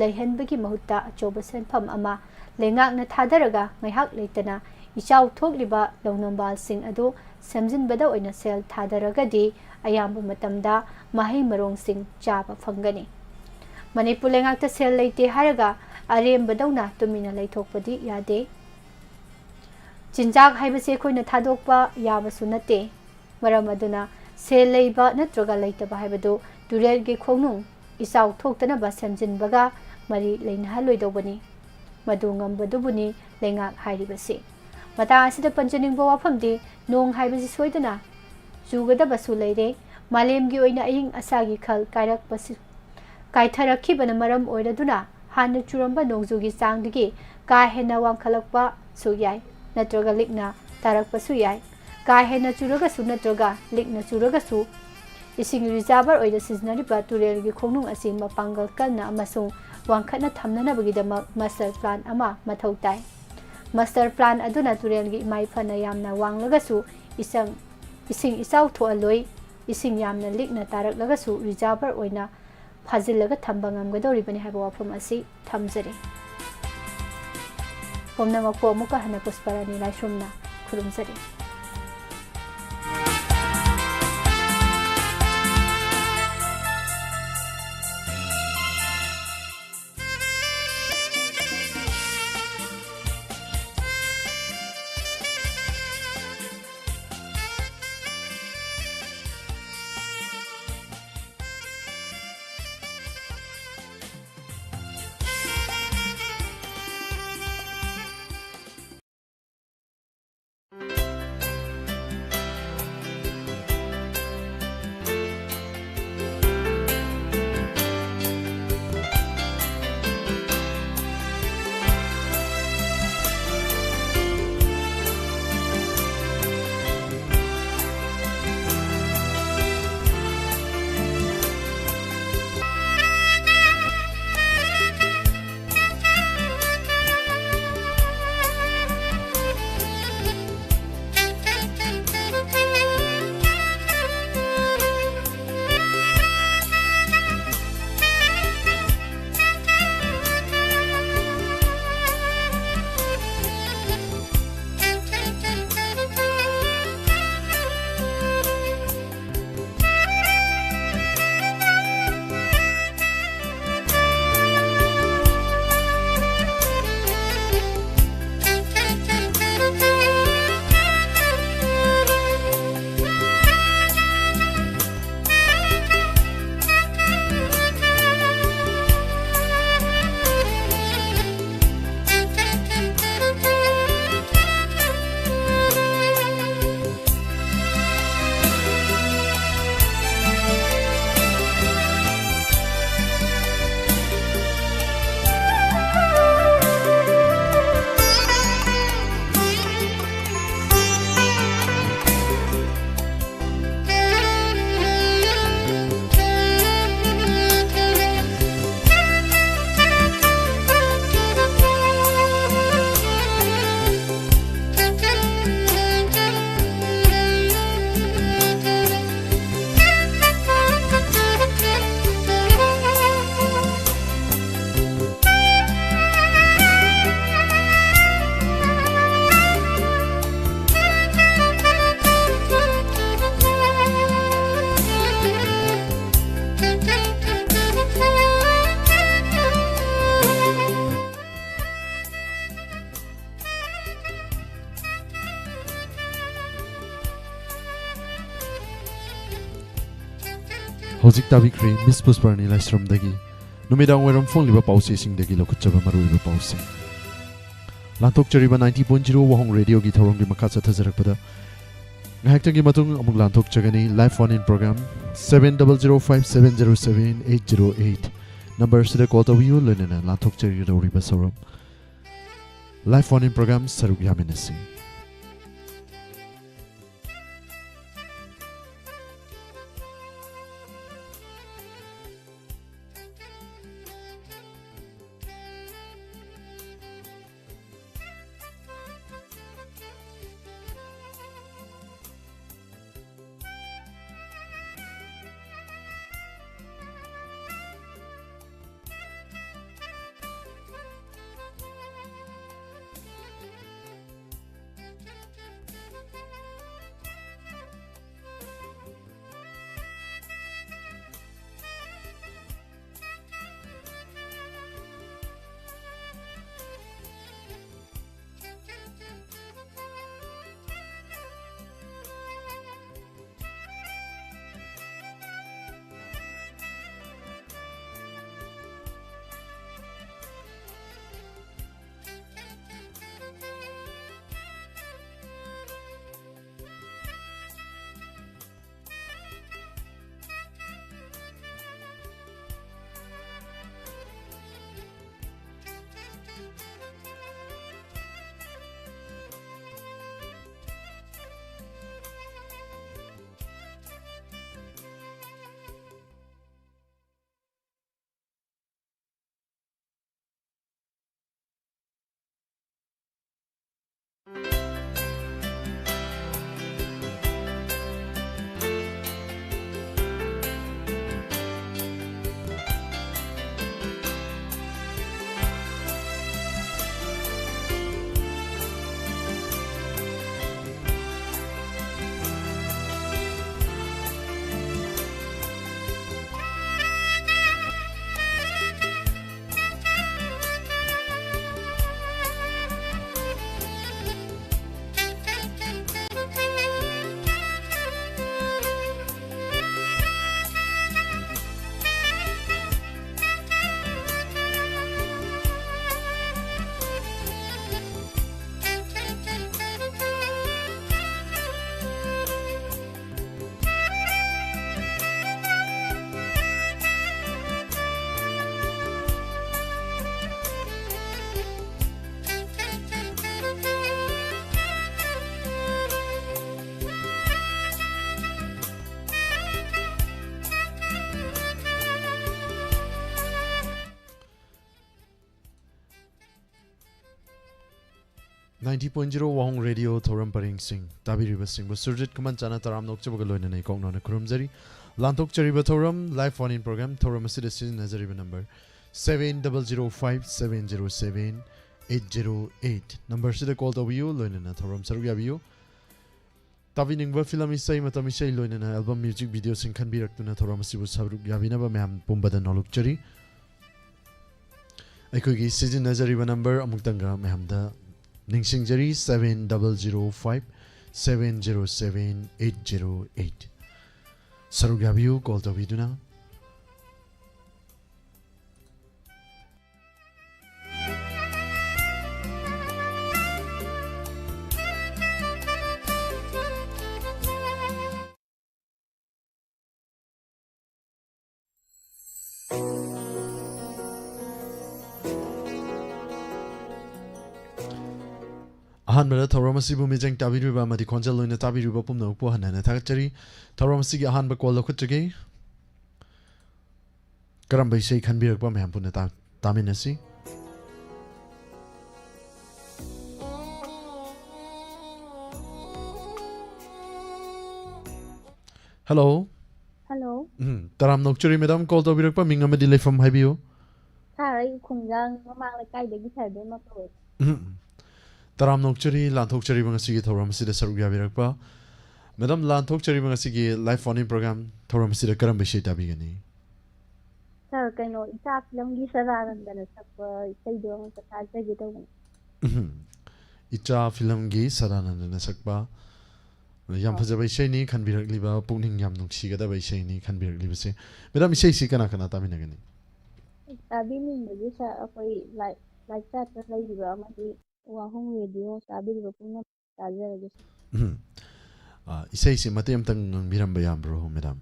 ꯂꯩꯍꯟꯕꯒꯤ ꯃꯍꯨꯠꯇ ꯑꯆꯧꯕ ꯁꯦꯟꯐꯝ ꯑꯃ ꯂꯩꯉꯥꯛꯅ ꯊꯥꯗꯔꯒ ꯉꯥꯏꯍꯥꯛ ꯂꯩꯇꯅ ꯏꯆꯥꯎ ꯊꯣꯛꯂꯤꯕ ꯂꯧꯅꯝꯕꯥꯜꯁꯤꯡ ꯑꯗꯨ ꯁꯦꯝꯖꯤꯟꯕꯗ ꯑꯣꯏꯅ ꯁꯦꯜ ꯊꯥꯗꯔꯒꯗꯤ ꯑꯌꯥꯝꯕ ꯃꯇꯝꯗ ꯃꯍꯩ ꯃꯔꯣꯡꯁꯤꯡ ꯆꯥꯕ ꯐꯪꯒꯅꯤ꯫ ꯃꯅꯤꯄꯨꯔ ꯂꯩꯉꯥꯛꯇ ꯁꯦꯜ ꯂꯩꯇꯦ ꯍꯥꯏꯔꯒ ꯑꯔꯦꯝꯕꯗꯧꯅ ꯇꯨꯃꯤꯟꯅ ꯂꯩꯊꯣꯛꯄꯗꯤ ꯌꯥꯗꯦ꯫ ꯆꯤꯟꯖꯥꯛ ꯍꯥꯏꯕꯁꯤ ꯑꯩꯈꯣꯏꯅ ꯊꯥꯗꯣꯛꯄ ꯌꯥꯕꯁꯨ ꯅꯠꯇꯦ꯫ ꯃꯔꯝ ꯑꯗꯨꯅ ꯁꯦꯜ ꯂꯩꯕ ꯅꯠꯇ꯭ꯔꯒ ꯂꯩꯇꯕ ꯍꯥꯏꯕꯗꯨ ꯇꯨꯔꯦꯜꯒꯤ ꯈꯣꯡꯅꯨꯡ ꯏꯆꯥꯎ ꯊꯣꯛꯇꯅꯕ ꯁꯦꯝꯖꯤꯟꯕꯒ ꯃꯔꯤ ꯂꯩꯅꯍꯜꯂꯣꯏꯗꯧꯕꯅꯤ꯫ ꯃꯗꯨ ꯉꯝꯕꯗꯨꯕꯨꯅꯤ ꯂꯩꯉꯥꯛ ꯍꯥꯏꯔꯤꯕꯁꯤ꯫ ꯃꯇꯥꯡ ꯑꯁꯤꯗ ꯄꯟꯖꯅꯤꯡꯕ ꯋꯥꯐꯝꯗꯤ, ꯅꯣꯡ ꯍꯥꯏꯕꯁꯤ ꯁꯣꯏꯗꯅ ꯆꯨꯒꯗꯕꯁꯨ ꯂꯩꯔꯦ꯫ ꯃꯥꯂꯦꯝꯒꯤ ꯑꯣꯏꯅ ꯑꯏꯪ ꯑꯁꯥꯒꯤ ꯈꯜ ꯀꯥꯏꯔꯛꯄꯁꯤ, ꯀꯥꯏꯊꯔꯛꯈꯤꯕꯅ ꯃꯔꯝ ꯑꯣꯏꯔꯗꯨꯅ ꯍꯥꯟꯅ ꯆꯨꯔꯝꯕ ꯅꯣꯡꯖꯨꯒꯤ ꯆꯥꯡꯗꯒꯤ ꯀꯥ ꯍꯦꯟꯅ ꯋꯥꯡꯈꯠꯂꯛꯄꯁꯨ ꯌꯥꯏ, ꯅꯠꯇ꯭ꯔꯒ ꯂꯤꯛꯅ ꯇꯥꯔꯛꯄꯁꯨ ꯌꯥꯏ꯫ ꯀꯥ ꯍꯦꯟꯅ ꯆꯨꯔꯒꯁꯨ ꯅꯠꯇ꯭ꯔꯒ ꯂꯤꯛꯅ ꯆꯨꯔꯒꯁꯨ, ꯏꯁꯤꯡ ꯔꯤꯖꯥꯔꯚꯔ ꯑꯣꯏꯅ ꯁꯤꯖꯤꯟꯅꯔꯤꯕ ꯇꯨꯔꯦꯜꯒꯤ ꯈꯣꯡꯅꯨꯡ ꯑꯁꯤ ꯃꯄꯥꯡꯒꯜ ꯀꯟꯅ ꯑꯃꯁꯨꯡ ꯋꯥꯡꯈꯠꯅ ꯊꯝꯅꯅꯕꯒꯤꯗꯃꯛ ꯃꯁꯇꯔ ꯄ꯭ꯂꯥꯟ ꯑꯃ ꯃꯊꯧ ꯇꯥꯏ꯫ ꯃꯁꯇꯔ ꯄ꯭ꯂꯥꯟ ꯑꯗꯨꯅ ꯇꯨꯔꯦꯜꯒꯤ ꯏꯃꯥꯏ ꯐꯅ ꯌꯥꯝꯅ ꯋꯥꯡꯂꯒꯁꯨ ꯏꯁꯪ-, ꯏꯁꯤꯡ ꯏꯆꯥꯎ ꯊꯣꯛꯍꯜꯂꯣꯏ꯫ ꯏꯁꯤꯡ ꯌꯥꯝꯅ ꯂꯤꯛꯅ ꯇꯥꯔꯛꯂꯒꯁꯨ ꯔꯤꯖꯥꯔꯚꯔ ꯑꯣꯏꯅ ꯐꯥꯖꯤꯜꯂꯒ ꯊꯝꯕ ꯉꯝꯒꯗꯧꯔꯤꯕꯅꯤ ꯍꯥꯏꯕ ꯋꯥꯐꯝ ꯑꯁꯤ ꯊꯝꯖꯔꯤ꯫ ꯄꯨꯝꯅꯃꯛꯄꯨ ꯑꯃꯨꯛꯀ ꯍꯟꯅ ꯄꯨꯁꯄꯔꯥꯅꯤ ꯂꯥꯏꯁ꯭ꯔꯝꯅ ꯈꯨꯔꯨꯝꯖꯔꯤ꯫ ꯍꯧꯖꯤꯛ ꯇꯥꯕꯤꯈ꯭ꯔꯦ ꯃꯤꯁ ꯄꯨꯁꯄꯔꯥꯅꯤ ꯂꯥꯏꯁ꯭ꯔꯝꯗꯒꯤ ꯅꯨꯃꯤꯗꯥꯡ ꯋꯥꯏꯔꯝ ꯐꯣꯡꯂꯤꯕ ꯄꯥꯎꯆꯦꯁꯤꯡꯗꯒꯤ ꯂꯧꯈꯠꯆꯕ ꯃꯔꯨꯑꯣꯏꯕ ꯄꯥꯎꯁꯤꯡ꯫ ꯂꯥꯟꯊꯣꯛꯆꯔꯤꯕ ninety point zero ꯋꯥꯍꯣꯡ ꯔꯦꯗꯤꯑꯣꯒꯤ ꯊꯧꯔꯝꯒꯤ ꯃꯈꯥ ꯆꯠꯊꯖꯔꯛꯄꯗ ꯉꯥꯏꯍꯥꯛꯇꯪꯒꯤ ꯃꯇꯨꯡ ꯑꯃꯨꯛ ꯂꯥꯟꯊꯣꯛꯆꯒꯅꯤ꯫ Live phone in program seven double zero five seven zero seven eight zero eight number ꯁꯤꯗ call ꯇꯧꯕꯤꯌꯨ, ꯂꯣꯏꯅꯅ ꯂꯥꯟꯊꯣꯛꯆꯒꯗꯧꯔꯤꯕ ꯊꯧꯔꯝ Live phone in program ꯁꯔꯨꯛ ꯌꯥꯃꯤꯟꯅꯁꯤ꯫ Ninety point zero Wahung Radio ꯊꯧꯔꯝ ꯄꯔꯤꯡꯁꯤꯡ ꯇꯥꯕꯤꯔꯤꯕꯁꯤꯡꯕꯨ ꯁꯨꯔꯖꯤꯠ ꯈꯨꯃꯟꯆꯥꯅ ꯇꯔꯥꯝꯅ ꯑꯣꯛꯆꯕꯒ ꯂꯣꯏꯅꯅ ꯏꯀꯣꯛꯅꯅ ꯈꯨꯔꯨꯝꯖꯔꯤ꯫ ꯂꯥꯟꯊꯣꯛꯆꯔꯤꯕ ꯊꯧꯔꯝ Live Phone In Program ꯊꯧꯔꯝ ꯑꯁꯤꯗ ꯁꯤꯖꯤꯟꯅꯖꯔꯤꯕ number seven double zero five seven zero seven eight zero eight꯫ Number ꯁꯤꯗ call ꯇꯧꯕꯤꯌꯨ, ꯂꯣꯏꯅꯅ ꯊꯧꯔꯝ ꯁꯔꯨꯛ ꯌꯥꯕꯤꯌꯨ꯫ ꯇꯥꯕꯤꯅꯤꯡꯕ ꯐꯤꯂꯝ ꯏꯁꯩ, ꯃꯇꯝ ꯏꯁꯩ, ꯂꯣꯏꯅꯅ album music videoꯁꯤꯡ ꯈꯟꯕꯤꯔꯛꯇꯨꯅ ꯊꯧꯔꯝ ꯑꯁꯤꯕꯨ ꯁꯔꯨꯛ ꯌꯥꯕꯤꯅꯕ ꯃꯌꯥꯝ ꯄꯨꯝꯕꯗ ꯅꯣꯂꯨꯛꯆꯔꯤ꯫ ꯑꯩꯈꯣꯏꯒꯤ ꯁꯤꯖꯤꯟꯅꯖꯔꯤꯕ number ꯑꯃꯨꯛꯇꯪꯒ ꯃꯌꯥꯝꯗ ꯅꯤꯡꯁꯤꯡꯖꯔꯤ, seven double zero five seven zero seven eight zero eight꯫ ꯁꯔꯨꯛ ꯌꯥꯕꯤꯌꯨ call ꯇꯧꯕꯤꯗꯨꯅ꯫ ꯑꯍꯥꯟꯕꯗ ꯊꯧꯔꯝ ꯑꯁꯤꯕꯨ ꯃꯤꯠꯌꯦꯡ ꯇꯥꯕꯤꯔꯤꯕ ꯑꯃꯗꯤ ꯈꯣꯟꯖꯦꯜ ꯑꯣꯏꯅ ꯇꯥꯕꯤꯔꯤꯕ ꯄꯨꯝꯅꯃꯛꯄꯨ ꯍꯟꯅ ꯍꯟꯅ ꯊꯥꯒꯠꯆꯔꯤ꯫ ꯊꯧꯔꯝ ꯑꯁꯤꯒꯤ ꯑꯍꯥꯟꯕ call ꯂꯧꯈꯠꯆꯒꯦ꯫ ꯀꯔꯝꯕ ꯏꯁꯩ ꯈꯟꯕꯤꯔꯛꯄ ꯃꯌꯥꯝ ꯄꯨꯟꯅ ꯇꯥ-, ꯇꯥꯃꯤꯟꯅꯁꯤ꯫ Hello꯫ Hello꯫ ꯎꯝ, ꯇꯔꯥꯝꯅ ꯑꯣꯛꯆꯔꯤ madam, call ꯇꯧꯕꯤꯔꯛꯄ ꯃꯤꯡ ꯑꯃꯗꯤ ꯂꯩꯐꯝ ꯍꯥꯏꯕꯤꯌꯨ꯫ Sir, ꯑꯩ ꯈꯨꯡꯒꯪ ꯃꯃꯥꯡ ꯂꯩꯀꯥꯏꯗꯒꯤ ꯁꯔꯕꯦꯝꯃ ꯀꯧꯋꯦ꯫ ꯎꯝ꯫ ꯇꯔꯥꯝꯅ ꯑꯣꯛꯆꯔꯤ ꯂꯥꯟꯊꯣꯛꯆꯔꯤꯕ ꯉꯁꯤꯒꯤ ꯊꯧꯔꯝ ꯑꯁꯤꯗ ꯁꯔꯨꯛ ꯌꯥꯕꯤꯔꯛꯄ꯫ Madam, ꯂꯥꯟꯊꯣꯛꯆꯔꯤꯕ ꯉꯁꯤꯒꯤ Live Phone In Program ꯊꯧꯔꯝ ꯑꯁꯤꯗ ꯀꯔꯝꯕ ꯏꯁꯩ ꯇꯥꯕꯤꯒꯅꯤ? Sir, ꯀꯩꯅꯣ, ꯏꯆꯥ ꯐꯤꯂꯝꯒꯤ ꯁꯗꯥꯅꯟꯗꯅ ꯁꯛꯄ ꯏꯁꯩꯗꯣ ꯑꯃꯨꯛꯇ ꯇꯥꯖꯒꯦ ꯇꯧꯕꯅꯤ꯫ ꯎꯝ꯫ ꯏꯆꯥ ꯐꯤꯂꯝꯒꯤ ꯁꯗꯥꯅꯟꯗꯅ ꯁꯛꯄ ꯌꯥꯝ ꯑꯥ꯫ ꯐꯖꯕ ꯏꯁꯩꯅꯤ, ꯈꯟꯕꯤꯔꯛꯂꯤꯕ ꯄꯨꯛꯅꯤꯡ ꯌꯥꯝ ꯅꯨꯡꯁꯤꯒꯗꯕ ꯏꯁꯩꯅꯤ ꯈꯟꯕꯤꯔꯛꯂꯤꯕꯁꯦ꯫ Madam, ꯏꯁꯩꯁꯤ ꯀꯅꯥ ꯀꯅꯥ ꯇꯥꯃꯤꯟꯅꯒꯅꯤ? ꯇꯥꯕꯤꯅꯤꯡꯕꯒꯤ, sir, ꯑꯩꯈꯣꯏ ꯂꯥꯏ-, ꯂꯥꯏꯆꯠꯇ ꯂꯩꯔꯤꯕ ꯑꯃꯗꯤ ꯋꯥꯍꯣꯡ Radio ꯇꯥꯕꯤꯔꯤꯕ ꯄꯨꯝꯅꯃꯛ ꯇꯥꯖꯔꯒꯦ, sir꯫ ꯎꯝ꯫ ꯑꯥ, ꯏꯁꯩꯁꯤ ꯃꯇꯦꯛ ꯑꯃꯇꯪ ꯉꯪꯕꯤꯔꯝꯕ ꯌꯥꯕ꯭ꯔꯣ, madam?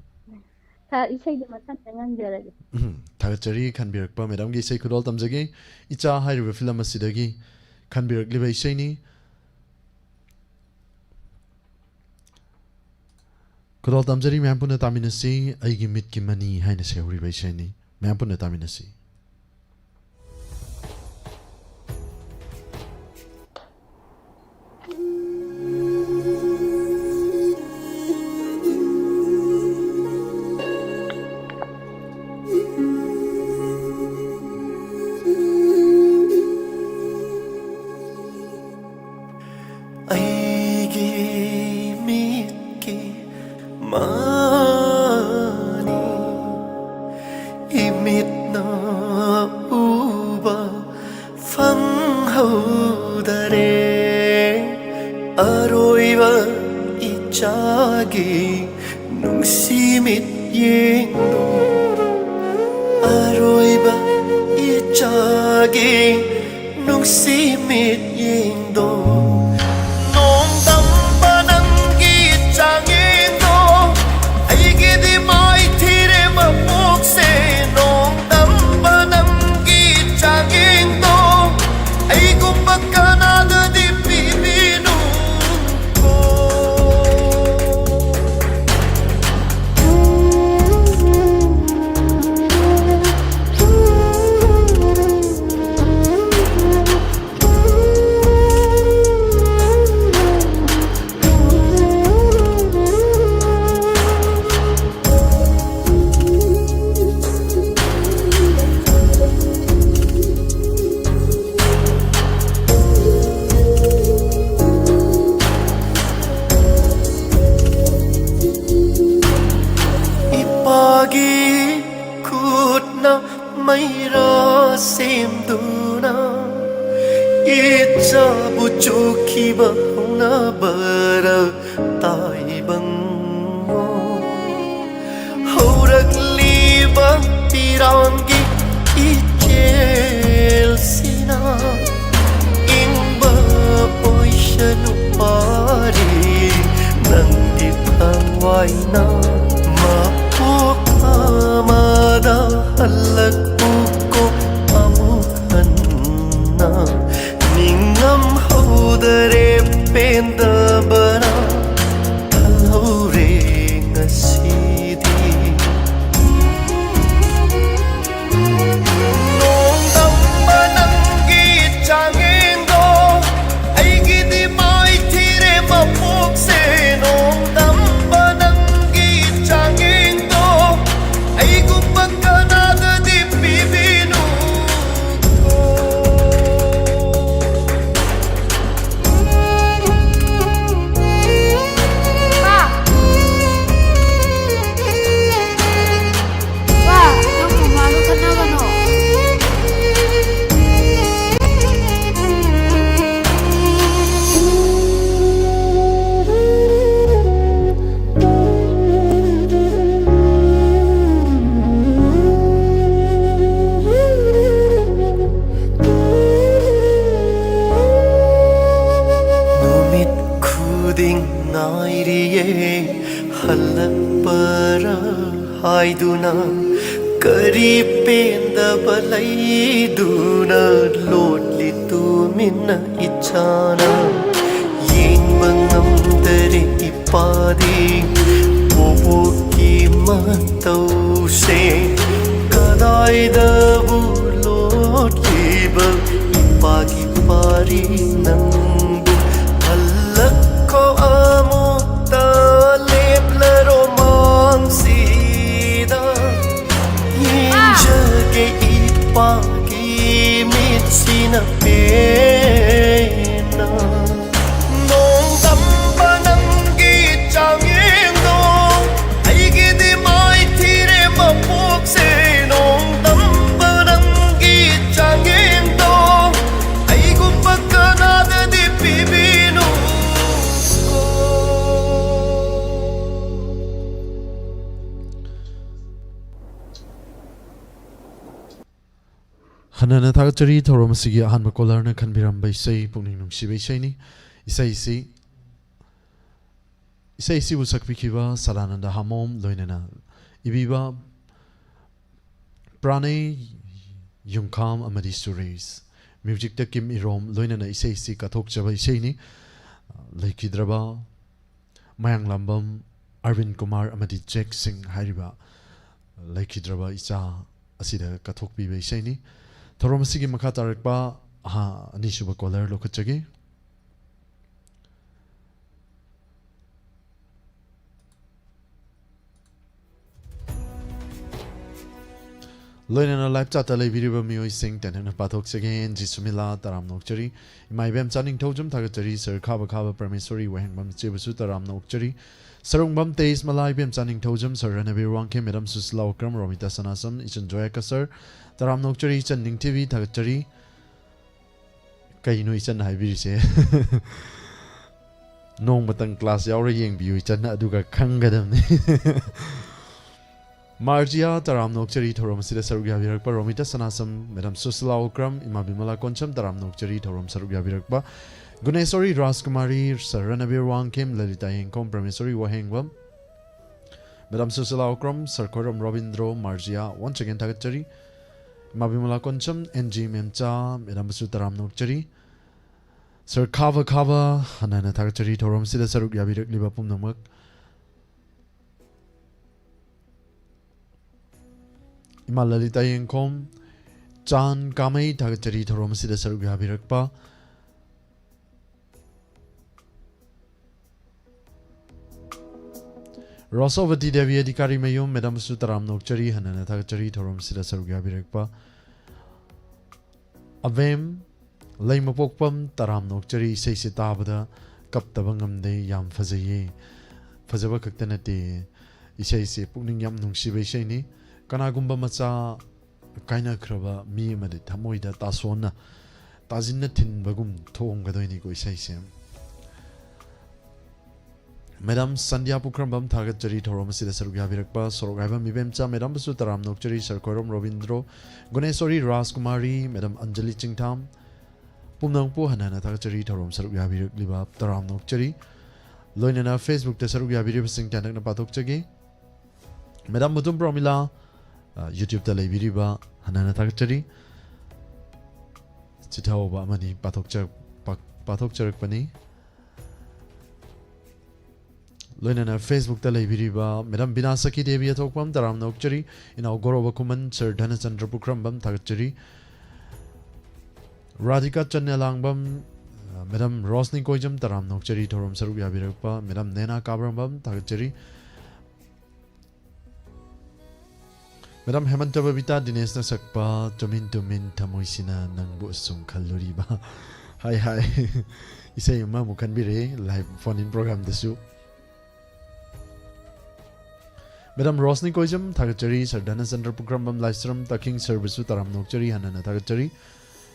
Sir, ꯏꯁꯩꯗꯤ ꯃꯊꯪꯗ ꯉꯪꯖꯔꯒꯦ꯫ ꯎꯝ, ꯊꯥꯒꯠꯆꯔꯤ ꯈꯟꯕꯤꯔꯛꯄ madamꯒꯤ ꯏꯁꯩ ꯈꯨꯗꯣꯜ ꯇꯝꯖꯒꯦ꯫ ꯏꯆꯥ ꯍꯥꯏꯔꯤꯕ ꯐꯤꯂꯝ ꯑꯁꯤꯗꯒꯤ ꯈꯟꯕꯤꯔꯛꯂꯤꯕ ꯏꯁꯩꯅꯤ꯫ ꯈꯨꯗꯣꯜ ꯇꯝꯖꯔꯤ, ꯃꯌꯥꯝ ꯄꯨꯟꯅ ꯇꯥꯃꯤꯟꯅꯁꯤ꯫ ꯑꯩꯒꯤ ꯃꯤꯠꯀꯤ ꯃꯅꯤ ꯍꯥꯏꯅ ꯁꯩꯍꯧꯔꯤꯕ ꯏꯁꯩꯅꯤ꯫ ꯃꯌꯥꯝ ꯄꯨꯟꯅ ꯇꯥꯃꯤꯟꯅꯁꯤ꯫ ꯏꯃꯤꯠꯅ ꯎꯕ ꯐꯪꯍꯧꯗꯔꯦ꯫ ꯑꯔꯣꯏꯕ ꯏꯆꯥꯒꯤ ꯅꯨꯡꯁꯤ ꯃꯤꯠꯌꯦꯡꯗꯣ, ꯑꯔꯣꯏꯕ ꯏꯆꯥꯒꯤ ꯅꯨꯡꯁꯤ ꯃꯤꯠꯌꯦꯡꯗꯣ, ꯅꯣꯡꯗꯝꯕ ꯅꯪꯒꯤ ꯆꯥꯡꯌꯦꯡꯗꯣ, ꯑꯩꯒꯤꯗꯤ ꯃꯥꯏꯊꯤꯔꯦ ꯃꯄꯣꯛꯁꯦ꯫ ꯅꯣꯡꯗꯝꯕ ꯅꯪꯒꯤ ꯆꯥꯡꯌꯦꯡꯗꯣ, ꯑꯩꯒꯨꯝꯕ ꯀꯅꯥꯗꯗꯤ ꯄꯤꯕꯤꯅꯨ꯫ ꯏꯄꯥꯒꯤ ꯈꯨꯠꯅ ꯃꯩꯔꯥ ꯁꯦꯝꯗꯨꯅ ꯏꯆꯥꯕꯨ ꯆꯨꯈꯤꯕ ꯍꯧꯅꯕꯔ ꯇꯥꯏꯕꯪ꯫ ꯍꯧꯔꯛꯂꯤꯕ ꯄꯤꯔꯥꯡꯒꯤ ꯏꯆꯦꯜꯁꯤꯅ ꯏꯪꯕ ꯑꯣꯏꯁꯅꯨ ꯄꯥꯔꯤ ꯅꯪꯒꯤ ꯊꯋꯥꯏꯅ꯫ ꯃꯄꯣꯛ ꯑꯃꯗ ꯍꯜꯂꯛꯎꯀꯣ ꯑꯃꯨꯛ ꯍꯟꯅ꯫ ꯅꯤꯡꯉꯝꯍꯧꯗꯔꯦ ꯄꯦꯟꯗꯕꯅ ꯍꯥꯏꯗꯨꯅ ꯀꯔꯤ ꯄꯦꯟꯗꯕ ꯂꯩꯗꯨꯅ ꯂꯣꯠꯂꯤ ꯇꯨꯃꯤꯟꯅ ꯏꯆꯥꯅ ꯌꯦꯡꯕ ꯉꯝꯗꯔꯦ ꯏꯄꯥꯗꯤ ꯄꯣꯕꯣꯛꯀꯤ ꯃꯇꯧꯁꯦ ꯀꯗꯥꯏꯗꯕꯨ ꯂꯣꯠꯂꯤꯕ ꯏꯄꯥꯒꯤ ꯄꯥꯔꯤ ꯅꯪꯕꯨ ꯍꯜꯂꯛꯈꯣ ꯑꯃꯨꯛꯇ ꯂꯦꯞꯂꯔꯣ ꯃꯥꯡꯁꯤꯗ ꯌꯦꯡꯖꯒꯦ ꯏꯄꯥꯒꯤ ꯃꯤꯠꯁꯤꯅ ꯄꯦꯟꯅ ꯅꯣꯡꯗꯝꯕ ꯅꯪꯒꯤ ꯆꯥꯡꯌꯦꯡꯗꯣ ꯑꯩꯒꯤꯗꯤ ꯃꯥꯏꯊꯤꯔꯦ ꯃꯄꯣꯛꯁꯦ ꯅꯣꯡꯗꯝꯕ ꯅꯪꯒꯤ ꯆꯥꯡꯌꯦꯡꯗꯣ ꯑꯩꯒꯨꯝꯕ ꯀꯅꯥꯗꯗꯤ ꯄꯤꯕꯤꯅꯨ ꯍꯟꯅꯅ ꯊꯥꯒꯠꯆꯔꯤ꯫ ꯊꯧꯔꯝ ꯑꯁꯤꯒꯤ ꯑꯍꯥꯟꯕ ꯀꯣꯂꯔꯅ ꯈꯟꯕꯤꯔꯝꯕ ꯏꯁꯩ ꯄꯨꯛꯅꯤꯡ ꯅꯨꯡꯁꯤꯕ ꯏꯁꯩꯅꯤ꯫ ꯏꯁꯩꯁꯤ ꯏꯁꯩꯁꯤꯕꯨ ꯁꯛꯄꯤꯈꯤꯕ ꯁꯗꯥꯅꯟꯗ ꯍꯥꯃꯣꯝ ꯂꯣꯏꯅꯅ ꯏꯕꯤꯕ ꯄ꯭ꯔꯥꯅꯩ ꯌꯨꯝꯈꯥꯝ ꯑꯃꯗꯤ ꯁꯨꯔꯦꯁ꯫ ꯃ꯭ꯌꯨꯖꯤꯛꯇ ꯀꯤꯝ ꯏꯔꯣꯝ ꯂꯣꯏꯅꯅ ꯏꯁꯩꯁꯤ ꯀꯠꯊꯣꯛꯆꯕ ꯏꯁꯩꯅꯤ꯫ ꯂꯩꯈꯤꯗ꯭ꯔꯕ ꯃꯌꯥꯡꯂꯥꯝꯕꯝ ꯑꯔꯕꯤꯟ ꯀꯨꯃꯥꯔ ꯑꯃꯗꯤ ꯖꯦꯛ ꯁꯤꯡ ꯍꯥꯏꯔꯤꯕ ꯂꯩꯈꯤꯗ꯭ꯔꯕ ꯏꯆꯥ ꯑꯁꯤꯗ ꯀꯠꯊꯣꯛꯄꯤꯕ ꯏꯁꯩꯅꯤ꯫ ꯊꯧꯔꯝ ꯑꯁꯤꯒꯤ ꯃꯈꯥ ꯇꯥꯔꯛꯄ ꯑꯍꯥ ꯑꯅꯤꯁꯨꯕ ꯀꯣꯂꯔ ꯂꯧꯈꯠꯆꯒꯦ꯫ ꯂꯣꯏꯅꯅ ꯂꯥꯏꯞ ꯆꯥꯠꯇ ꯂꯩꯕꯤꯔꯤꯕ ꯃꯤꯑꯣꯏꯁꯤꯡ ꯇꯦꯟꯇꯛꯅ ꯄꯥꯊꯣꯛꯆꯒꯦ꯫ ꯑꯦꯟ ꯖꯤ ꯁꯨꯃꯤꯂꯥ, ꯇꯔꯥꯝꯅ ꯑꯣꯛꯆꯔꯤ꯫ ꯏꯃꯥ ꯏꯕꯦꯝꯆꯥ ꯅꯤꯡꯊꯧꯖꯝ ꯊꯥꯒꯠꯆꯔꯤ꯫ ꯁꯔ ꯈꯥꯕ ꯈꯥꯕ ꯄ꯭ꯔꯃꯦꯁꯣꯔꯤ ꯋꯥꯍꯦꯡꯕꯝ ꯏꯆꯦꯕꯨꯁꯨ ꯇꯔꯥꯝꯅ ꯑꯣꯛꯆꯔꯤ꯫ ꯁꯔꯨꯡꯕꯝ ꯇꯦꯖꯃꯂꯥ, ꯏꯕꯦꯝꯆꯥ ꯅꯤꯡꯊꯧꯖꯝ, ꯁꯔ ꯔꯅꯕꯤꯔ ꯋꯥꯡꯈꯦꯝ, ꯃꯦꯗꯥꯝ ꯁꯨꯁꯤꯂꯥ ꯑꯣꯀ꯭ꯔꯝ, ꯔꯣꯃꯤꯇꯥ ꯁꯅꯥꯁꯝ, ꯏꯆꯟ ꯖꯣꯌꯥ ꯀꯁꯔ, ꯇꯔꯥꯝꯅ ꯑꯣꯛꯆꯔꯤ꯫ ꯏꯆꯟ ꯅꯤꯡꯊꯤꯕꯤ ꯊꯥꯒꯠꯆꯔꯤ꯫ ꯀꯩꯅꯣ ꯏꯆꯟ ꯍꯥꯏꯕꯤꯔꯤꯁꯦ? ꯅꯣꯡꯃꯇꯪ ꯀ꯭ꯂꯥꯁ ꯌꯥꯎꯔ ꯌꯦꯡꯕꯤꯌꯨ ꯏꯆꯟ, ꯑꯗꯨꯒ ꯈꯪꯒꯗꯕꯅꯤ꯫ ꯃꯥꯔꯖꯤꯌꯥ, ꯇꯔꯥꯝꯅ ꯑꯣꯛꯆꯔꯤ ꯊꯧꯔꯝ ꯑꯁꯤꯗ ꯁꯔꯨꯛ ꯌꯥꯕꯤꯔꯛꯄ ꯔꯣꯃꯤꯇꯥ ꯁꯅꯥꯁꯝ, ꯃꯦꯗꯥꯝ ꯁꯨꯁꯤꯂꯥ ꯑꯣꯀ꯭ꯔꯝ, ꯏꯃꯥ ꯕꯤꯃꯂꯥ ꯀꯣꯟꯁꯝ, ꯇꯔꯥꯝꯅ ꯑꯣꯛꯆꯔꯤ ꯊꯧꯔꯝ ꯁꯔꯨꯛ ꯌꯥꯕꯤꯔꯛꯄ ꯒꯨꯅꯦꯁꯣꯔꯤ ꯔꯥꯖꯀꯨꯃꯥꯔꯤ, ꯁꯔ ꯔꯅꯕꯤꯔ ꯋꯥꯡꯈꯦꯝ, ꯂꯂꯤꯇꯥ ꯌꯦꯡꯈꯣꯝ, ꯄ꯭ꯔꯃꯦꯁꯣꯔꯤ ꯋꯥꯍꯦꯡꯕꯝ, Madam Susila Okram, Sir Khoirom Robindro, Marjia, once again ꯊꯥꯒꯠꯆꯔꯤ. ꯏꯃꯥ ꯕꯤꯃꯂꯥ ꯀꯣꯟꯁꯝ, ꯑꯦꯟ ꯖꯤ ꯃꯦꯝꯆꯥ, Madamꯕꯨꯁꯨ ꯇꯔꯥꯝꯅ ꯑꯣꯛꯆꯔꯤ. Sir ꯈꯥꯕ ꯈꯥꯕ, ꯍꯟꯅ ꯍꯟꯅ ꯊꯥꯒꯠꯆꯔꯤ ꯊꯧꯔꯝꯁꯤꯗ ꯁꯔꯨꯛ ꯌꯥꯕꯤꯔꯛꯂꯤꯕ ꯄꯨꯝꯅꯃꯛ. ꯏꯃꯥ ꯂꯂꯤꯇꯥ ꯌꯦꯡꯈꯣꯝ, ꯆꯥꯟ ꯀꯥꯃꯩ, ꯊꯥꯒꯠꯆꯔꯤ ꯊꯧꯔꯝ ꯑꯁꯤꯗ ꯁꯔꯨꯛ ꯌꯥꯕꯤꯔꯛꯄ. ꯔꯣꯁꯣꯕꯇꯤ ꯗꯦꯕꯤ ꯑꯙꯤꯀꯥꯔꯤ ꯃꯌꯨꯝ, Madamꯕꯨꯁꯨ ꯇꯔꯥꯝꯅ ꯑꯣꯛꯆꯔꯤ, ꯍꯟꯅ ꯍꯟꯅ ꯊꯥꯒꯠꯆꯔꯤ ꯊꯧꯔꯝ ꯑꯁꯤꯗ ꯁꯔꯨꯛ ꯌꯥꯕꯤꯔꯛꯄ. ꯑꯕꯦꯝ ꯂꯩꯃꯄꯣꯛꯄꯝ, ꯇꯔꯥꯝꯅ ꯑꯣꯛꯆꯔꯤ, ꯏꯁꯩꯁꯦ ꯇꯥꯕꯗ ꯀꯞꯇꯕ ꯉꯝꯗꯦ, ꯌꯥꯝ ꯐꯖꯩꯌꯦ꯫ ꯐꯖꯕ ꯈꯛꯇ ꯅꯠꯇꯦ, ꯏꯁꯩꯁꯦ ꯄꯨꯛꯅꯤꯡ ꯌꯥꯝ ꯅꯨꯡꯁꯤꯕ ꯏꯁꯩꯅꯤ꯫ ꯀꯅꯥꯒꯨꯝꯕ ꯃꯆꯥ ꯀꯥꯏꯅꯈ꯭ꯔꯕ ꯃꯤ ꯑꯃꯗꯤ ꯊꯃꯣꯏꯗ ꯇꯥꯁꯣꯟꯅ ꯇꯥꯁꯤꯟꯅ ꯊꯤꯟꯕꯒꯨꯝ ꯊꯣꯛꯑꯝꯒꯗꯣꯏꯅꯤꯀꯣ ꯏꯁꯩꯁꯦ꯫ Madam ꯁꯟꯙ꯭ꯌꯥ ꯄꯨꯈ꯭ꯔꯝꯕꯝ, ꯊꯥꯒꯠꯆꯔꯤ ꯊꯧꯔꯝ ꯑꯁꯤꯗ ꯁꯔꯨꯛ ꯌꯥꯕꯤꯔꯛꯄ꯫ ꯁꯣꯔꯣꯛ ꯍꯥꯏꯕ ꯃꯤꯕꯦꯝꯆꯥ, Madamꯕꯨꯁꯨ ꯇꯔꯥꯝꯅ ꯑꯣꯛꯆꯔꯤ꯫ Sir ꯈꯣꯏꯔꯣꯝ ꯔꯣꯕꯤꯟꯗ꯭ꯔꯣ, ꯒꯨꯅꯦꯁꯣꯔꯤ ꯔꯥꯖꯀꯨꯃꯥꯔꯤ, Madam ꯑꯟꯖꯂꯤ ꯆꯤꯡꯊꯥꯝ, ꯄꯨꯝꯅꯃꯛꯄꯨ ꯍꯟꯅ ꯍꯟꯅ ꯊꯥꯒꯠꯆꯔꯤ ꯊꯧꯔꯝ ꯁꯔꯨꯛ ꯌꯥꯕꯤꯔꯛꯂꯤꯕ ꯇꯔꯥꯝꯅ ꯑꯣꯛꯆꯔꯤ꯫ ꯂꯣꯏꯅꯅ Facebookꯇ ꯁꯔꯨꯛ ꯌꯥꯕꯤꯔꯤꯕꯁꯤꯡ ꯇꯦꯟꯇꯛꯅ ꯄꯥꯊꯣꯛꯆꯒꯦ꯫ Madam ꯃꯨꯇꯨꯝ ꯄ꯭ꯔꯣꯃꯤꯂꯥ, ꯑ, YouTubeꯇ ꯂꯩꯕꯤꯔꯤꯕ, ꯍꯟꯅ ꯍꯟꯅ ꯊꯥꯒꯠꯆꯔꯤ꯫ ꯆꯤꯊꯍꯧꯕ ꯑꯃꯅꯤ ꯄꯥꯊꯣꯛꯆ-, ꯄꯥ-, ꯄꯥꯊꯣꯛꯆꯔꯛꯄꯅꯤ꯫ ꯂꯣꯏꯅꯅ Facebookꯇ ꯂꯩꯕꯤꯔꯤꯕ Madam ꯕꯤꯅꯥ ꯁꯈꯤ ꯗꯦꯕꯤ ꯑꯊꯣꯛꯄꯝ, ꯇꯔꯥꯝꯅ ꯑꯣꯛꯆꯔꯤ꯫ ꯏꯅꯥꯎ ꯒꯣꯔꯣꯕ ꯈꯨꯃꯟ, Sir ꯙꯅꯆꯟꯗ꯭ꯔ ꯄꯨꯈ꯭ꯔꯝꯕꯝ, ꯊꯥꯒꯠꯆꯔꯤ꯫ ꯔꯥꯙꯤꯀꯥ ꯆꯟꯅ ꯂꯥꯡꯕꯝ, Madam ꯔꯣꯁꯅꯤ ꯀꯣꯏꯖꯝ, ꯇꯔꯥꯝꯅ ꯑꯣꯛꯆꯔꯤ ꯊꯧꯔꯝ ꯁꯔꯨꯛ ꯌꯥꯕꯤꯔꯛꯄ꯫ Madam ꯅꯦꯅꯥ ꯀꯥꯕ꯭ꯔꯝꯕꯝ, ꯊꯥꯒꯠꯆꯔꯤ꯫ Madam ꯍꯦꯃꯟꯇ ꯕꯕꯤꯇꯥ, ꯗꯤꯅꯦꯁꯅ ꯁꯛꯄ ꯇꯨꯃꯤꯟ ꯇꯨꯃꯤꯟ ꯊꯃꯣꯏꯁꯤꯅ ꯅꯪꯕꯨ ꯑꯁꯨꯝ ꯈꯜꯂꯨꯔꯤꯕ꯫ ꯍꯥꯏ ꯍꯥꯏ꯫ ꯏꯁꯩ ꯑꯃꯃꯨꯛ ꯈꯟꯕꯤꯔꯦ live phone in programꯗꯁꯨ꯫ Madam Roshni ꯀꯣꯏꯖꯝ, ꯊꯥꯒꯠꯆꯔꯤ꯫ Sir ꯙꯅꯆꯟꯗ꯭ꯔ ꯄꯨꯈ꯭ꯔꯝꯕꯝ ꯂꯥꯏꯁ꯭ꯔꯝ, ꯇꯈꯤꯡ sirꯕꯨꯁꯨ ꯇꯔꯥꯝꯅ ꯑꯣꯛꯆꯔꯤ, ꯍꯟꯅ ꯍꯟꯅ ꯊꯥꯒꯠꯆꯔꯤ꯫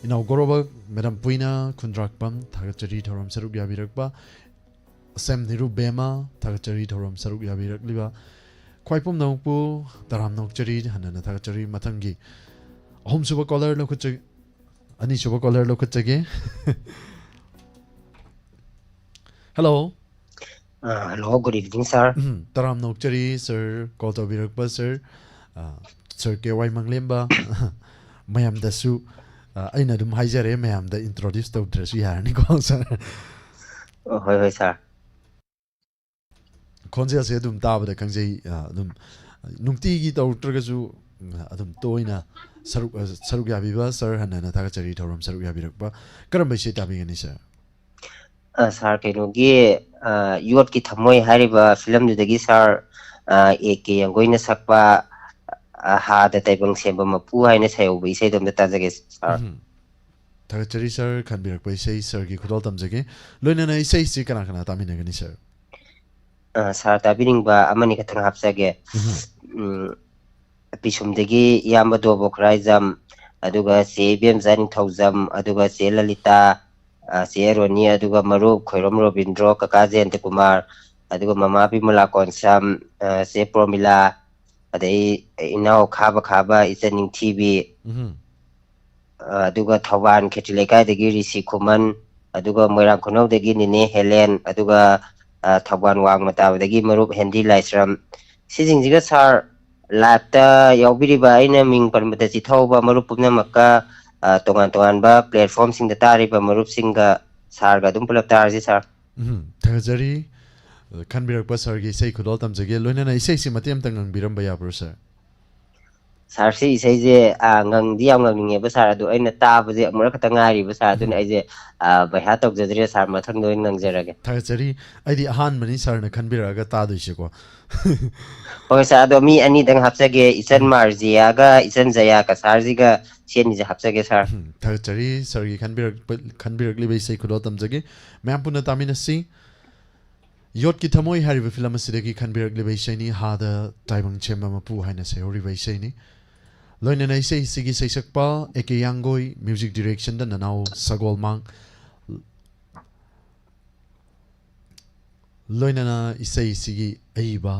ꯏꯅꯥꯎ ꯒꯣꯔꯣꯕ, Madam ꯄꯨꯏꯅ ꯈꯨꯟꯗ꯭ꯔꯥꯛꯄꯝ, ꯊꯥꯒꯠꯆꯔꯤ ꯊꯧꯔꯝ ꯁꯔꯨꯛ ꯌꯥꯕꯤꯔꯛꯄ꯫ ꯁꯦꯝ ꯅꯤꯔꯨ ꯕꯦꯃꯥ, ꯊꯥꯒꯠꯆꯔꯤ ꯊꯧꯔꯝ ꯁꯔꯨꯛ ꯌꯥꯕꯤꯔꯛꯂꯤꯕ꯫ ꯈ꯭ꯋꯥꯏ ꯄꯨꯝꯅꯃꯛꯄꯨ ꯇꯔꯥꯝꯅ ꯑꯣꯛꯆꯔꯤ, ꯍꯟꯅ ꯍꯟꯅ ꯊꯥꯒꯠꯆꯔꯤ꯫ ꯃꯊꯪꯒꯤ ꯑꯍꯨꯝꯁꯨꯕ caller ꯂꯧꯈꯠꯆ-, ꯑꯅꯤꯁꯨꯕ caller ꯂꯧꯈꯠꯆꯒꯦ꯫ Hello꯫ ꯑ, hello, good evening, sir. ꯎꯝ, ꯇꯔꯥꯝꯅ ꯑꯣꯛꯆꯔꯤ, sir, call ꯇꯧꯕꯤꯔꯛꯄ, sir꯫ ꯑ, sir ꯀꯦ ꯋꯥꯏ ꯃꯪꯂꯦꯝꯕ꯫ ꯃꯌꯥꯝꯗꯁꯨ, ꯑ, ꯑꯩꯅ ꯑꯗꯨꯝ ꯍꯥꯏꯖꯔꯦ, ꯃꯌꯥꯝꯗ introduce ꯇꯧꯗ꯭ꯔꯁꯨ ꯌꯥꯔꯅꯤꯀꯣ, sir꯫ ꯑ, ꯍꯣꯏ, ꯍꯣꯏ, sir. ꯈꯣꯟꯖꯦꯜꯁꯦ ꯑꯗꯨꯝ ꯇꯥꯕꯗ ꯈꯪꯖꯩ, ꯑ, ꯑꯗꯨꯝ ꯅꯨꯡꯇꯤꯒꯤ ꯇꯧꯔꯛꯇ꯭ꯔꯒꯁꯨ, ꯎꯝ, ꯑꯗꯨꯝ ꯇꯣꯏꯅ ꯁꯔꯨꯛ, ꯑ, ꯁꯔꯨꯛ ꯌꯥꯕꯤꯕ sir ꯍꯟꯅ ꯍꯟꯅ ꯊꯥꯒꯠꯆꯔꯤ, ꯊꯧꯔꯝ ꯁꯔꯨꯛ ꯌꯥꯕꯤꯔꯛꯄ꯫ ꯀꯔꯝꯕ ꯏꯁꯩ ꯇꯥꯕꯤꯒꯅꯤ, sir? ꯑ, sir, ꯀꯩꯅꯣꯒꯤ, ꯑ, ꯌꯣꯠꯀꯤ ꯊꯃꯣꯏ ꯍꯥꯏꯔꯤꯕ film ꯗꯨꯗꯒꯤ, sir, ꯑ, ꯑꯦ ꯀꯦ ꯌꯥꯡꯒꯣꯏꯅ ꯁꯛꯄ, ꯑ, ꯍꯥꯗ ꯇꯥꯏꯕꯪ ꯁꯦꯝꯕ ꯃꯄꯨ ꯍꯥꯏꯅ ꯁꯩꯍꯧꯕ ꯏꯁꯩꯗꯣ ꯑꯝꯇ ꯇꯥꯖꯒꯦ, sir. ꯎꯝ꯫ ꯊꯥꯒꯠꯆꯔꯤ, sir, ꯈꯟꯕꯤꯔꯛꯄ ꯏꯁꯩ sir ꯒꯤ ꯈꯨꯗꯣꯜ ꯇꯝꯖꯒꯦ꯫ ꯂꯣꯏꯅꯅ ꯏꯁꯩꯁꯤ ꯀꯅꯥ ꯀꯅꯥ ꯇꯥꯃꯤꯟꯅꯒꯅꯤ, sir? ꯑ, sir, ꯇꯥꯕꯤꯅꯤꯡꯕ ꯑꯃꯅꯤ ꯈꯛꯇꯪ ꯍꯥꯞꯆꯒꯦ꯫ ꯎꯝ꯫ ꯎꯝ, ꯄꯤꯁꯨꯝꯗꯒꯤ ꯏꯌꯥꯝꯕ ꯗꯣꯕꯣ ꯈꯨꯔꯥꯏꯖꯝ, ꯑꯗꯨꯒ ꯆꯦ ꯏꯕꯦꯝꯆꯥ ꯅꯤꯡꯊꯧꯖꯝ, ꯑꯗꯨꯒ ꯆꯦ ꯂꯂꯤꯇꯥ, ꯑ, ꯆꯦ ꯔꯣꯅꯤ, ꯑꯗꯨꯒ ꯃꯔꯨꯞ ꯈꯣꯏꯔꯣꯝ ꯔꯣꯕꯤꯟꯗ꯭ꯔꯣ, ꯀꯀꯥ ꯖꯌꯟꯇꯀꯨꯃꯥꯔ, ꯑꯗꯨꯒ ꯃꯃꯥ ꯕꯤꯃꯂꯥ ꯀꯣꯟꯁꯝ, ꯑ, ꯆꯦ ꯄ꯭ꯔꯣꯃꯤꯂꯥ, ꯑꯗꯩ ꯏꯅꯥꯎ ꯈꯥꯕ ꯈꯥꯕ, ꯏꯆꯟ ꯅꯤꯡꯊꯤꯕꯤ, ꯎꯝ꯫ ꯑ, ꯑꯗꯨꯒ ꯊꯧꯕꯥꯜ ꯈꯦꯇ꯭ꯔꯤ ꯂꯩꯀꯥꯏꯗꯒꯤ ꯔꯤꯁꯤ ꯈꯨꯃꯟ, ꯑꯗꯨꯒ ꯃꯣꯏꯔꯥꯡ ꯈꯨꯅꯧꯗꯒꯤ ꯅꯦꯅꯦ ꯍꯦꯂꯦꯟ, ꯑꯗꯨꯒ, ꯑ, ꯊꯧꯕꯥꯜ ꯋꯥꯡꯃ ꯇꯥꯕꯗꯒꯤ ꯃꯔꯨꯞ ꯍꯦꯟꯗꯤ ꯂꯥꯏꯁ꯭ꯔꯝ꯫ ꯁꯤꯁꯤꯡꯁꯤꯒ sir, live ꯇ ꯌꯥꯎꯕꯤꯔꯤꯕ ꯑꯩꯅ ꯃꯤꯡ ꯄꯟꯕꯗ ꯆꯤꯊꯍꯧꯕ ꯃꯔꯨꯞ ꯄꯨꯝꯅꯃꯛꯀ, ꯑ, ꯇꯣꯉꯥꯟ ꯇꯣꯉꯥꯟꯕ platform ꯁꯤꯡꯗ ꯇꯥꯔꯤꯕ ꯃꯔꯨꯞꯁꯤꯡꯒ sir ꯒ ꯑꯗꯨꯝ ꯄꯨꯂꯞ ꯇꯥꯔꯁꯤ, sir꯫ ꯎꯝ, ꯊꯥꯒꯠꯆꯔꯤ꯫ ꯈꯟꯕꯤꯔꯛꯄ sir ꯒꯤ ꯏꯁꯩ ꯈꯨꯗꯣꯜ ꯇꯝꯖꯒꯦ꯫ ꯂꯣꯏꯅꯅ ꯏꯁꯩꯁꯤ ꯃꯇꯦꯛ ꯑꯃꯇ ꯉꯪꯕꯤꯔꯝꯕ ꯌꯥꯕ꯭ꯔꯣ, sir? Sir, ꯁꯤ ꯏꯁꯩꯁꯦ, ꯑ, ꯉꯪꯗꯤ ꯌꯥꯝ ꯉꯪꯅꯤꯡꯉꯦꯕ, sir, ꯑꯗꯣ ꯑꯩꯅ ꯇꯥꯕꯁꯦ ꯑꯃꯨꯔꯛ ꯈꯛꯇ ꯉꯥꯏꯔꯤꯕ, sir, ꯑꯗꯨꯅ ꯑꯩꯁꯦ, ꯑ, ꯚꯩꯍꯥ ꯇꯧꯖꯗ꯭ꯔꯦ, sir, ꯃꯊꯪꯗ ꯑꯣꯏꯅ ꯉꯪꯖꯔꯒꯦ꯫ ꯊꯥꯒꯠꯆꯔꯤ꯫ ꯑꯩꯗꯤ ꯑꯍꯥꯟꯕꯅꯤ sir ꯅ ꯈꯟꯕꯤꯔꯛꯑꯒ ꯇꯥꯗꯣꯏꯁꯦꯀꯣ꯫ ꯍꯣꯏ, sir, ꯑꯗꯣ ꯃꯤ ꯑꯅꯤꯗꯪ ꯍꯥꯞꯆꯒꯦ, ꯏꯆꯟ ꯎꯝ꯫ ꯃꯥꯔꯖꯤꯌꯥꯒ ꯏꯆꯟ ꯖꯌꯥ ꯀꯁꯥꯔꯖꯤꯒ, ꯁꯤ ꯑꯅꯤꯁꯦ ꯍꯥꯞꯆꯒꯦ, sir꯫ ꯎꯝ, ꯊꯥꯒꯠꯆꯔꯤ sir ꯒꯤ ꯈꯟꯕꯤꯔꯛꯄ, ꯈꯟꯕꯤꯔꯛꯂꯤꯕ ꯏꯁꯩ ꯈꯨꯗꯣꯜ ꯇꯝꯖꯒꯦ꯫ ꯃꯌꯥꯝ ꯄꯨꯟꯅ ꯇꯥꯃꯤꯟꯅꯁꯤ꯫ ꯌꯣꯠꯀꯤ ꯊꯃꯣꯏ ꯍꯥꯏꯔꯤꯕ film ꯑꯁꯤꯗꯒꯤ ꯈꯟꯕꯤꯔꯛꯂꯤꯕ ꯏꯁꯩꯅꯤ, ꯍꯥꯗ ꯇꯥꯏꯕꯪ ꯁꯦꯝꯕ ꯃꯄꯨ ꯍꯥꯏꯅ ꯁꯩꯍꯧꯔꯤꯕ ꯏꯁꯩꯅꯤ꯫ ꯂꯣꯏꯅꯅ ꯏꯁꯩꯁꯤꯒꯤ ꯁꯩꯁꯛꯄ ꯑꯦ ꯀꯦ ꯌꯥꯡꯒꯣꯏ, music direction ꯗ ꯅꯅꯥꯎ ꯁꯒꯣꯜꯃꯥꯡ, ꯂꯣꯏꯅꯅ ꯏꯁꯩꯁꯤꯒꯤ ꯑꯏꯕ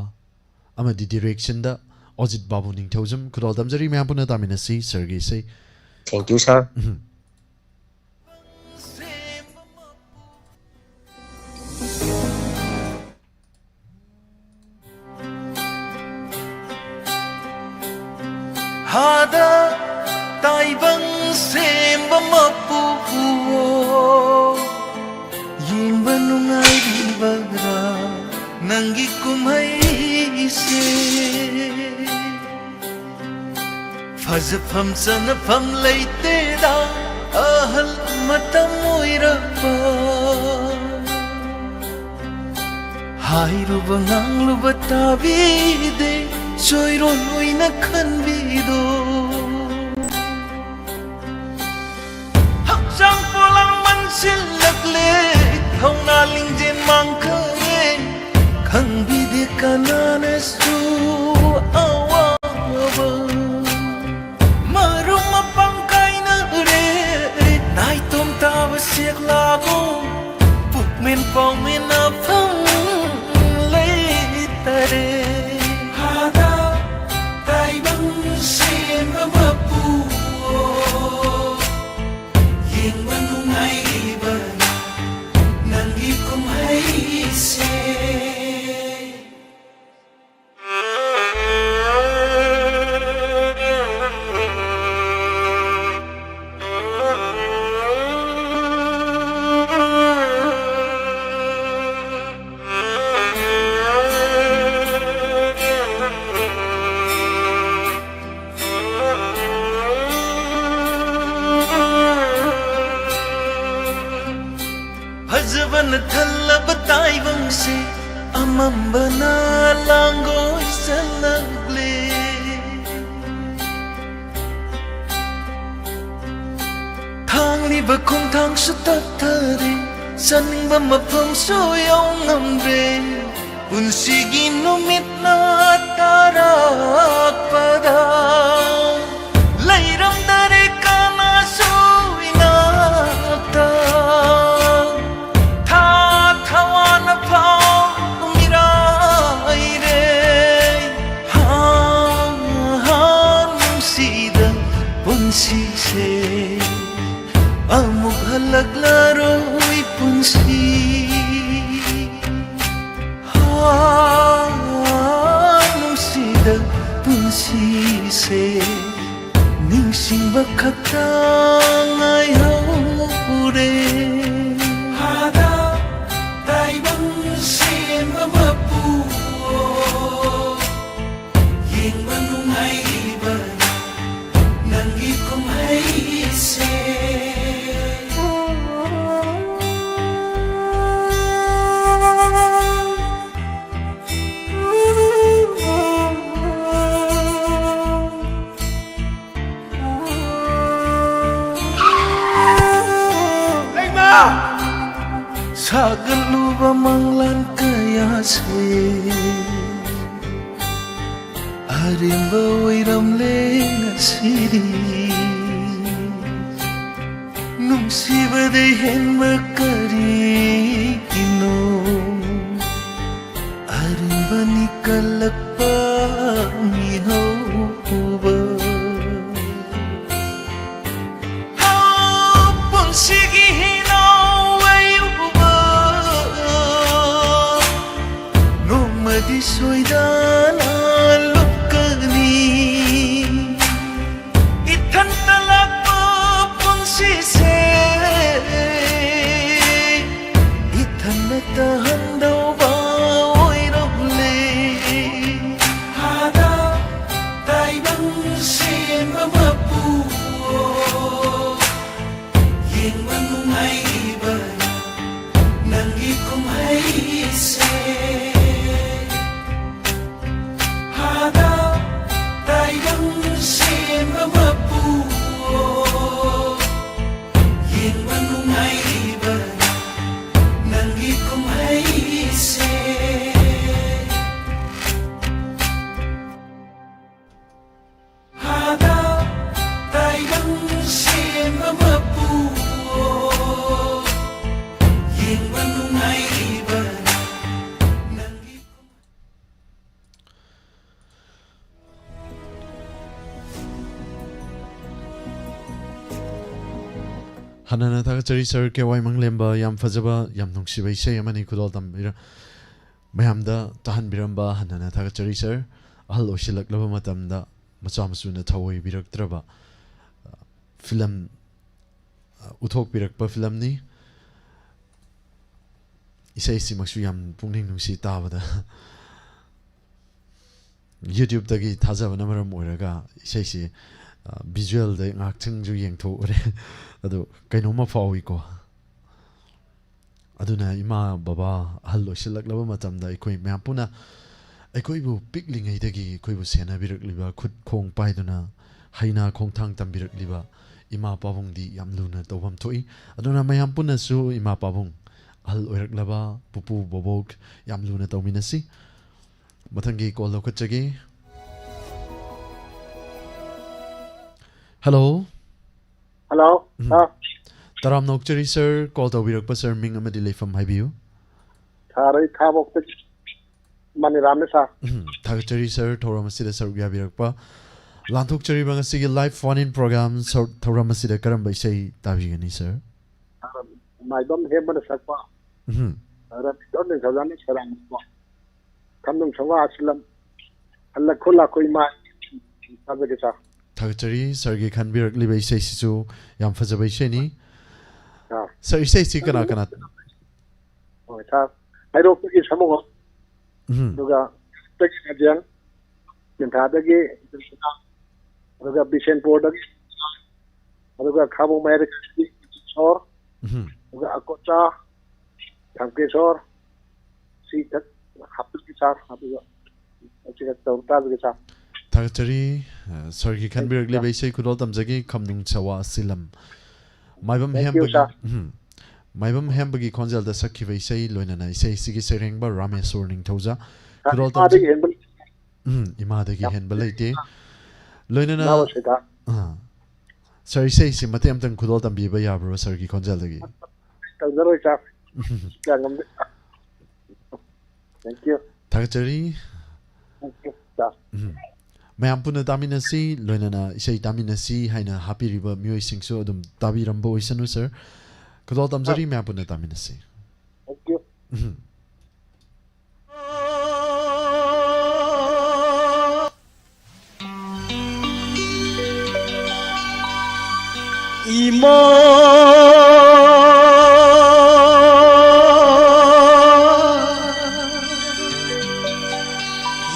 ꯑꯃꯗꯤ direction ꯗ ꯑꯣꯖꯤꯠ ꯕꯥꯕꯨ ꯅꯤꯡꯊꯧꯖꯝ꯫ ꯈꯨꯗꯣꯜ ꯇꯝꯖꯔꯤ, ꯃꯌꯥꯝ ꯄꯨꯟꯅ ꯇꯥꯃꯤꯟꯅꯁꯤ sir ꯒꯤ ꯏꯁꯩ꯫ Thank you, sir꯫ ꯎꯝ꯫ ꯍꯥꯗ ꯇꯥꯏꯕꯪ ꯁꯦꯝꯕ ꯃꯄꯨ, ꯌꯦꯡꯕ ꯅꯨꯡꯉꯥꯏꯔꯤꯕꯔꯥ ꯅꯪꯒꯤ ꯀꯨꯝꯍꯩꯁꯦ? ꯐꯖꯐꯝ ꯆꯅꯐꯝ ꯂꯩꯇꯦꯗ, ꯑꯍꯜ ꯃꯇꯝ ꯑꯣꯏꯔꯛꯄ꯫ ꯍꯥꯏꯔꯨꯕ ꯉꯥꯡꯂꯨꯕ ꯇꯥꯕꯤꯗꯦ, ꯆꯣꯏꯔꯣꯟ ꯑꯣꯏꯅ ꯈꯟꯕꯤꯗꯣ꯫ ꯍꯛꯆꯥꯡ ꯄꯣꯂꯥꯡ ꯃꯟꯁꯤꯜꯂꯛꯂꯦ, ꯊꯧꯅꯥ ꯂꯤꯡꯖꯦꯜ ꯃꯥꯡꯈ꯭ꯔꯦ, ꯈꯪꯕꯤꯗꯦ ꯀꯅꯥꯅꯁꯨ ꯑꯋꯥꯕ꯫ ꯃꯔꯨꯞ ꯃꯄꯥꯡ ꯀꯥꯏꯅꯔꯦ, ꯅꯥꯏꯇꯣꯝ ꯇꯥꯕ ꯁꯦꯛꯂꯥꯕꯨ ꯄꯨꯛꯃꯦꯟ ꯄꯥꯎꯃꯦꯟꯅꯐꯝ ꯂꯩꯇꯔꯦ꯫ ꯍꯥꯗ ꯇꯥꯏꯕꯪ ꯁꯦꯝꯕ ꯃꯄꯨ, ꯌꯦꯡꯕ ꯅꯨꯡꯉꯥꯏꯔꯤꯕ ꯅꯪꯒꯤ ꯀꯨꯝꯍꯩꯁꯦ꯫ ꯐꯖꯕꯅ ꯊꯜꯂꯕ ꯇꯥꯏꯕꯪꯁꯦ ꯑꯃꯝꯕꯅ ꯂꯥꯡꯒꯣꯏ ꯆꯜꯂꯛꯂꯦ꯫ ꯊꯥꯡꯂꯤꯕ ꯈꯣꯡꯊꯥꯡꯁꯨ ꯇꯞꯊꯔꯦ, ꯆꯠꯅꯤꯡꯕ ꯃꯐꯝꯁꯨ ꯌꯧ ꯉꯝꯗ꯭ꯔꯦ꯫ ꯄꯨꯟꯁꯤꯒꯤ ꯅꯨꯃꯤꯠꯅ ꯇꯥꯔꯛꯄꯗ ꯂꯩꯔꯝꯗꯔꯦ ꯀꯅꯥꯁꯨ ꯏꯅꯥꯛꯇ꯫ ꯊꯥ ꯊꯋꯥꯅ ꯐꯥꯎ ꯃꯤꯔꯥꯏꯔꯦ꯫ ꯍꯥ, ꯍꯥ, ꯅꯨꯡꯁꯤꯗ ꯄꯨꯟꯁꯤꯁꯦ ꯑꯃꯨꯛ ꯍꯜꯂꯛꯂꯔꯣꯏ ꯄꯨꯟꯁꯤ꯫ ꯍꯥ, ꯅꯨꯡꯁꯤꯗ ꯄꯨꯟꯁꯤꯁꯦ ꯅꯤꯡꯁꯤꯡꯕ ꯈꯛꯇ ꯉꯥꯏꯍꯧꯔꯦ꯫ ꯍꯥꯗ ꯇꯥꯏꯕꯪ ꯁꯦꯝꯕ ꯃꯄꯨ, ꯌꯦꯡꯕ ꯅꯨꯡꯉꯥꯏꯔꯤꯕ ꯅꯪꯒꯤ ꯀꯨꯝꯍꯩꯁꯦ꯫ ꯂꯩꯃ! ꯁꯥꯒꯠꯂꯨꯕ ꯃꯪꯂꯥꯟ ꯀꯌꯥꯁꯦ ꯑꯔꯦꯝꯕ ꯑꯣꯏꯔꯝꯂꯦ ꯉꯁꯤꯗꯤ꯫ ꯅꯨꯡꯁꯤꯕꯗꯩ ꯍꯦꯟꯕ ꯀꯔꯤꯒꯤꯅꯣ? ꯑꯔꯦꯝꯕꯅꯤ ꯀꯜꯂꯛꯄ ꯃꯤꯍꯧꯕ꯫ ꯍꯥ, ꯄꯨꯟꯁꯤꯒꯤ ꯍꯤꯅꯧ ꯑꯌꯨꯕ ꯅꯣꯡꯃꯗꯤ ꯁꯣꯏꯗꯅ ꯂꯨꯞꯀꯅꯤ꯫ ꯏꯊꯟꯇ ꯂꯥꯛꯄ ꯄꯨꯟꯁꯤꯁꯦ ꯏꯊꯟꯅ ꯇꯥꯍꯟꯗꯧꯕ ꯑꯣꯏꯔꯝꯂꯦ꯫ ꯍꯥꯗ ꯇꯥꯏꯕꯪ ꯁꯦꯝꯕ ꯃꯄꯨ, ꯌꯦꯡꯕ ꯅꯨꯡꯉꯥꯏꯔꯤꯕ ꯅꯪꯒꯤ ꯀꯨꯝꯍꯩꯁꯦ꯫ ꯍꯥꯗ ꯇꯥꯏꯕꯪ ꯁꯦꯝꯕ ꯃꯄꯨ, ꯌꯦꯡꯕ ꯅꯨꯡꯉꯥꯏꯔꯤꯕ ꯅꯪꯒꯤ ꯀꯨꯝꯍꯩꯁꯦ꯫ ꯍꯥꯗ ꯇꯥꯏꯕꯪ ꯁꯦꯝꯕ ꯃꯄꯨ, ꯌꯦꯡꯕ ꯅꯨꯡꯉꯥꯏꯔꯤꯕ ꯅꯪꯒꯤ ꯍꯟꯅ ꯍꯟꯅ ꯊꯥꯒꯠꯆꯔꯤ ꯁꯥꯔ ꯀꯦ ꯋꯥꯏ ꯃꯪꯂꯦꯝꯕ, ꯌꯥꯝ ꯐꯖꯕ, ꯌꯥꯝ ꯅꯨꯡꯁꯤꯕ ꯏꯁꯩ ꯑꯃꯅꯤ ꯈꯨꯗꯣꯜ ꯇꯝꯕꯤꯔ-, ꯃꯌꯥꯝꯗ ꯇꯥꯍꯟꯕꯤꯔꯝꯕ ꯍꯟꯅ ꯍꯟꯅ ꯊꯥꯒꯠꯆꯔꯤ ꯁꯥꯔ꯫ ꯑꯍꯜ ꯑꯣꯏꯁꯤꯜꯂꯛꯂꯕ ꯃꯇꯝꯗ ꯃꯆꯥ ꯃꯁꯨꯅ ꯊꯑꯣꯏꯕꯤꯔꯛꯇ꯭ꯔꯕ, ꯑ, ꯐꯤꯂꯝ, ꯑ, ꯎꯠꯊꯣꯛꯄꯤꯔꯛꯄ ꯐꯤꯂꯝꯅꯤ꯫ ꯏꯁꯩꯁꯤꯃꯛꯁꯨ ꯌꯥꯝ ꯄꯨꯛꯅꯤꯡ ꯅꯨꯡꯁꯤ ꯇꯥꯕꯗ꯫ YouTube-ꯇꯒꯤ ꯊꯥꯖꯕꯅ ꯃꯔꯝ ꯑꯣꯏꯔꯒ ꯏꯁꯩꯁꯤ, ꯑ, visual-ꯗ ꯉꯥꯏꯍꯥꯛꯇꯪꯁꯨ ꯌꯦꯡꯊꯣꯛꯎꯔꯦ꯫ ꯑꯗꯨ ꯀꯩꯅꯣꯝꯃ ꯐꯥꯎꯏꯀꯣ꯫ ꯑꯗꯨꯅ ꯏꯃꯥ ꯕꯕꯥ ꯑꯍꯜ ꯑꯣꯏꯁꯤꯜꯂꯛꯂꯕ ꯃꯇꯝꯗ ꯑꯩꯈꯣꯏ ꯃꯌꯥꯝ ꯄꯨꯟꯅ ꯑꯩꯈꯣꯏꯕꯨ ꯄꯤꯛꯂꯤꯉꯩꯗꯒꯤ ꯑꯩꯈꯣꯏꯕꯨ ꯁꯦꯟꯅꯕꯤꯔꯛꯂꯤꯕ, ꯈꯨꯠ ꯈꯣꯡ ꯄꯥꯏꯗꯨꯅ ꯍꯩꯅꯥ ꯈꯣꯡꯊꯥꯡ ꯇꯝꯕꯤꯔꯛꯂꯤꯕ ꯏꯃꯥ ꯄꯥꯕꯨꯡꯗꯤ ꯌꯥꯝ ꯂꯨꯅ ꯇꯧꯐꯝ ꯊꯣꯛꯏ꯫ ꯑꯗꯨꯅ ꯃꯌꯥꯝ ꯄꯨꯟꯅꯁꯨ ꯏꯃꯥ ꯄꯥꯕꯨꯡ, ꯑꯍꯜ ꯑꯣꯏꯔꯛꯂꯕ ꯄꯨꯄꯨ ꯕꯣꯕꯣꯛ ꯌꯥꯝ ꯂꯨꯅ ꯇꯧꯃꯤꯟꯅꯁꯤ꯫ ꯃꯊꯪꯒꯤ call ꯂꯧꯈꯠꯆꯒꯦ꯫ Hello꯫ Hello, ꯎꯝ꯫ Sir꯫ ꯇꯔꯥꯝꯅ ꯑꯣꯛꯆꯔꯤ sir, call ꯇꯧꯕꯤꯔꯛꯄ sir, ꯃꯤꯡ ꯑꯃꯗꯤ ꯂꯩꯐꯝ ꯍꯥꯏꯕꯤꯌꯨ꯫ Sir, ꯑꯩ ꯈꯥꯉꯕꯣꯛꯇꯒꯤ ꯃꯅꯤꯔꯥꯝꯅꯦ, sir꯫ ꯎꯝ, ꯊꯥꯒꯠꯆꯔꯤ sir, ꯊꯧꯔꯝ ꯑꯁꯤꯗ ꯁꯔꯨꯛ ꯌꯥꯕꯤꯔꯛꯄ꯫ ꯂꯥꯟꯊꯣꯛꯆꯔꯤꯕ ꯉꯁꯤꯒꯤ live phone-in program ꯁꯔꯨꯛ, ꯊꯧꯔꯝ ꯑꯁꯤꯗ ꯀꯔꯝꯕ ꯏꯁꯩ ꯇꯥꯕꯤꯒꯅꯤ sir? Sir, ꯃꯥꯏꯕꯝ ꯍꯦꯝꯕꯅ ꯁꯛꯄ, ꯎꯝ꯫ ꯔꯕꯤꯟꯗ꯭ꯔꯣ ꯅꯤꯡꯊꯧꯖꯥꯅ ꯁꯩꯔꯥꯡꯕ ꯈꯝꯅꯨꯡ ꯁꯋꯥ ꯑꯁꯤꯂꯝ, ꯍꯜꯂꯛꯈꯣ ꯂꯥꯛꯈꯣ ꯏꯃꯥ, ꯇꯥꯖꯒꯦ sir꯫ ꯊꯥꯒꯠꯆꯔꯤ꯫ Sir-ꯒꯤ ꯈꯟꯕꯤꯔꯛꯂꯤꯕ ꯏꯁꯩꯁꯤꯁꯨ ꯌꯥꯝ ꯐꯖꯕ ꯏꯁꯩꯅꯤ꯫ ꯑꯥ꯫ Sir, ꯏꯁꯩꯁꯤ ꯀꯅꯥ ꯀꯅꯥ? ꯍꯣꯏ, sir꯫ ꯍꯩꯔꯣꯛꯇꯒꯤ ꯁꯥꯃꯨꯉꯝ, ꯎꯝ꯫ ꯑꯗꯨꯒ ꯇꯒꯤ ꯔꯥꯖꯦꯟ, ꯇꯦꯟꯊꯥꯗꯒꯤ ꯀ꯭ꯔꯤꯁꯅ, ꯑꯗꯨꯒ ꯕꯤꯁꯦꯟꯄꯨꯔꯗꯒꯤ, ꯑꯗꯨꯒ ꯈꯥꯕꯣꯛ ꯃꯌꯥꯏꯗꯒꯤ ꯀꯤꯁꯣꯔ, ꯎꯝ꯫ ꯑꯗꯨꯒ ꯑꯀꯣꯆꯥ, ꯊꯝꯀꯦꯁꯣꯔ, ꯁꯤ ꯈꯛ ꯍꯥꯞꯄꯤꯒꯦ sir, ꯑꯗꯨꯒ ꯑꯁꯤ ꯈꯛ ꯇꯧ ꯇꯥꯖꯒꯦ sir꯫ ꯊꯥꯒꯠꯆꯔꯤ꯫ ꯑ, sir-ꯒꯤ ꯈꯟꯕꯤꯔꯛꯂꯤꯕ ꯏꯁꯩ ꯈꯨꯗꯣꯜ ꯇꯝꯖꯒꯦ, ꯈꯝꯅꯨꯡ ꯁꯋꯥ ꯁꯤꯂꯝ꯫ ꯃꯥꯏꯕꯝ Thank you, ꯍꯦꯝꯕꯒꯤ, sir꯫ ꯎꯝ꯫ ꯃꯥꯏꯕꯝ ꯍꯦꯝꯕꯒꯤ ꯈꯣꯟꯖꯦꯜꯗ ꯁꯛꯈꯤꯕ ꯏꯁꯩ, ꯂꯣꯏꯅꯅ ꯏꯁꯩꯁꯤꯒꯤ ꯁꯩꯔꯦꯡꯕ ꯔꯥꯃꯦꯁꯣꯔ ꯅꯤꯡꯊꯧꯖ꯫ ꯈꯨꯗꯣꯜ ꯏꯃꯥꯗꯒꯤ ꯇꯝꯖ-, ꯍꯦꯟꯕ ꯎꯝ, ꯏꯃꯥꯗꯒꯤ ꯌꯥꯝ ꯍꯦꯟꯕ ꯂꯩꯇꯦ꯫ ꯂꯣꯏꯅꯅ, ꯏꯃꯥ ꯁꯤꯗ꯫ ꯑꯥ꯫ Sir, ꯏꯁꯩꯁꯤ ꯃꯇꯦꯛ ꯑꯃꯇꯪ ꯈꯨꯗꯣꯜ ꯇꯝꯕꯤꯕ ꯌꯥꯕ꯭ꯔꯣ sir-ꯒꯤ ꯈꯣꯟꯖꯦꯜꯗꯒꯤ? ꯇꯧꯖꯔꯣꯏ sir꯫ ꯀꯌꯥ ꯉꯝꯗꯦ꯫ Thank you꯫ ꯊꯥꯒꯠꯆꯔꯤ꯫ Thank you, sir꯫ ꯎꯝ꯫ ꯃꯌꯥꯝ ꯄꯨꯟꯅ ꯇꯥꯃꯤꯟꯅꯁꯤ, ꯂꯣꯏꯅꯅ ꯏꯁꯩ ꯇꯥꯃꯤꯟꯅꯁꯤ ꯍꯥꯏꯅ ꯍꯥꯞꯄꯤꯔꯤꯕ ꯃꯤꯑꯣꯏꯁꯤꯡꯁꯨ ꯑꯗꯨꯝ ꯇꯥꯕꯤꯔꯝꯕ ꯑꯣꯏꯁꯅꯨ sir꯫ ꯈꯨꯗꯣꯜ ꯇꯝꯖꯔꯤ, ꯑꯥ꯫ ꯃꯌꯥꯝ ꯄꯨꯟꯅ ꯇꯥꯃꯤꯟꯅꯁꯤ꯫ Thank you꯫ ꯎꯝ꯫ ꯏꯃꯥ,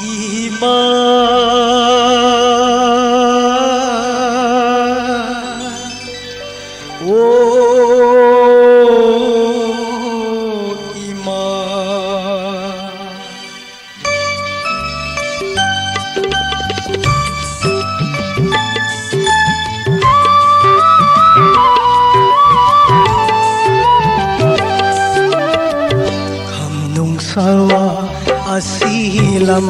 ꯏꯃꯥ, ꯑꯣ ꯏꯃꯥ꯫ ꯈꯝꯅꯨꯡ ꯁꯋꯥ ꯑꯁꯤ ꯂꯝ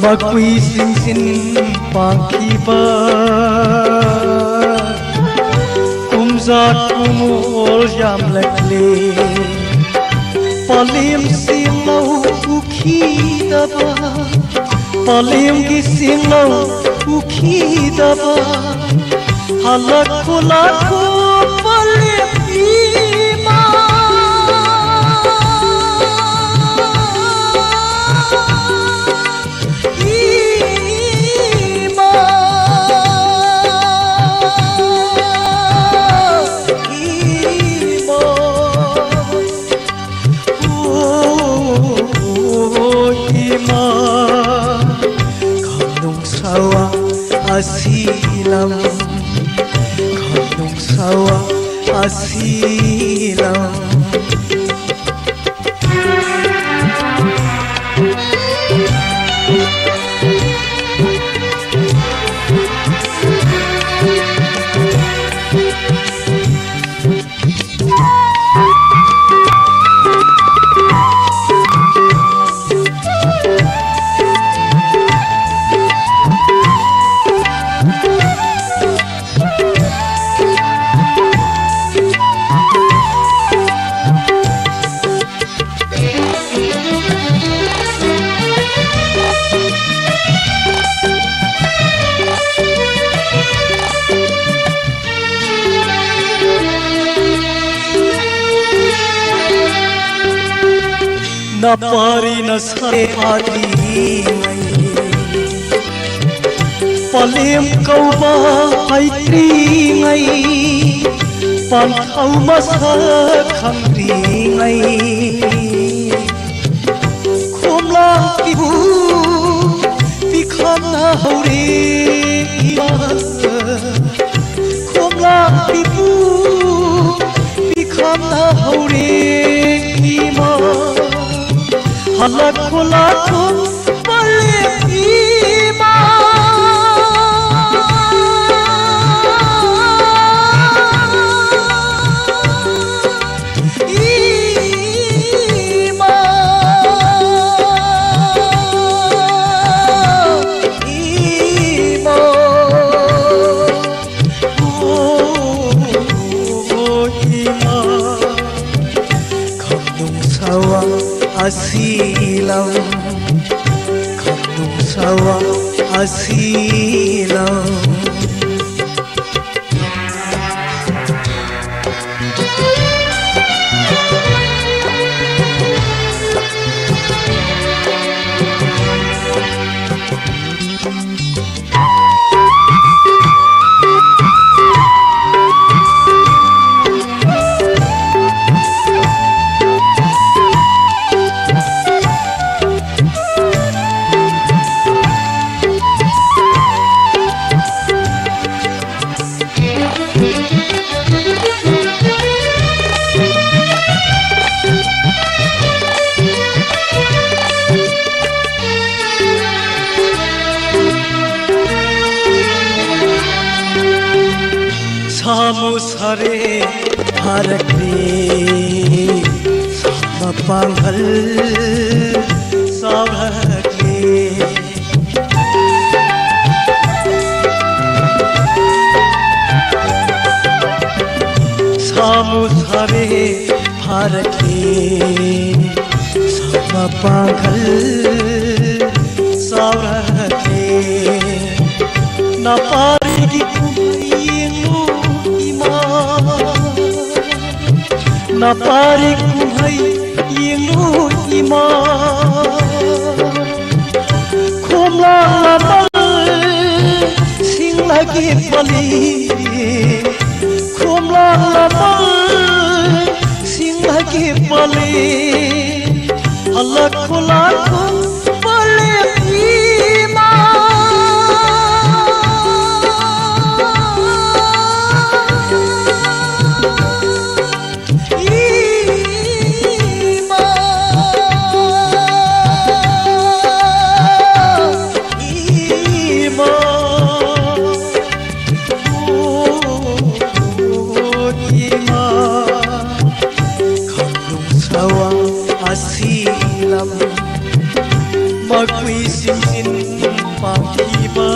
ꯃꯈꯨꯏ ꯁꯤꯡꯁꯤꯟ ꯄꯥꯡꯈꯤꯕ ꯀꯨꯝꯖꯥ ꯀꯨꯝꯑꯣꯜ ꯌꯥꯝꯂꯛꯂꯦ꯫ ꯄꯂꯦꯝ ꯁꯤꯡꯂꯧ ꯎꯈꯤꯗꯕ, ꯄꯂꯦꯝꯒꯤ ꯁꯤꯡꯂꯧ ꯎꯈꯤꯗꯕ, ꯍꯜꯂꯛꯈꯣ ꯂꯥꯛꯈꯣ ꯄꯂꯦꯝ ꯏꯃꯥ꯫ ꯏꯃꯥ, ꯏꯃꯥ, ꯑꯣ ꯏꯃꯥ, ꯈꯝꯅꯨꯡ ꯁꯋꯥ ꯑꯁꯤ ꯂꯝ, ꯈꯝꯅꯨꯡ ꯁꯋꯥ ꯑꯁꯤ ꯂꯝ꯫ ꯅꯄꯥꯔꯤ ꯅꯁꯥꯔꯤ ꯐꯥꯗ꯭ꯔꯤꯉꯩ ꯄꯂꯦꯝ ꯀꯧꯕ ꯍꯩꯇ꯭ꯔꯤꯉꯩ, ꯄꯟꯊꯧ ꯃꯁꯛ ꯈꯪꯗ꯭ꯔꯤꯉꯩ, ꯈꯣꯝꯂꯥꯡ ꯄꯤꯕꯨ ꯄꯤꯈꯝꯅ ꯍꯧꯔꯦ ꯏꯃꯥ꯫ ꯈꯣꯝꯂꯥꯡ ꯄꯤꯕꯨ ꯄꯤꯈꯝꯅ ꯍꯧꯔꯦ ꯏꯃꯥ꯫ ꯍꯜꯂꯛꯈꯣ ꯂꯥꯛꯈꯣ ꯄꯂꯦꯝ ꯏꯃꯥ꯫ ꯏꯃꯥ, ꯏꯃꯥ, ꯑꯣ ꯏꯃꯥ, ꯈꯝꯅꯨꯡ ꯁꯋꯥ ꯑꯁꯤ ꯂꯝ, ꯈꯝꯅꯨꯡ ꯁꯋꯥ ꯑꯁꯤ ꯂꯝ꯫ ꯁꯥꯃꯨ ꯁꯥꯔꯦ ꯐꯥꯔꯛꯂꯦ, ꯁꯥ ꯃꯄꯥꯡꯒꯜ ꯆꯥꯎꯔꯛꯂꯦ꯫ ꯁꯥꯃꯨ ꯁꯥꯔꯦ ꯐꯥꯔꯛꯂꯦ, ꯁꯥ ꯃꯄꯥꯡꯒꯜ ꯆꯥꯎꯔꯛꯂꯦ꯫ ꯅꯄꯥꯔꯤꯒꯤ ꯀꯨꯝꯍꯩ ꯌꯦꯡꯂꯨ ꯏꯃꯥ, ꯅꯄꯥꯔꯤ ꯀꯨꯝꯍꯩ ꯌꯦꯡꯂꯨ ꯏꯃꯥ꯫ ꯈꯣꯝꯂꯥꯡ ꯂꯥꯃꯜ ꯍꯥꯏꯒꯤ ꯄꯜꯂꯤ, ꯈꯣꯝꯂꯥ ꯂꯃꯜ ꯁꯤꯡ ꯍꯥꯏꯒꯤ ꯄꯜꯂꯤ, ꯍꯜꯂꯛ ꯈꯨꯂꯥꯛ ꯄꯜꯂꯤ ꯏꯃꯥ꯫ ꯏꯃꯥ, ꯏꯃꯥ, ꯏꯃꯥ, ꯈꯪꯅꯨꯡ ꯁꯋꯥ ꯑꯁꯤ ꯂꯝ ꯃꯈꯨꯏꯁꯤꯡ ꯄꯥꯝꯈꯤꯕ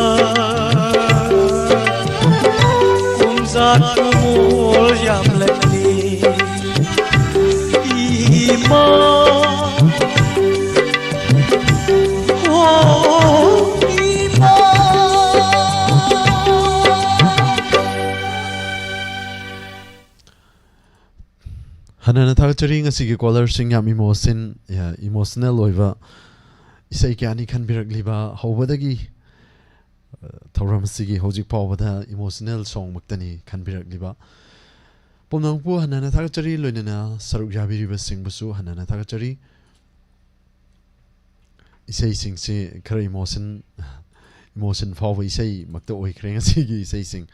ꯀꯨꯝꯖꯥ ꯀꯨꯃꯣꯜ ꯌꯥꯝꯂꯛꯂꯤ꯫ ꯏꯃꯥ, ꯑꯣ ꯏꯃꯥ꯫ ꯍꯟꯅꯅ ꯊꯥꯒꯠꯆꯔꯤ꯫ ꯉꯁꯤꯒꯤ ꯀꯣꯂꯔꯁꯤꯡ ꯌꯥꯝ ꯏꯃꯣꯁꯟ, ꯏꯃꯣꯁꯅꯦꯜ ꯑꯣꯏꯕ ꯏꯁꯩ ꯀꯌꯥꯅꯤ ꯈꯟꯕꯤꯔꯛꯂꯤꯕ꯫ ꯍꯧꯕꯗꯒꯤ, ꯑ, ꯊꯧꯔꯝ ꯑꯁꯤꯒꯤ ꯍꯧꯖꯤꯛ ꯐꯥꯎꯕꯗ ꯏꯃꯣꯁꯅꯦꯜ ꯁꯣꯡꯃꯛꯇꯅꯤ ꯈꯟꯕꯤꯔꯛꯂꯤꯕ꯫ ꯄꯨꯝꯅꯃꯛꯄꯨ ꯍꯟꯅꯅ ꯊꯥꯒꯠꯆꯔꯤ, ꯂꯣꯏꯅꯅ ꯁꯔꯨꯛ ꯌꯥꯕꯤꯔꯤꯕꯁꯤꯡꯕꯨꯁꯨ ꯍꯟꯅꯅ ꯊꯥꯒꯠꯆꯔꯤ꯫ ꯏꯁꯩꯁꯤꯡꯁꯤ ꯈꯔ ꯏꯃꯣꯁꯟ, ꯏꯃꯣꯁꯟ ꯐꯥꯎꯕ ꯏꯁꯩꯃꯛꯇ ꯑꯣꯏꯈ꯭ꯔꯦ ꯉꯁꯤꯒꯤ ꯏꯁꯩꯁꯤꯡ꯫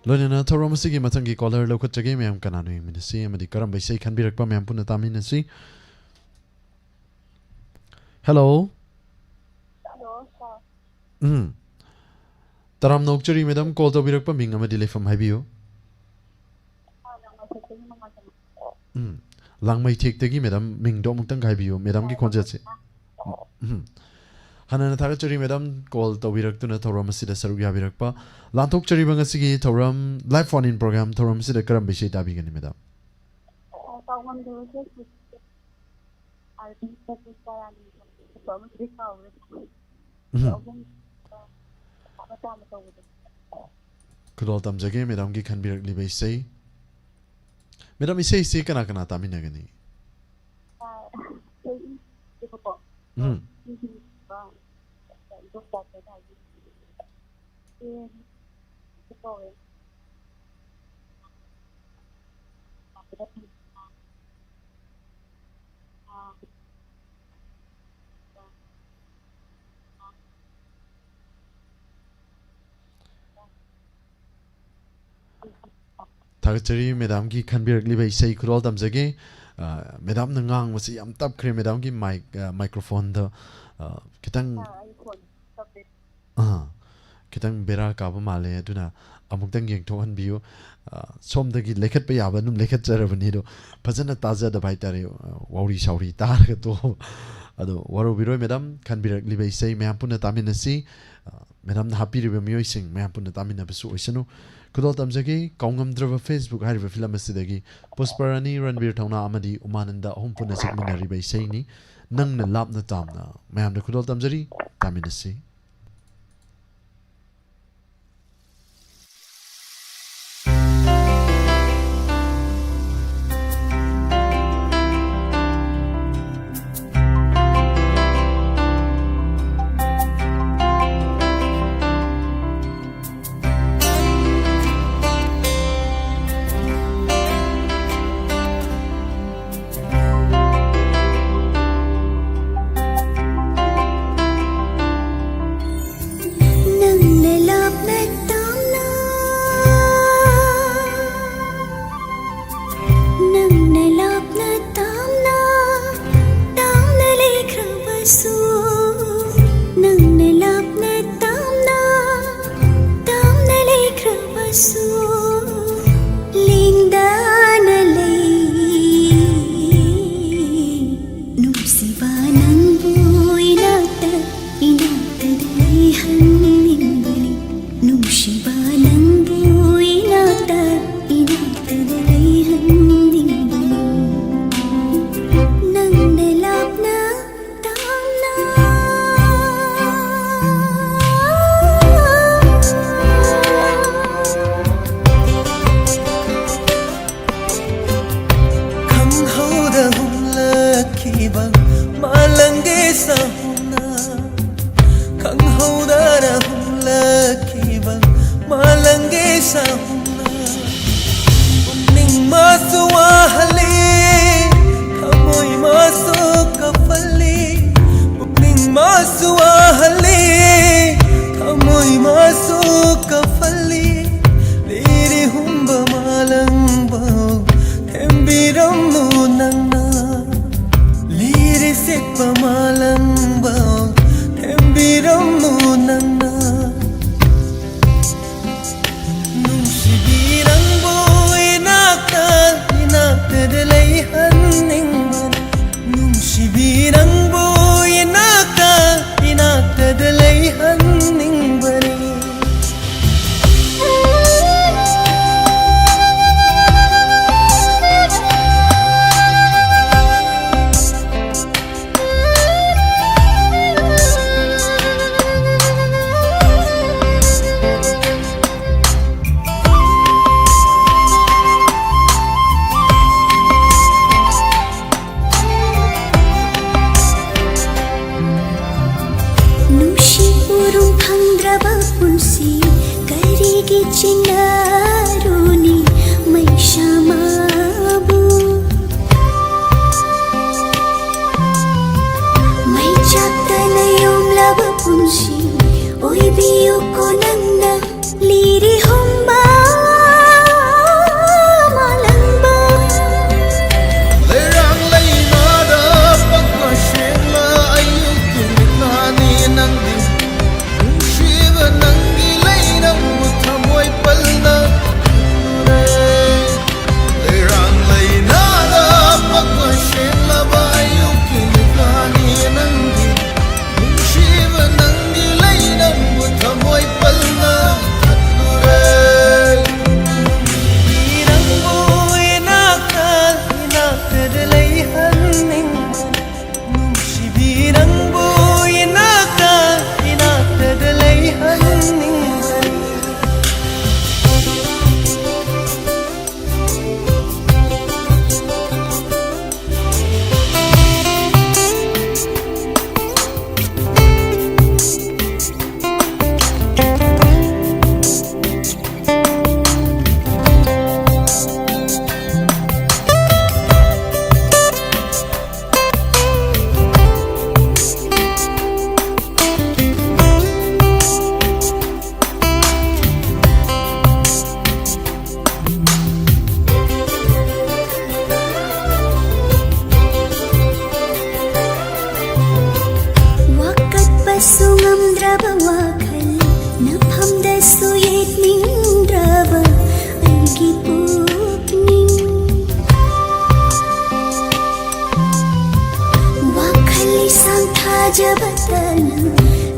ꯂꯣꯏꯅꯅ ꯊꯧꯔꯝ ꯑꯁꯤꯒꯤ ꯃꯊꯪꯒꯤ ꯀꯣꯂꯔ ꯂꯧꯈꯠꯆꯒꯦ꯫ ꯃꯌꯥꯝ ꯀꯅꯥꯅꯣ ꯌꯦꯡꯃꯤꯟꯅꯁꯤ ꯑꯃꯗꯤ ꯀꯔꯝꯕ ꯏꯁꯩ ꯈꯟꯕꯤꯔꯛꯄ ꯃꯌꯥꯝ ꯄꯨꯟꯅ ꯇꯥꯃꯤꯟꯅꯁꯤ꯫ ꯍꯦꯜꯂꯣ꯫ ꯍꯜꯂꯣ, ꯁꯥꯔ꯫ ꯎꯝ꯫ ꯇꯔꯥꯝꯅ ꯑꯣꯛꯆꯔꯤ, ꯃꯦꯗꯥꯝ, ꯀꯣꯜ ꯇꯧꯕꯤꯔꯛꯄ ꯃꯤꯡ ꯑꯃꯗꯤ ꯂꯩꯐꯝ ꯍꯥꯏꯕꯤꯌꯨ꯫ ꯎꯝ꯫ ꯂꯥꯡꯃꯩꯊꯦꯛꯇꯒꯤ, ꯃꯦꯗꯥꯝ, ꯃꯤꯡꯗꯣ ꯑꯃꯨꯛꯇꯪ ꯍꯥꯏꯕꯤꯌꯨ, ꯃꯦꯗꯥꯝꯒꯤ ꯈꯣꯟꯖꯦꯜꯁꯦ꯫ ꯎꯝ꯫ ꯍꯟꯅꯅ ꯊꯥꯒꯠꯆꯔꯤ, ꯃꯦꯗꯥꯝ, ꯀꯣꯜ ꯇꯧꯕꯤꯔꯛꯇꯨꯅ ꯊꯧꯔꯝ ꯑꯁꯤꯗ ꯁꯔꯨꯛ ꯌꯥꯕꯤꯔꯛꯄ꯫ ꯂꯥꯟꯊꯣꯛꯆꯔꯤꯕ ꯉꯁꯤꯒꯤ ꯊꯧꯔꯝ, Live Phone In Program ꯊꯧꯔꯝ ꯑꯁꯤꯗ ꯀꯔꯝꯕ ꯏꯁꯩ ꯇꯥꯕꯤꯒꯅꯤ, ꯃꯦꯗꯥꯝ? ꯎꯝ꯫ ꯈꯨꯗꯣꯜ ꯇꯝꯖꯒꯦ, ꯃꯦꯗꯥꯝꯒꯤ ꯈꯟꯕꯤꯔꯛꯂꯤꯕ ꯏꯁꯩ꯫ ꯃꯦꯗꯥꯝ, ꯏꯁꯩꯁꯤ ꯀꯅꯥ ꯀꯅꯥ ꯇꯥꯃꯤꯟꯅꯒꯅꯤ? ꯑꯩ ꯏꯁꯩꯁꯦꯀꯣ, ꯎꯝ꯫ ꯏꯁꯩꯁꯦ, ꯑ, ꯏꯗꯣꯝꯆꯥ ꯀꯩꯅꯣꯒꯤ, ꯀꯧꯋꯦ꯫ ꯊꯥꯒꯠꯆꯔꯤ ꯃꯦꯗꯥꯝꯒꯤ ꯈꯟꯕꯤꯔꯛꯂꯤꯕ ꯏꯁꯩ ꯈꯨꯗꯣꯜ ꯇꯝꯖꯒꯦ꯫ ꯑ, ꯃꯦꯗꯥꯝꯅ ꯉꯥꯡꯕꯁꯤ ꯌꯥꯝ ꯇꯞꯈ꯭ꯔꯦ꯫ ꯃꯦꯗꯥꯝꯒꯤ ꯃꯥꯏꯛ, ꯑ, ꯃꯥꯏꯀ꯭ꯔꯣꯐꯣꯟꯗ, ꯑ, ꯈꯤꯇꯪ, ꯑꯥ, ꯑꯩ ꯐꯣꯟ ꯇꯞꯄꯦ꯫ ꯑꯥ, ꯈꯤꯇꯪ ꯕꯦꯔꯥ ꯀꯥꯕ ꯃꯥꯜꯂꯦ, ꯑꯗꯨꯅ ꯑꯃꯨꯛꯇꯪ ꯌꯦꯡꯊꯣꯛꯍꯟꯕꯤꯌꯨ꯫ ꯑ, ꯁꯣꯝꯗꯒꯤ ꯂꯩꯈꯠꯄ ꯌꯥꯕ ꯑꯗꯨꯝ ꯂꯩꯈꯠꯆꯔꯕꯅꯤ, ꯑꯗꯣ ꯐꯖꯅ ꯇꯥꯖꯗꯕ ꯍꯥꯏꯇꯥꯔꯦ꯫ ꯑ, ꯋꯥꯎꯔꯤ ꯁꯥꯎꯔꯤ ꯇꯥꯔꯒ ꯇꯣꯛꯑꯕ꯫ ꯑꯗꯣ ꯋꯥꯔꯧꯕꯤꯔꯣꯏ ꯃꯦꯗꯥꯝ, ꯈꯟꯕꯤꯔꯛꯂꯤꯕ ꯏꯁꯩ ꯃꯌꯥꯝ ꯄꯨꯟꯅ ꯇꯥꯃꯤꯟꯅꯁꯤ꯫ ꯑ, ꯃꯦꯗꯥꯝꯅ ꯍꯥꯞꯄꯤꯔꯤꯕ ꯃꯤꯑꯣꯏꯁꯤꯡ ꯃꯌꯥꯝ ꯄꯨꯟꯅ ꯇꯥꯃꯤꯟꯅꯕꯁꯨ ꯑꯣꯏꯁꯅꯨ꯫ ꯈꯨꯗꯣꯜ ꯇꯝꯖꯒꯦ, ꯀꯥꯎꯉꯝꯗ꯭ꯔꯕ Facebook ꯍꯥꯏꯔꯤꯕ ꯐꯤꯂꯝ ꯑꯁꯤꯗꯒꯤ ꯄꯨꯁꯄꯔꯥꯅꯤ, ꯔꯟꯕꯤꯔ ꯊꯧꯅꯥ ꯑꯃꯗꯤ ꯎꯃꯥꯅꯟꯗ ꯑꯍꯨꯝ ꯄꯨꯟꯅ ꯁꯛꯃꯤꯟꯅꯔꯤꯕ ꯏꯁꯩꯅꯤ ꯅꯪꯅ ꯂꯥꯞꯅ ꯇꯥꯝꯅ꯫ ꯃꯌꯥꯝꯗ ꯈꯨꯗꯣꯜ ꯇꯝꯖꯔꯤ, ꯇꯥꯃꯤꯟꯅꯁꯤ꯫ ꯃꯥꯁꯨ ꯋꯥꯍꯜꯂꯤ, ꯊꯃꯣꯏ ꯃꯥꯁꯨ ꯀꯞꯍꯜꯂꯤ, ꯄꯨꯛꯅꯤꯡ ꯃꯥꯁꯨ ꯋꯥꯍꯜꯂꯤ, ꯊꯃꯣꯏ ꯃꯥꯁꯨ ꯀꯞꯍꯜꯂꯤ꯫ ꯂꯤꯔꯤ ꯍꯨꯝꯕ ꯃꯥꯂꯪꯕꯧ ꯊꯦꯝꯕꯤꯔꯝꯃꯨ ꯅꯪꯅ, ꯂꯤꯔꯤ ꯁꯤꯠꯄ ꯃꯥꯂꯪꯕꯧ ꯊꯦꯝꯕꯤꯔꯝꯃꯨ ꯅꯪꯅ꯫ ꯅꯨꯡꯁꯤꯕꯤ ꯅꯪꯕꯨ ꯏꯅꯥꯛꯇ,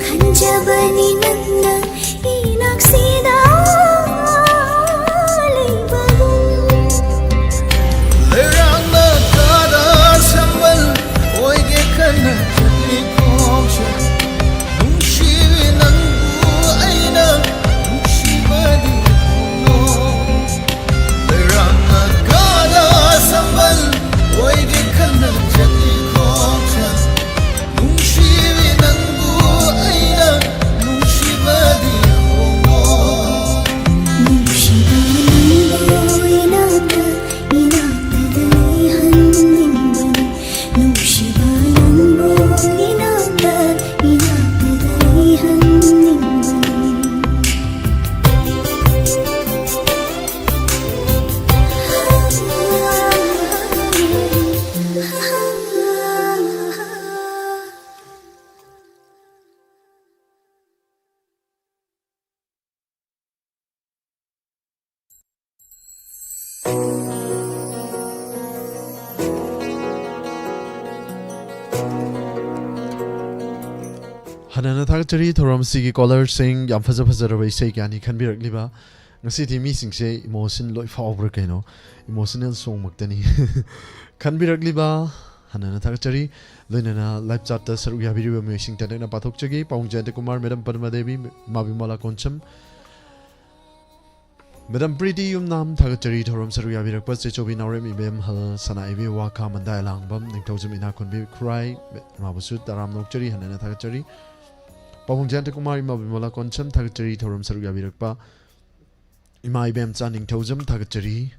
ꯈꯟꯖꯕꯅꯤ ꯅꯪꯅ ꯏꯅꯥꯛꯁꯤꯗ ꯂꯩꯕꯒꯨꯝ꯫ ꯂꯩꯔꯥꯡꯅ ꯀꯥꯗ ꯁꯝꯕꯜ ꯑꯣꯏꯒꯦ ꯈꯟꯅ ꯆꯠꯂꯤ ꯈꯣꯡꯆꯠ꯫ ꯅꯨꯡꯁꯤꯕꯤ ꯅꯪꯕꯨ ꯑꯩꯅ ꯅꯨꯡꯁꯤꯕꯗꯤ ꯈꯣꯡꯅꯣ꯫ ꯂꯩꯔꯥꯡꯅ ꯀꯥꯗ ꯁꯝꯕꯜ ꯑꯣꯏꯒꯦ ꯈꯟꯅ ꯆꯠꯂꯤ ꯈꯣꯡꯆꯠ꯫ ꯅꯨꯡꯁꯤꯕꯤ ꯅꯪꯕꯨ ꯑꯩꯅ ꯅꯨꯡꯁꯤꯕꯗꯤ ꯈꯣꯡꯅꯣ꯫ ꯅꯨꯡꯁꯤꯕ ꯅꯪꯕꯨ ꯏꯅꯥꯛꯇ, ꯏꯅꯥꯛꯇ ꯂꯩꯍꯟꯅꯤꯡꯕꯅꯤ꯫ ꯅꯨꯡꯁꯤꯕ ꯅꯪꯕꯨ ꯏꯅꯥꯛꯇ, ꯏꯅꯥꯛꯇ ꯂꯩꯍꯟꯅꯤꯡꯕꯅꯤ꯫ ꯍꯟꯅꯅ ꯊꯥꯒꯠꯆꯔꯤ ꯊꯧꯔꯝ ꯑꯁꯤꯒꯤ ꯀꯣꯂꯔꯁꯤꯡ, ꯌꯥꯝ ꯐꯖ ꯐꯖꯔꯕ ꯏꯁꯩ ꯀꯌꯥꯅꯤ ꯈꯟꯕꯤꯔꯛꯂꯤꯕ꯫ ꯉꯁꯤꯗꯤ ꯃꯤꯁꯤꯡꯁꯦ ꯏꯃꯣꯁꯟ ꯂꯣꯏ ꯐꯥꯎꯕ꯭ꯔꯥ ꯀꯩꯅꯣ, ꯏꯃꯣꯁꯅꯦꯜ ꯁꯣꯡꯃꯛꯇꯅꯤ꯫ ꯈꯟꯕꯤꯔꯛꯂꯤꯕ ꯍꯟꯅꯅ ꯊꯥꯒꯠꯆꯔꯤ꯫ ꯂꯣꯏꯅꯅ ꯂꯥꯏꯚ ꯆꯥꯠꯇ ꯁꯔꯨꯛ ꯌꯥꯕꯤꯔꯤꯕ ꯃꯤꯑꯣꯏꯁꯤꯡ ꯇꯦꯟꯇꯛꯅ ꯄꯥꯊꯣꯛꯆꯒꯦ꯫ ꯄꯥꯕꯨꯡ ꯖꯌꯟꯇ ꯀꯨꯃꯥꯔ, ꯃꯦꯗꯝ ꯄꯗꯃꯥ ꯗꯦꯕꯤ, ꯏꯃꯥ ꯕꯤꯃꯂꯥ ꯀꯣꯟꯁꯝ, ꯃꯦꯗꯝ ꯄ꯭ꯔꯤꯇꯤ ꯌꯨꯝꯅꯥꯝ, ꯊꯥꯒꯠꯆꯔꯤ ꯊꯧꯔꯝ ꯁꯔꯨꯛ ꯌꯥꯕꯤꯔꯛꯄ꯫ ꯆꯦꯆꯧꯕꯤ ꯅꯥꯎꯔꯦꯝ ꯏꯕꯦꯝꯍꯜ, ꯁꯅꯥ ꯏꯕꯤ ꯋꯥꯈꯥ, ꯃꯟꯗꯥꯏ ꯑꯂꯥꯡꯕꯝ, ꯅꯤꯡꯊꯧꯖꯝ ꯏꯅꯥꯛꯈꯨꯟꯕꯤ ꯈꯨꯔꯥꯏ, ꯏꯃꯥꯕꯨꯁꯨ ꯇꯔꯥꯝꯅ ꯑꯣꯛꯆꯔꯤ, ꯍꯟꯅꯅ ꯊꯥꯒꯠꯆꯔꯤ꯫ ꯄꯥꯕꯨꯡ ꯖꯌꯟꯇ ꯀꯨꯃꯥꯔ, ꯏꯃꯥ ꯕꯤꯃꯂꯥ ꯀꯣꯟꯁꯝ, ꯊꯥꯒꯠꯆꯔꯤ ꯊꯧꯔꯝ ꯁꯔꯨꯛ ꯌꯥꯕꯤꯔꯛꯄ꯫ ꯏꯃꯥ ꯏꯕꯦꯝꯆꯥ ꯅꯤꯡꯊꯧꯖꯝ, ꯊꯥꯒꯠꯆꯔꯤ꯫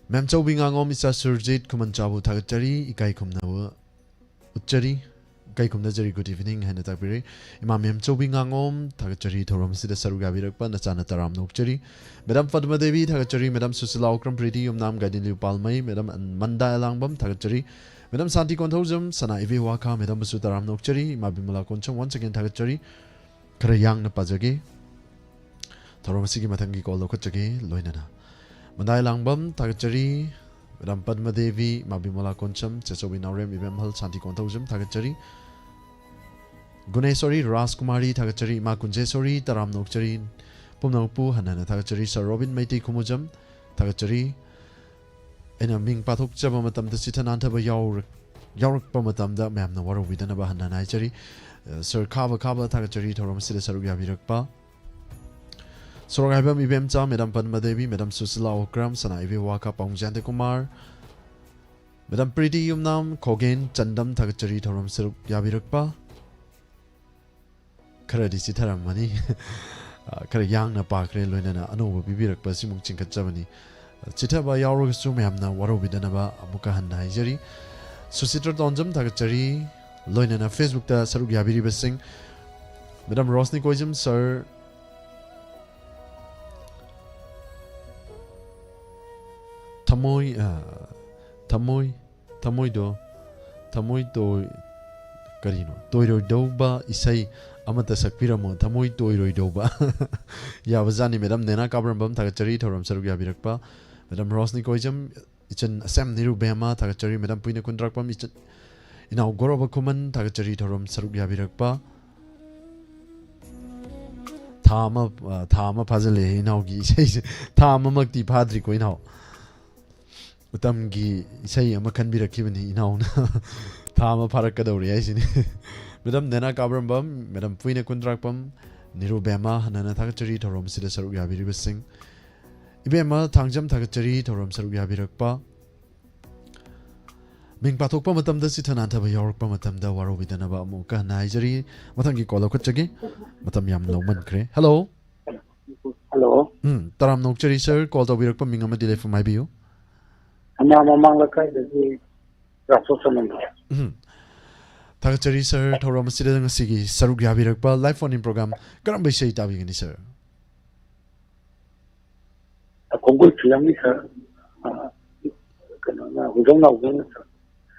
ꯃꯦꯝꯆꯧꯕꯤ ꯉꯥꯉꯣꯝ, ꯏꯆꯥ ꯁꯨꯔꯖꯤꯠ, ꯈꯨꯃꯟ ꯆꯥꯕꯨ, ꯊꯥꯒꯠꯆꯔꯤ, ꯏꯀꯥꯏ ꯈꯨꯝꯅꯕ ꯎꯠꯆꯔꯤ, ꯏꯀꯥꯏ ꯈꯨꯝꯅꯖꯔꯤ, good evening ꯍꯥꯏꯅ ꯇꯥꯛꯄꯤꯔꯦ꯫ ꯏꯃꯥ ꯃꯦꯝꯆꯧꯕꯤ ꯉꯥꯉꯣꯝ, ꯊꯥꯒꯠꯆꯔꯤ ꯊꯧꯔꯝ ꯑꯁꯤꯗ ꯁꯔꯨꯛ ꯌꯥꯕꯤꯔꯛꯄ, ꯅꯆꯥꯅ ꯇꯔꯥꯝꯅ ꯑꯣꯛꯆꯔꯤ꯫ ꯃꯦꯗꯥꯝ ꯄꯗꯃꯥ ꯗꯦꯕꯤ, ꯊꯥꯒꯠꯆꯔꯤ꯫ ꯃꯦꯗꯥꯝ ꯁꯨꯁꯤꯂꯥ ꯑꯣꯀ꯭ꯔꯝ, ꯄ꯭ꯔꯤꯇꯤ ꯌꯨꯝꯅꯥꯝ, ꯒꯥꯏꯗꯤꯟꯂꯤꯌꯨ ꯄꯥꯜꯃꯩ, ꯃꯦꯗꯥꯝ ꯃꯟꯗꯥ ꯑꯂꯥꯡꯕꯝ, ꯊꯥꯒꯠꯆꯔꯤ꯫ ꯃꯦꯗꯥꯝ ꯁꯥꯟꯇꯤ ꯀꯣꯟꯊꯧꯖꯝ, ꯁꯅꯥ ꯏꯕꯤ ꯋꯥꯈꯥ, ꯃꯦꯗꯥꯝꯕꯨꯁꯨ ꯇꯔꯥꯝꯅ ꯑꯣꯛꯆꯔꯤ꯫ ꯏꯃꯥ ꯕꯤꯃꯂꯥ ꯀꯣꯟꯁꯝ, once again ꯊꯥꯒꯠꯆꯔꯤ꯫ ꯈꯔ ꯌꯥꯡꯅ ꯄꯥꯖꯒꯦ꯫ ꯊꯧꯔꯝ ꯑꯁꯤꯒꯤ ꯃꯊꯪꯒꯤ ꯀꯣꯜ ꯂꯧꯈꯠꯆꯒꯦ꯫ ꯂꯣꯏꯅꯅ ꯃꯟꯗꯥꯏ ꯂꯥꯡꯕꯝ, ꯊꯥꯒꯠꯆꯔꯤ꯫ ꯃꯦꯗꯥꯝ ꯄꯗꯃ ꯗꯦꯕꯤ, ꯃꯥꯕꯤꯃꯣꯂꯥ ꯀꯣꯟꯆꯝ, ꯆꯦꯆꯧꯕꯤ ꯅꯥꯎꯔꯦꯝ, ꯏꯕꯦꯝꯍꯜ ꯁꯥꯟꯇꯤ ꯀꯣꯟꯊꯧꯖꯝ ꯊꯥꯒꯠꯆꯔꯤ꯫ ꯒꯨꯅꯦꯁꯣꯔꯤ ꯔꯥꯖꯀꯨꯃꯥꯔꯤ ꯊꯥꯒꯠꯆꯔꯤ꯫ ꯏꯃꯥ ꯀꯨꯟꯖꯦꯁꯣꯔꯤ, ꯇꯔꯥꯝ ꯅꯣꯛꯆꯔꯤ꯫ ꯄꯨꯝꯅꯃꯛꯄꯨ ꯍꯟꯅ ꯍꯟꯅ ꯊꯥꯒꯠꯆꯔꯤ꯫ ꯁꯥꯔ ꯔꯣꯕꯤꯟ ꯃꯩꯇꯩ ꯈꯨꯃꯨꯖꯝ ꯊꯥꯒꯠꯆꯔꯤ꯫ ꯑꯩꯅ ꯃꯤꯡ ꯄꯥꯊꯣꯛꯆꯕ ꯃꯇꯝꯗ ꯆꯤꯊ ꯅꯥꯟꯊꯕ ꯌꯥꯎꯔꯛ-, ꯌꯥꯎꯔꯛꯄ ꯃꯇꯝꯗ ꯃꯌꯥꯝꯅ ꯋꯥꯔꯧꯕꯤꯗꯅꯕ ꯍꯟꯅ ꯍꯟꯅ ꯍꯥꯏꯖꯔꯤ꯫ ꯑ, ꯁꯥꯔ ꯈꯥꯕ ꯈꯥꯕ ꯊꯥꯒꯠꯆꯔꯤ ꯊꯧꯔꯝ ꯑꯁꯤꯗ ꯁꯔꯨꯛ ꯌꯥꯕꯤꯔꯛꯄ꯫ ꯁꯣꯔꯣꯛ ꯍꯥꯏꯕꯝ ꯏꯕꯦꯝꯆꯥ, ꯃꯦꯗꯥꯝ ꯄꯗꯃ ꯗꯦꯕꯤ, ꯃꯦꯗꯥꯝ ꯁꯨꯁꯤꯂꯥ ꯑꯣꯀ꯭ꯔꯝ, ꯁꯅꯥ ꯏꯕꯦ ꯋꯥꯀꯥ, ꯄꯥꯎꯡ ꯖꯌꯟꯇ ꯀꯨꯃꯥꯔ, ꯃꯦꯗꯥꯝ ꯄ꯭ꯔꯤꯇꯤ ꯌꯨꯝꯅꯥꯝ, ꯈꯣꯒꯦꯟ ꯆꯟꯗꯝ ꯊꯥꯒꯠꯆꯔꯤ ꯊꯧꯔꯝ ꯁꯔꯨꯛ ꯌꯥꯕꯤꯔꯛꯄ꯫ ꯈꯔꯗꯤ ꯆꯤꯊꯔꯝꯃꯅꯤ꯫ ꯑ, ꯈꯔ ꯌꯥꯡꯅ ꯄꯥꯈ꯭ꯔꯦ, ꯂꯣꯏꯅꯅ ꯑꯅꯧꯕ ꯄꯤꯕꯤꯔꯛꯄ ꯑꯁꯤꯃꯨꯛ ꯆꯤꯡꯈꯠꯆꯕꯅꯤ꯫ ꯑ, ꯆꯤꯊꯕ ꯌꯥꯎꯔꯒꯁꯨ ꯃꯌꯥꯝꯅ ꯋꯥꯔꯧꯕꯤꯗꯅꯕ ꯑꯃꯨꯛꯀ ꯍꯟꯅ ꯍꯥꯏꯖꯔꯤ꯫ ꯁꯨꯁꯤꯇ꯭ꯔ ꯇꯣꯟꯖꯝ ꯊꯥꯒꯠꯆꯔꯤ, ꯂꯣꯏꯅꯅ Facebook ꯇ ꯁꯔꯨꯛ ꯌꯥꯕꯤꯔꯤꯕꯁꯤꯡ, ꯃꯦꯗꯥꯝ ꯔꯣꯁꯅꯤ ꯀꯣꯏꯖꯝ ꯁꯔ, ꯊꯃꯣꯏ, ꯑ, ꯊꯃꯣꯏ, ꯊꯃꯣꯏꯗꯣ, ꯊꯃꯣꯏ ꯇꯣꯏ-, ꯀꯔꯤꯅꯣ? ꯇꯣꯏꯔꯣꯏꯗꯧꯕ ꯏꯁꯩ ꯑꯃꯠꯇ ꯁꯛꯄꯤꯔꯝꯃꯣ, ꯊꯃꯣꯏ ꯇꯣꯏꯔꯣꯏꯗꯧꯕ꯫ ꯌꯥꯕꯖꯥꯠꯅꯤ꯫ ꯃꯦꯗꯥꯝ ꯅꯦꯅꯥ ꯀꯥꯕ꯭ꯔꯝꯕꯝ ꯊꯥꯒꯠꯆꯔꯤ, ꯊꯧꯔꯝ ꯁꯔꯨꯛ ꯌꯥꯕꯤꯔꯛꯄ꯫ ꯃꯦꯗꯥꯝ ꯔꯣꯁꯅꯤ ꯀꯣꯏꯖꯝ, ꯏꯆꯟ ꯑꯁꯦꯝ ꯅꯤꯔꯨꯕꯦꯝꯃ ꯊꯥꯒꯠꯆꯔꯤ꯫ ꯃꯦꯗꯥꯝ ꯄꯨꯏꯅ ꯀꯨꯟꯗ꯭ꯔꯥꯛꯄꯝ, ꯏꯆꯟ, ꯏꯅꯥꯎ ꯒꯣꯔꯣꯕ ꯈꯨꯃꯟ ꯊꯥꯒꯠꯆꯔꯤ, ꯊꯧꯔꯝ ꯁꯔꯨꯛ ꯌꯥꯕꯤꯔꯛꯄ꯫ ꯊꯥ ꯑꯃ, ꯑ, ꯊꯥ ꯑꯃ ꯐꯥꯖꯤꯜꯂꯛꯑꯦ ꯏꯅꯥꯎꯒꯤ ꯏꯁꯩꯁꯦ꯫ ꯊꯥ ꯑꯃꯃꯛꯇꯤ ꯐꯥꯗ꯭ꯔꯤꯀꯣ ꯏꯅꯥꯎ꯫ ꯎꯇꯝꯒꯤ ꯏꯁꯩ ꯑꯃ ꯈꯟꯕꯤꯔꯛꯈꯤꯕꯅꯤ ꯏꯅꯥꯎꯅ꯫ ꯊꯥ ꯑꯃ ꯐꯥꯔꯛꯀꯗꯧꯔꯦ ꯍꯥꯏꯁꯤꯅꯤ꯫ ꯃꯦꯗꯥꯝ ꯅꯦꯅꯥ ꯀꯥꯕ꯭ꯔꯝꯕꯝ, ꯃꯦꯗꯥꯝ ꯄꯨꯏꯅ ꯀꯨꯟꯗ꯭ꯔꯥꯛꯄꯝ, ꯅꯤꯔꯨꯕꯦꯝꯃ ꯍꯟꯅ ꯍꯟꯅ ꯊꯥꯒꯠꯆꯔꯤ ꯊꯧꯔꯝ ꯑꯁꯤꯗ ꯁꯔꯨꯛ ꯌꯥꯕꯤꯔꯤꯕꯁꯤꯡ꯫ ꯏꯕꯦꯝꯃ ꯊꯥꯡꯖꯝ ꯊꯥꯒꯠꯆꯔꯤ ꯊꯧꯔꯝ ꯁꯔꯨꯛ ꯌꯥꯕꯤꯔꯛꯄ꯫ ꯃꯤꯡ ꯄꯥꯊꯣꯛꯄ ꯃꯇꯝꯗ ꯆꯤꯊ ꯅꯥꯟꯊꯕ ꯌꯥꯎꯔꯛꯄ ꯃꯇꯝꯗ ꯋꯥꯔꯧꯕꯤꯗꯅꯕ ꯑꯃꯨꯛꯀ ꯍꯟꯅ ꯍꯥꯏꯖꯔꯤ꯫ ꯃꯊꯪꯒꯤ ꯀꯣꯜ ꯂꯧꯈꯠꯆꯒꯦ꯫ ꯃꯇꯝ ꯌꯥꯝ ꯂꯧꯃꯟꯈ꯭ꯔꯦ꯫ ꯍꯦꯜꯂꯣ꯫ ꯍꯜꯂꯣ꯫ ꯎꯝ, ꯇꯔꯥꯝ ꯅꯣꯛꯆꯔꯤ ꯁꯥꯔ, ꯀꯣꯜ ꯇꯧꯕꯤꯔꯛꯄ ꯃꯤꯡ ꯑꯃꯗꯤ ꯂꯩꯐꯝ ꯍꯥꯏꯕꯤꯌꯨ꯫ ꯁꯅꯥ ꯃꯃꯥꯡ ꯂꯩꯀꯥꯏꯗꯒꯤ ꯔꯥꯁꯣ ꯁꯅꯟꯗ꯫ ꯎꯝ꯫ ꯊꯥꯒꯠꯆꯔꯤ ꯁꯥꯔ, ꯊꯧꯔꯝ ꯑꯁꯤꯗ ꯉꯁꯤꯒꯤ ꯁꯔꯨꯛ ꯌꯥꯕꯤꯔꯛꯄ꯫ ꯂꯥꯏꯚ ꯐꯣꯟ ꯏꯟ ꯄ꯭ꯔꯣꯒ꯭ꯔꯥꯝ ꯀꯔꯝꯕ ꯏꯁꯩ ꯇꯥꯕꯤꯒꯅꯤ ꯁꯥꯔ? ꯈꯣꯡꯒꯨꯜ ꯐꯤꯂꯝꯒꯤ ꯁꯥꯔ, ꯑ, ꯀꯩꯅꯣꯅ, ꯍꯨꯏꯗ꯭ꯔꯣꯝ ꯅꯥꯎꯕꯅ ꯁꯥꯔ,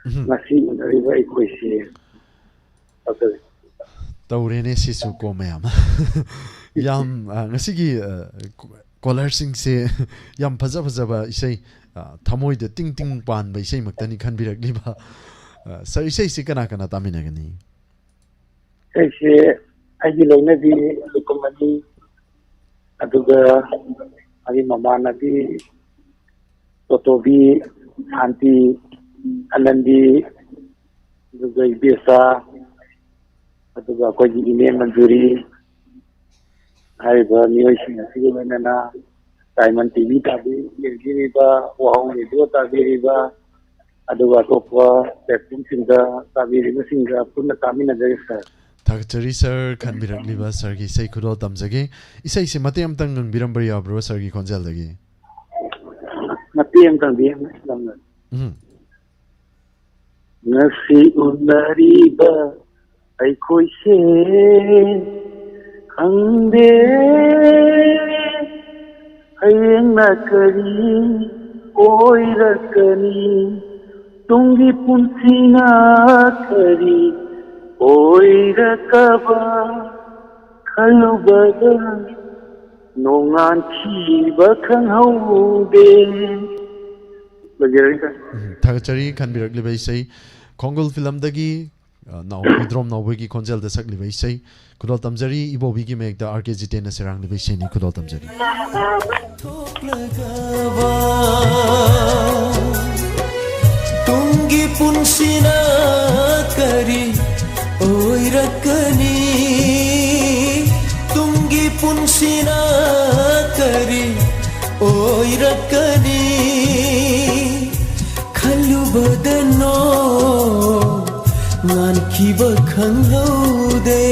ꯎꯝ꯫ ꯉꯁꯤ ꯎꯅꯔꯤꯕ ꯑꯩꯈꯣꯏꯁꯦ꯫ ꯑꯗꯨ ꯇꯧꯔꯦꯅꯦ ꯁꯤꯁꯨ ꯀꯣ ꯃꯌꯥꯝ꯫ ꯌꯥꯝ, ꯑ, ꯉꯁꯤꯒꯤ, ꯑ, ꯀꯣ-, ꯀꯣꯂꯔꯁꯤꯡꯁꯦ ꯌꯥꯝ ꯐꯖ ꯐꯖꯕ ꯏꯁꯩ, ꯑ, ꯊꯃꯣꯏꯗ ꯇꯤꯡ ꯇꯤꯡ ꯄꯥꯟꯕ ꯏꯁꯩꯃꯛꯇꯅꯤ ꯈꯟꯕꯤꯔꯛꯂꯤꯕ꯫ ꯑ, ꯁꯥꯔ, ꯏꯁꯩꯁꯤ ꯀꯅꯥ ꯀꯅꯥ ꯇꯥꯃꯤꯟꯅꯒꯅꯤ? ꯏꯁꯩꯁꯦ ꯑꯩꯒꯤ ꯂꯣꯏꯅꯕꯤ ꯂꯨꯀꯨꯃꯅꯤ, ꯑꯗꯨꯒ ꯑꯩꯒꯤ ꯃꯃꯥꯟꯅꯕꯤ ꯇꯣꯇꯣꯕꯤ, ꯁꯥꯟꯇꯤ, ꯑꯅꯟꯗꯤ, ꯑꯗꯨꯒ ꯏꯕꯦꯆꯥ, ꯑꯗꯨꯒ ꯑꯩꯈꯣꯏꯒꯤ ꯏꯅꯦ ꯃꯟꯖꯨꯔꯤ, ꯍꯥꯏꯔꯤꯕ ꯃꯤꯑꯣꯏꯁꯤꯡ ꯑꯁꯤꯒ ꯂꯣꯏꯅꯅ ꯗꯥꯏꯃꯟ ꯇꯤ ꯚꯤ ꯇꯥꯕꯤ-, ꯌꯦꯡꯕꯤꯔꯤꯕ, ꯋꯥꯍꯧ ꯔꯦꯗꯤꯑꯣ ꯇꯥꯕꯤꯔꯤꯕ, ꯑꯗꯨꯒ ꯑꯇꯣꯞꯄ platformꯁꯤꯡꯗ ꯇꯥꯕꯤꯔꯤꯕꯁꯤꯡꯒ ꯄꯨꯟꯅ ꯇꯥꯃꯤꯟꯅꯖꯔꯤ, ꯁꯥꯔ꯫ ꯊꯥꯒꯠꯆꯔꯤ, ꯁꯥꯔ꯫ ꯈꯟꯕꯤꯔꯛꯂꯤꯕ ꯁꯥꯔꯒꯤ ꯏꯁꯩ ꯈꯨꯗꯣꯜ ꯇꯝꯖꯒꯦ꯫ ꯏꯁꯩꯁꯤ ꯃꯇꯦꯛ ꯑꯃꯇꯪ ꯉꯪꯕꯤꯔꯝꯕ ꯌꯥꯕ꯭ꯔꯣ, ꯁꯥꯔꯒꯤ ꯈꯣꯟꯖꯦꯜꯗꯒꯤ? ꯃꯇꯦꯛ ꯑꯃꯇꯪꯗꯤ ꯉꯪꯂꯛꯀꯦ꯫ ꯎꯝ꯫ ꯉꯁꯤ ꯎꯅꯔꯤꯕ ꯑꯩꯈꯣꯏꯁꯦ ꯈꯪꯗꯦ, ꯍꯌꯦꯡꯅ ꯀꯔꯤ ꯑꯣꯏꯔꯛꯀꯅꯤ, ꯇꯨꯡꯒꯤ ꯄꯨꯟꯁꯤꯅ ꯀꯔꯤ ꯑꯣꯏꯔꯛꯀꯕ ꯈꯜꯂꯨꯕꯗ ꯅꯣꯡꯉꯥꯟꯈꯤꯕ ꯈꯪꯍꯧꯗꯦ꯫ ꯂꯣꯏꯖꯔꯒꯦ, ꯁꯥꯔ꯫ ꯎꯝ, ꯊꯥꯒꯠꯆꯔꯤ ꯈꯟꯕꯤꯔꯛꯂꯤꯕ ꯏꯁꯩ꯫ ꯈꯣꯡꯒꯨꯜ ꯐꯤꯂꯝꯗꯒꯤ, ꯑ, ꯅꯥꯎꯕꯤ ꯗ꯭ꯔꯣꯝ ꯅꯥꯎꯕꯣꯏꯒꯤ ꯈꯣꯟꯖꯦꯜꯗ ꯁꯛꯂꯤꯕ ꯏꯁꯩ꯫ ꯈꯨꯗꯣꯜ ꯇꯝꯖꯔꯤ, ꯏꯕꯣꯕꯤꯒꯤ ꯃꯌꯦꯛꯇ ꯑꯥꯔ ꯀꯦ ꯖꯤꯇꯦꯟꯅ ꯁꯩꯔꯥꯡꯂꯤꯕ ꯏꯁꯩꯅꯤ꯫ ꯈꯨꯗꯣꯜ ꯇꯝꯖꯔꯤ꯫ ꯊꯣꯛꯂꯒꯕ ꯇꯨꯡꯒꯤ ꯄꯨꯟꯁꯤꯅ ꯀꯔꯤ ꯑꯣꯏꯔꯛꯀꯅꯤ? ꯇꯨꯡꯒꯤ ꯄꯨꯟꯁꯤꯅ ꯀꯔꯤ ꯑꯣꯏꯔꯛꯀꯅꯤ? ꯈꯜꯂꯨꯕꯗ ꯅꯣꯡꯉꯥꯟꯈꯤꯕ ꯈꯪꯍꯧꯗꯦ꯫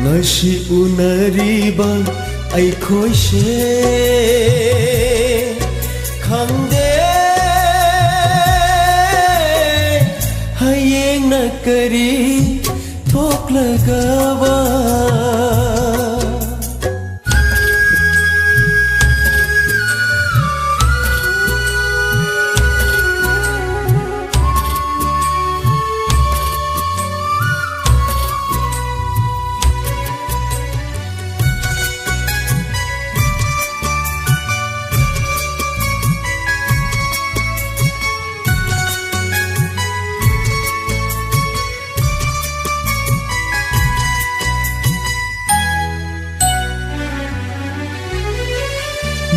ꯉꯁꯤ ꯎꯅꯔꯤꯕ ꯑꯩꯈꯣꯏꯁꯦ ꯈꯪꯗꯦ, ꯍꯌꯦꯡꯅ ꯀꯔꯤ ꯊꯣꯛꯂꯒꯕ꯫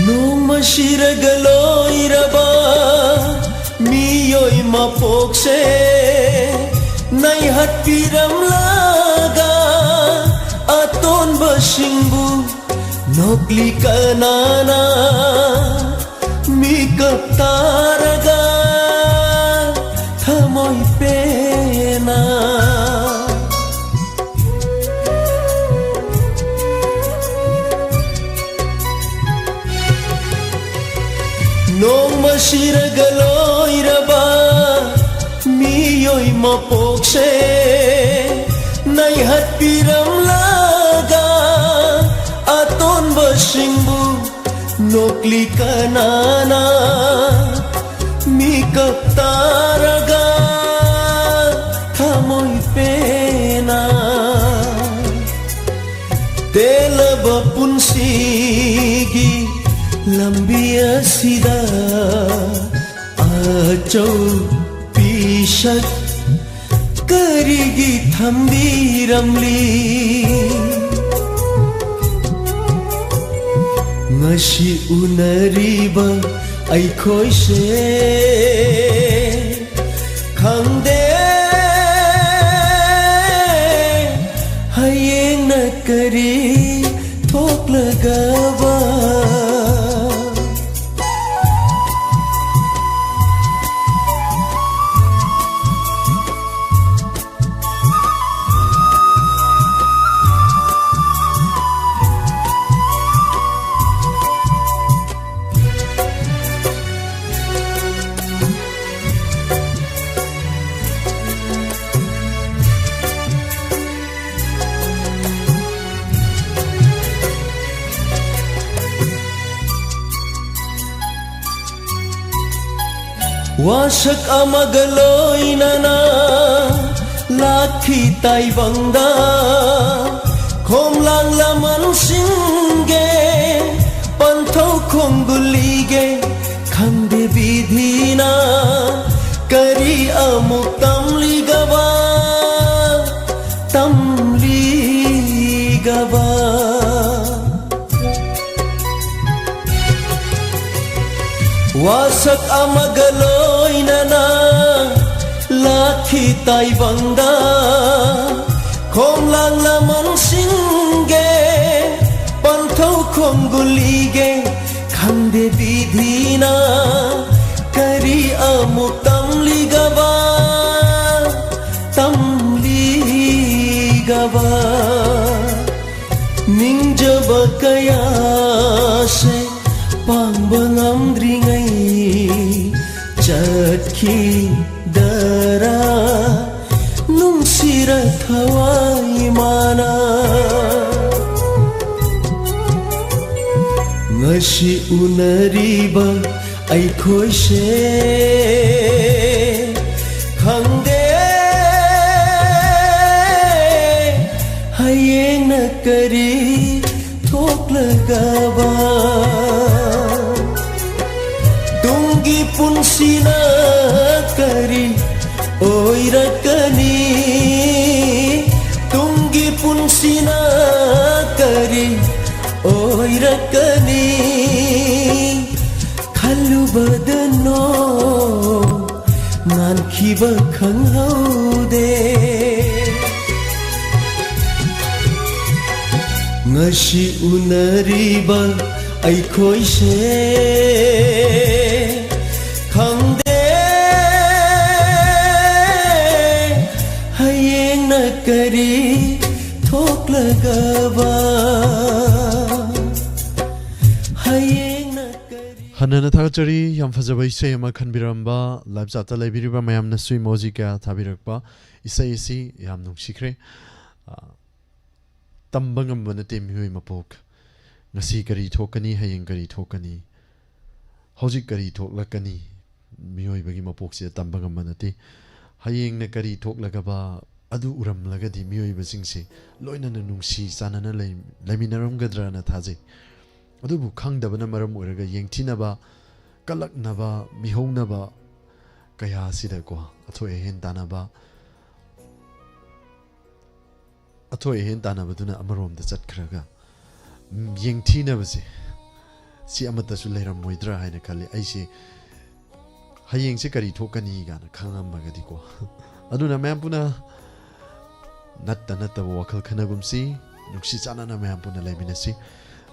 ꯅꯣꯡꯃ ꯁꯤꯔꯒ ꯂꯣꯏꯔꯕ ꯃꯤꯑꯣꯏ ꯃꯄꯣꯛꯁꯦ ꯅꯩꯍꯠꯄꯤꯔꯝꯂꯒ ꯑꯇꯣꯟꯕꯁꯤꯡꯕꯨ ꯅꯣꯛꯂꯤ ꯀꯅꯥꯅ ꯃꯤꯀꯞ ꯇꯥꯔꯒ ꯊꯃꯣꯏ ꯄꯦꯟꯅ ꯅꯣꯡꯃ ꯁꯤꯔꯒ ꯂꯣꯏꯔꯕ ꯃꯤꯑꯣꯏ ꯃꯄꯣꯛꯁꯦ ꯅꯩꯍꯠꯄꯤꯔꯝꯂꯒ ꯑꯇꯣꯟꯕꯁꯤꯡꯕꯨ ꯅꯣꯛꯂꯤ ꯀꯅꯥꯅ ꯃꯤꯀꯞ ꯇꯥꯔꯒ ꯊꯃꯣꯏ ꯄꯦꯟꯅ ꯇꯦꯜꯂꯕ ꯄꯨꯟꯁꯤꯒꯤ ꯂꯝꯕꯤ ꯑꯁꯤꯗ ꯑꯆꯧ ꯄꯤꯁꯛ ꯀꯔꯤꯒꯤ ꯊꯝꯕꯤꯔꯝꯂꯤ? ꯉꯁꯤ ꯎꯅꯔꯤꯕ ꯑꯩꯈꯣꯏꯁꯦ ꯈꯪꯗꯦ ꯍꯌꯦꯡꯅ ꯀꯔꯤ ꯊꯣꯛꯂꯒꯕ꯫ ꯋꯥꯁꯛ ꯑꯃꯒ ꯂꯣꯏꯅꯅ ꯂꯥꯛꯈꯤ ꯇꯥꯏꯕꯪꯗ꯫ ꯈꯣꯝꯂꯥꯡ ꯂꯃꯟꯁꯤꯡꯒꯦ ꯄꯟꯊꯧ ꯈꯣꯡꯒꯨꯜꯂꯤꯒꯦ ꯈꯪꯗꯦ ꯕꯤꯙꯤꯅ ꯀꯔꯤ ꯑꯃꯨꯛ ꯇꯝꯂꯤꯒꯕ, ꯇꯝꯂꯤꯒꯕ꯫ ꯋꯥꯁꯛ ꯑꯃꯒ ꯂꯣꯏꯅꯅ ꯂꯥꯛꯈꯤ ꯇꯥꯏꯕꯪꯗ꯫ ꯈꯣꯡꯂꯥꯡ ꯂꯃꯟꯁꯤꯡꯒꯦ, ꯄꯟꯊꯧ ꯈꯣꯡꯒꯨꯜꯂꯤꯒꯦ, ꯈꯪꯗꯦ ꯕꯤꯙꯤꯅ ꯀꯔꯤ ꯑꯃꯨꯛ ꯇꯝꯂꯤꯒꯕ, ꯇꯝꯂꯤꯒꯕ꯫ ꯅꯤꯡꯖꯕ ꯀꯌꯥꯁꯦ ꯄꯥꯡꯕ ꯉꯝꯗ꯭ꯔꯤꯉꯩ ꯆꯠꯈꯤꯗꯔꯥ, ꯅꯨꯡꯁꯤꯔ ꯊꯋꯥꯏ ꯃꯥꯅ꯫ ꯉꯁꯤ ꯎꯅꯔꯤꯕ ꯑꯩꯈꯣꯏꯁꯦ ꯈꯪꯗꯦ ꯍꯌꯦꯡꯅ ꯀꯔꯤ ꯊꯣꯛꯂꯒꯕ꯫ ꯇꯨꯡꯒꯤ ꯄꯨꯟꯁꯤꯅ ꯀꯔꯤ ꯑꯣꯏꯔꯛꯀꯅꯤ? ꯇꯨꯡꯒꯤ ꯄꯨꯟꯁꯤꯅ ꯀꯔꯤ ꯑꯣꯏꯔꯛꯀꯅꯤ? ꯈꯜꯂꯨꯕꯗ ꯅꯣꯡ ꯉꯥꯟꯈꯤꯕ ꯈꯪꯍꯧꯗꯦ꯫ ꯉꯁꯤ ꯎꯅꯔꯤꯕ ꯑꯩꯈꯣꯏꯁꯦ ꯈꯪꯗꯦ ꯍꯌꯦꯡꯅ ꯀꯔꯤ ꯊꯣꯛꯂꯒꯕ꯫ ꯍꯌꯦꯡꯅ ꯀꯔꯤ ꯍꯟꯅꯅ ꯊꯥꯒꯠꯆꯔꯤ꯫ ꯌꯥꯝ ꯐꯖꯕ ꯏꯁꯩ ꯑꯃ ꯈꯟꯕꯤꯔꯝꯕ, ꯂꯥꯏꯞ ꯆꯥꯠꯇ ꯂꯩꯕꯤꯔꯤꯕ ꯃꯌꯥꯝꯅꯁꯨ ꯏꯃꯣꯖꯤ ꯀꯌꯥ ꯊꯥꯕꯤꯔꯛꯄ꯫ ꯏꯁꯩ ꯑꯁꯤ ꯌꯥꯝ ꯅꯨꯡꯁꯤꯈ꯭ꯔꯦ꯫ ꯑ, ꯇꯝꯕ ꯉꯝꯕ ꯅꯠꯇꯦ ꯃꯤꯑꯣꯏ ꯃꯄꯣꯛ꯫ ꯉꯁꯤ ꯀꯔꯤ ꯊꯣꯛꯀꯅꯤ, ꯍꯌꯦꯡ ꯀꯔꯤ ꯊꯣꯛꯀꯅꯤ, ꯍꯧꯖꯤꯛ ꯀꯔꯤ ꯊꯣꯛꯂꯛꯀꯅꯤ, ꯃꯤꯑꯣꯏꯕꯒꯤ ꯃꯄꯣꯛꯁꯤꯗ ꯇꯝꯕ ꯉꯝꯕ ꯅꯠꯇꯦ꯫ ꯍꯌꯦꯡꯅ ꯀꯔꯤ ꯊꯣꯛꯂꯒꯕ ꯑꯗꯨ ꯎꯔꯝꯂꯒꯗꯤ ꯃꯤꯑꯣꯏꯕꯁꯤꯡꯁꯦ ꯂꯣꯏꯅꯅ ꯅꯨꯡꯁꯤ ꯆꯥꯟꯅꯅ ꯂꯩ-, ꯂꯩꯃꯤꯟꯅꯔꯝꯒꯗ꯭ꯔꯅ ꯊꯥꯖꯩ꯫ ꯑꯗꯨꯕꯨ ꯈꯪꯗꯕꯅ ꯃꯔꯝ ꯑꯣꯏꯔꯒ ꯌꯦꯡꯊꯤꯅꯕ, ꯀꯂꯛꯅꯕ, ꯃꯤꯍꯧꯅꯕ ꯀꯌꯥ ꯑꯁꯤꯗꯀꯣ ꯑꯊꯣꯏ ꯑꯍꯦꯟ ꯇꯥꯟꯅꯕ, ꯑꯊꯣꯏ ꯑꯍꯦꯟ ꯇꯥꯟꯅꯕꯗꯨꯅ ꯑꯃꯔꯣꯝꯗ ꯆꯠꯈ꯭ꯔꯒ, ꯎꯝ, ꯌꯦꯡꯊꯤꯅꯕꯁꯦ ꯁꯤ ꯑꯃꯠꯇꯁꯨ ꯂꯩꯔꯝꯃꯣꯏꯗ꯭ꯔꯥ ꯍꯥꯏꯅ ꯈꯜꯂꯤ꯫ ꯑꯩꯁꯦ ꯍꯌꯦꯡꯁꯦ ꯀꯔꯤ ꯊꯣꯛꯀꯅꯤ ꯀꯥꯏꯅ ꯈꯪꯉꯝꯃꯒꯗꯤꯀꯣ꯫ ꯑꯗꯨꯅ ꯃꯌꯥꯝ ꯄꯨꯟꯅ ꯅꯠꯇ ꯅꯠꯇꯕ ꯋꯥꯈꯜ ꯈꯟꯅꯒꯨꯝꯁꯤ, ꯅꯨꯡꯁꯤ ꯆꯥꯟꯅꯅ ꯃꯌꯥꯝ ꯄꯨꯟꯅ ꯂꯩꯃꯤꯟꯅꯁꯤ꯫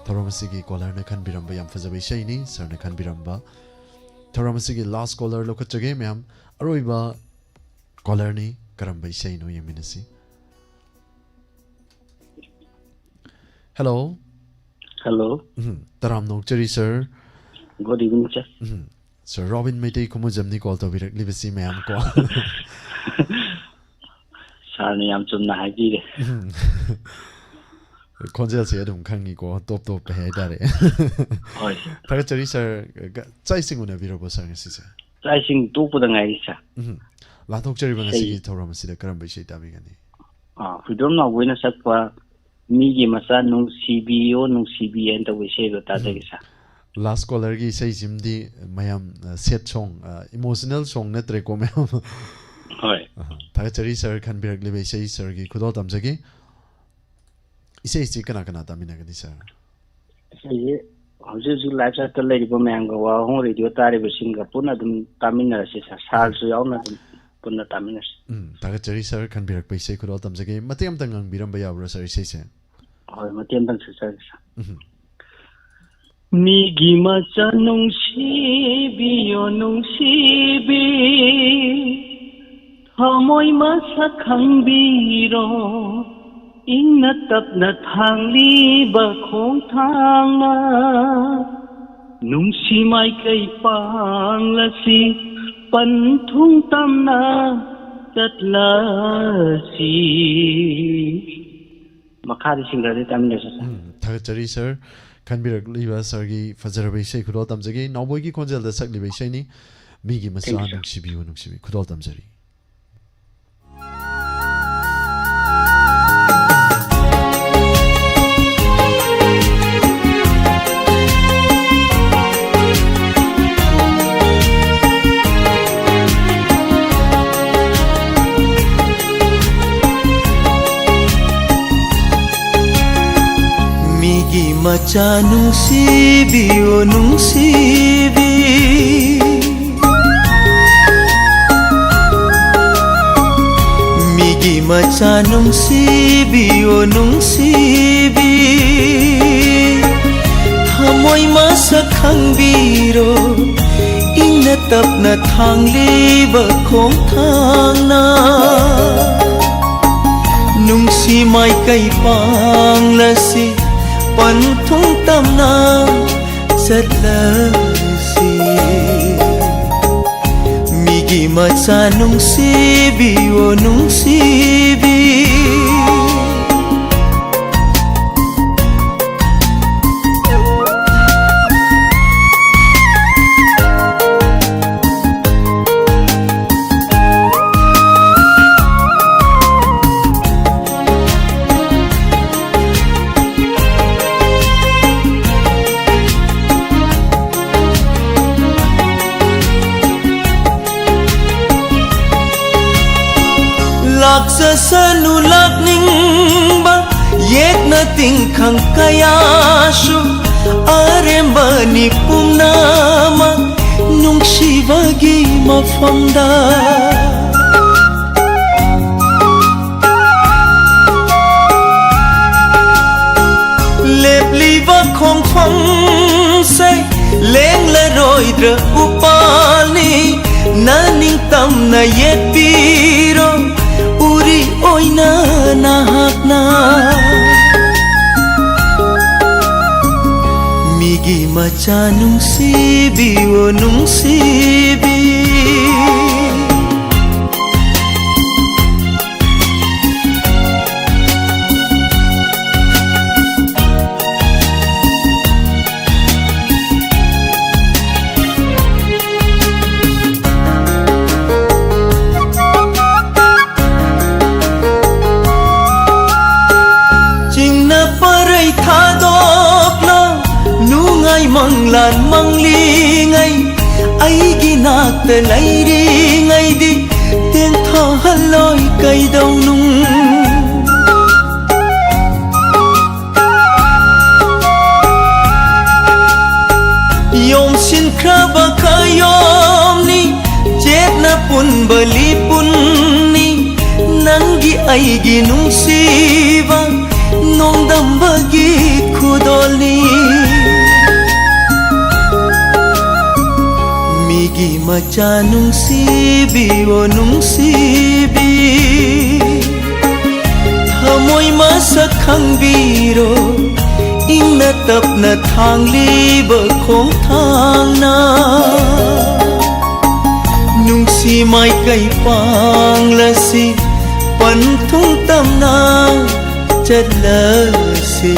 ꯊꯧꯔꯝ ꯑꯁꯤꯒꯤ ꯀꯣꯂꯔꯅ ꯈꯟꯕꯤꯔꯝꯕ ꯌꯥꯝ ꯐꯖꯕ ꯏꯁꯩꯅꯤ, ꯁꯥꯔꯅ ꯈꯟꯕꯤꯔꯝꯕ꯫ ꯊꯧꯔꯝ ꯑꯁꯤꯒꯤ ꯂꯥꯁ ꯀꯣꯂꯔ ꯂꯧꯈꯠꯆꯒꯦ ꯃꯌꯥꯝ꯫ ꯑꯔꯣꯏꯕ ꯀꯣꯂꯔꯅꯤ, ꯀꯔꯝꯕ ꯏꯁꯩꯅꯣ ꯌꯦꯡꯃꯤꯟꯅꯁꯤ꯫ ꯍꯦꯜꯂꯣ꯫ ꯍꯦꯜꯂꯣ꯫ ꯎꯝ, ꯇꯔꯥꯝꯅ ꯑꯣꯛꯆꯔꯤ ꯁꯥꯔ꯫ ꯒꯨꯗ ꯏꯚꯤꯅꯤꯡ ꯁꯥꯔ꯫ ꯎꯝ, ꯁꯥꯔ ꯔꯣꯕꯤꯟ ꯃꯩꯇꯩ ꯈꯨꯃꯨꯖꯝꯅꯤ ꯀꯣꯜ ꯇꯧꯕꯤꯔꯛꯂꯤꯕꯁꯤ ꯃꯌꯥꯝ ꯀꯣ꯫ ꯁꯥꯔꯅ ꯌꯥꯝ ꯆꯨꯝꯅ ꯍꯥꯏꯕꯤꯔꯦ꯫ ꯎꯝ꯫ ꯈꯣꯟꯖꯦꯜꯁꯦ ꯑꯗꯨꯝ ꯈꯪꯉꯤꯀꯣ, ꯇꯣꯞ ꯇꯣꯞꯄ ꯍꯥꯏꯇꯥꯔꯦ꯫ ꯍꯣꯏ ꯁꯥꯔ꯫ ꯊꯥꯒꯠꯆꯔꯤ ꯁꯥꯔ꯫ ꯆꯥꯛ ꯏꯁꯤꯡ ꯎꯅꯕꯤꯔꯕꯣ ꯁꯥꯔ ꯉꯁꯤꯁꯦ? ꯆꯥꯛ ꯏꯁꯤꯡ ꯇꯣꯛꯄꯗ ꯉꯥꯏꯔꯤ ꯁꯥꯔ꯫ ꯎꯝ꯫ ꯂꯥꯟꯊꯣꯛꯆꯔꯤꯕ ꯏꯁꯩ- ꯉꯁꯤꯒꯤ ꯊꯧꯔꯝ ꯑꯁꯤꯗ ꯀꯔꯝꯕ ꯏꯁꯩ ꯇꯥꯕꯤꯒꯅꯤ? ꯑꯥ, ꯍꯨꯏꯗ꯭ꯔꯣꯝ ꯅꯥꯎꯕꯣꯏꯅ ꯁꯛꯄ "ꯃꯤꯒꯤ ꯃꯆꯥ ꯅꯨꯡꯁꯤꯕꯤꯌꯣ ꯅꯨꯡꯁꯤꯕꯤ" ꯍꯥꯏꯅ ꯇꯧꯕ ꯏꯁꯩꯗꯣ ꯇꯥꯖꯒꯦ ꯁꯥꯔ꯫ ꯂꯥꯁ ꯀꯣꯂꯔꯒꯤ ꯏꯁꯩꯁꯤꯃꯗꯤ ꯃꯌꯥꯝ, ꯁꯦꯠ ꯁꯣꯡ, ꯏꯃꯣꯁꯅꯦꯜ ꯁꯣꯡ ꯅꯠꯇ꯭ꯔꯦꯀꯣ ꯃꯌꯥꯝ? ꯍꯣꯏ꯫ ꯑꯍ, ꯊꯥꯒꯠꯆꯔꯤ ꯁꯥꯔ, ꯈꯟꯕꯤꯔꯛꯂꯤꯕ ꯏꯁꯩ ꯁꯥꯔꯒꯤ ꯈꯨꯗꯣꯜ ꯇꯝꯖꯒꯦ꯫ ꯏꯁꯩꯁꯤ ꯀꯅꯥ ꯀꯅꯥ ꯇꯥꯃꯤꯟꯅꯒꯅꯤ ꯁꯥꯔ? ꯏꯁꯩꯁꯦ ꯍꯧꯖꯤꯛ ꯍꯧꯖꯤꯛ ꯂꯥꯏꯐ ꯁꯥꯏꯠꯇ ꯂꯩꯔꯤꯕ ꯃꯌꯥꯝꯒ, ꯋꯥꯍꯣꯡ ꯔꯦꯗꯤꯑꯣ ꯇꯥꯔꯤꯕꯁꯤꯡꯒ ꯄꯨꯟꯅ ꯑꯗꯨꯝ ꯇꯥꯃꯤꯟꯅꯔꯁꯤ ꯁꯥꯔ꯫ ꯁꯥꯔꯁꯨ ꯌꯥꯎꯅ ꯑꯗꯨꯝ ꯄꯨꯟꯅ ꯇꯥꯃꯤꯟꯅꯁꯤ꯫ ꯎꯝ, ꯊꯥꯒꯠꯆꯔꯤ ꯁꯥꯔ, ꯈꯟꯕꯤꯔꯛꯄ ꯏꯁꯩ ꯈꯨꯗꯣꯜ ꯇꯝꯖꯒꯦ꯫ ꯃꯇꯦꯛ ꯑꯃꯇꯪ ꯉꯪꯕꯤꯔꯝꯕ ꯌꯥꯕ꯭ꯔꯥ ꯁꯥꯔ ꯏꯁꯩꯁꯦ? ꯍꯣꯏ, ꯃꯇꯦꯛ ꯑꯃꯇꯪ ꯁꯛꯆꯔꯒꯦ ꯁꯥꯔ꯫ ꯎꯝ꯫ ꯃꯤꯒꯤ ꯃꯆꯥ ꯅꯨꯡꯁꯤꯕꯤꯌꯣ ꯅꯨꯡꯁꯤꯕꯤ, ꯊꯃꯣꯏ ꯃꯁꯛ ꯈꯪꯕꯤꯔꯣ, ꯏꯪꯅ ꯇꯞꯅ ꯊꯥꯡꯂꯤꯕ ꯈꯣꯡꯊꯥꯡꯅ ꯅꯨꯡꯁꯤ ꯃꯥꯏꯀꯩ ꯄꯥꯡꯂꯁꯤ, ꯄꯟꯊꯨꯡ ꯇꯝꯅ ꯆꯠꯂꯁꯤ꯫ ꯃꯈꯥꯗꯤ ꯁꯤꯡꯒꯔꯗꯤ ꯇꯥꯃꯤꯟꯅꯁꯤ ꯁꯥꯔ꯫ ꯎꯝ, ꯊꯥꯒꯠꯆꯔꯤ ꯁꯥꯔ, ꯈꯟꯕꯤꯔꯛꯂꯤꯕ ꯁꯥꯔꯒꯤ ꯐꯖꯔꯕ ꯏꯁꯩ ꯈꯨꯗꯣꯜ ꯇꯝꯖꯒꯦ꯫ ꯅꯥꯎꯕꯣꯏꯒꯤ ꯈꯣꯟꯖꯦꯜꯗ ꯁꯛꯂꯤꯕ ꯏꯁꯩꯅꯤ, "ꯃꯤꯒꯤ ꯃꯆꯥ Thank you, sir. ꯅꯨꯡꯁꯤꯕꯤꯌꯨ ꯅꯨꯡꯁꯤꯕꯤ"꯫ ꯈꯨꯗꯣꯜ ꯇꯝꯖꯔꯤ꯫ ꯃꯤꯒꯤ ꯃꯆꯥ ꯆꯥ ꯅꯨꯡꯁꯤꯕꯤ, ꯑꯣ ꯅꯨꯡꯁꯤꯕꯤ, ꯃꯤꯒꯤ ꯃꯆꯥ ꯅꯨꯡꯁꯤꯕꯤ, ꯑꯣ ꯅꯨꯡꯁꯤꯕꯤ, ꯊꯃꯣꯏ ꯃꯁꯛ ꯈꯪꯕꯤꯔꯣ, ꯏꯪꯅ ꯇꯞꯅ ꯊꯥꯡꯂꯤꯕ ꯈꯣꯡꯊꯥꯡꯅ꯫ ꯅꯨꯡꯁꯤ ꯃꯥꯏꯀꯩ ꯄꯥꯡꯂꯁꯤ, ꯄꯟꯊꯨꯡ ꯇꯝꯅ ꯆꯠꯂꯁꯤ꯫ ꯃꯤꯒꯤ ꯃꯆꯥ ꯅꯨꯡꯁꯤꯕꯤ, ꯑꯣ ꯅꯨꯡꯁꯤꯕꯤ꯫ ꯂꯥꯛꯆꯁꯅꯨ ꯂꯥꯛꯅꯤꯡꯕ ꯌꯦꯛꯅ ꯇꯤꯡꯈꯪ ꯀꯌꯥꯁꯨ, ꯑꯔꯦꯝꯕꯅꯤ ꯄꯨꯝꯅꯃꯛ ꯅꯨꯡꯁꯤꯕꯒꯤ ꯃꯐꯝꯗ꯫ ꯂꯦꯞꯂꯤꯕ ꯈꯣꯡꯐꯝꯁꯦ ꯂꯦꯡꯂꯔꯣꯏꯗ꯭ꯔꯥ ꯎꯄꯥꯜꯅꯤ, ꯅꯅꯤꯡꯇꯝꯅ ꯌꯦꯠꯄꯤꯔꯣ, ꯎꯔꯤ ꯑꯣꯏꯅ ꯅꯍꯥꯛꯅ꯫ ꯃꯤꯒꯤ ꯃꯆꯥ ꯅꯨꯡꯁꯤꯕꯤ, ꯑꯣ ꯅꯨꯡꯁꯤꯕꯤ꯫ ꯆꯤꯡꯅ ꯄꯔꯩ ꯊꯥꯗꯣꯛꯂꯣ, ꯅꯨꯡꯉꯥꯏ ꯃꯪꯂꯥꯟ ꯃꯪꯂꯤꯉꯩ, ꯑꯩꯒꯤ ꯅꯥꯛꯇ ꯂꯩꯔꯤꯉꯩꯗꯤ ꯇꯦꯟꯊꯥꯍꯜꯂꯣꯏ ꯀꯩꯗꯧꯅꯨꯡ꯫ ꯆꯤꯟꯈ꯭ꯔꯕ ꯈꯌꯣꯝꯅꯤ, ꯆꯦꯠꯅ ꯄꯨꯟꯕ ꯂꯤꯄꯨꯟꯅꯤ, ꯅꯪꯒꯤ ꯑꯩꯒꯤ ꯅꯨꯡꯁꯤꯕ ꯅꯣꯡꯗꯝꯕꯒꯤ ꯈꯨꯗꯣꯜꯅꯤ꯫ ꯃꯤꯒꯤ ꯃꯆꯥ ꯅꯨꯡꯁꯤꯕꯤꯌꯣ ꯅꯨꯡꯁꯤꯕꯤ, ꯊꯃꯣꯏ ꯃꯁꯛ ꯈꯪꯕꯤꯔꯣ, ꯏꯪꯅ ꯇꯞꯅ ꯊꯥꯡꯂꯤꯕ ꯈꯣꯡꯊꯥꯡꯅ꯫ ꯅꯨꯡꯁꯤ ꯃꯥꯏꯀꯩ ꯄꯥꯡꯂꯁꯤ, ꯄꯟꯊꯨꯡ ꯇꯝꯅ ꯆꯠꯂꯁꯤ꯫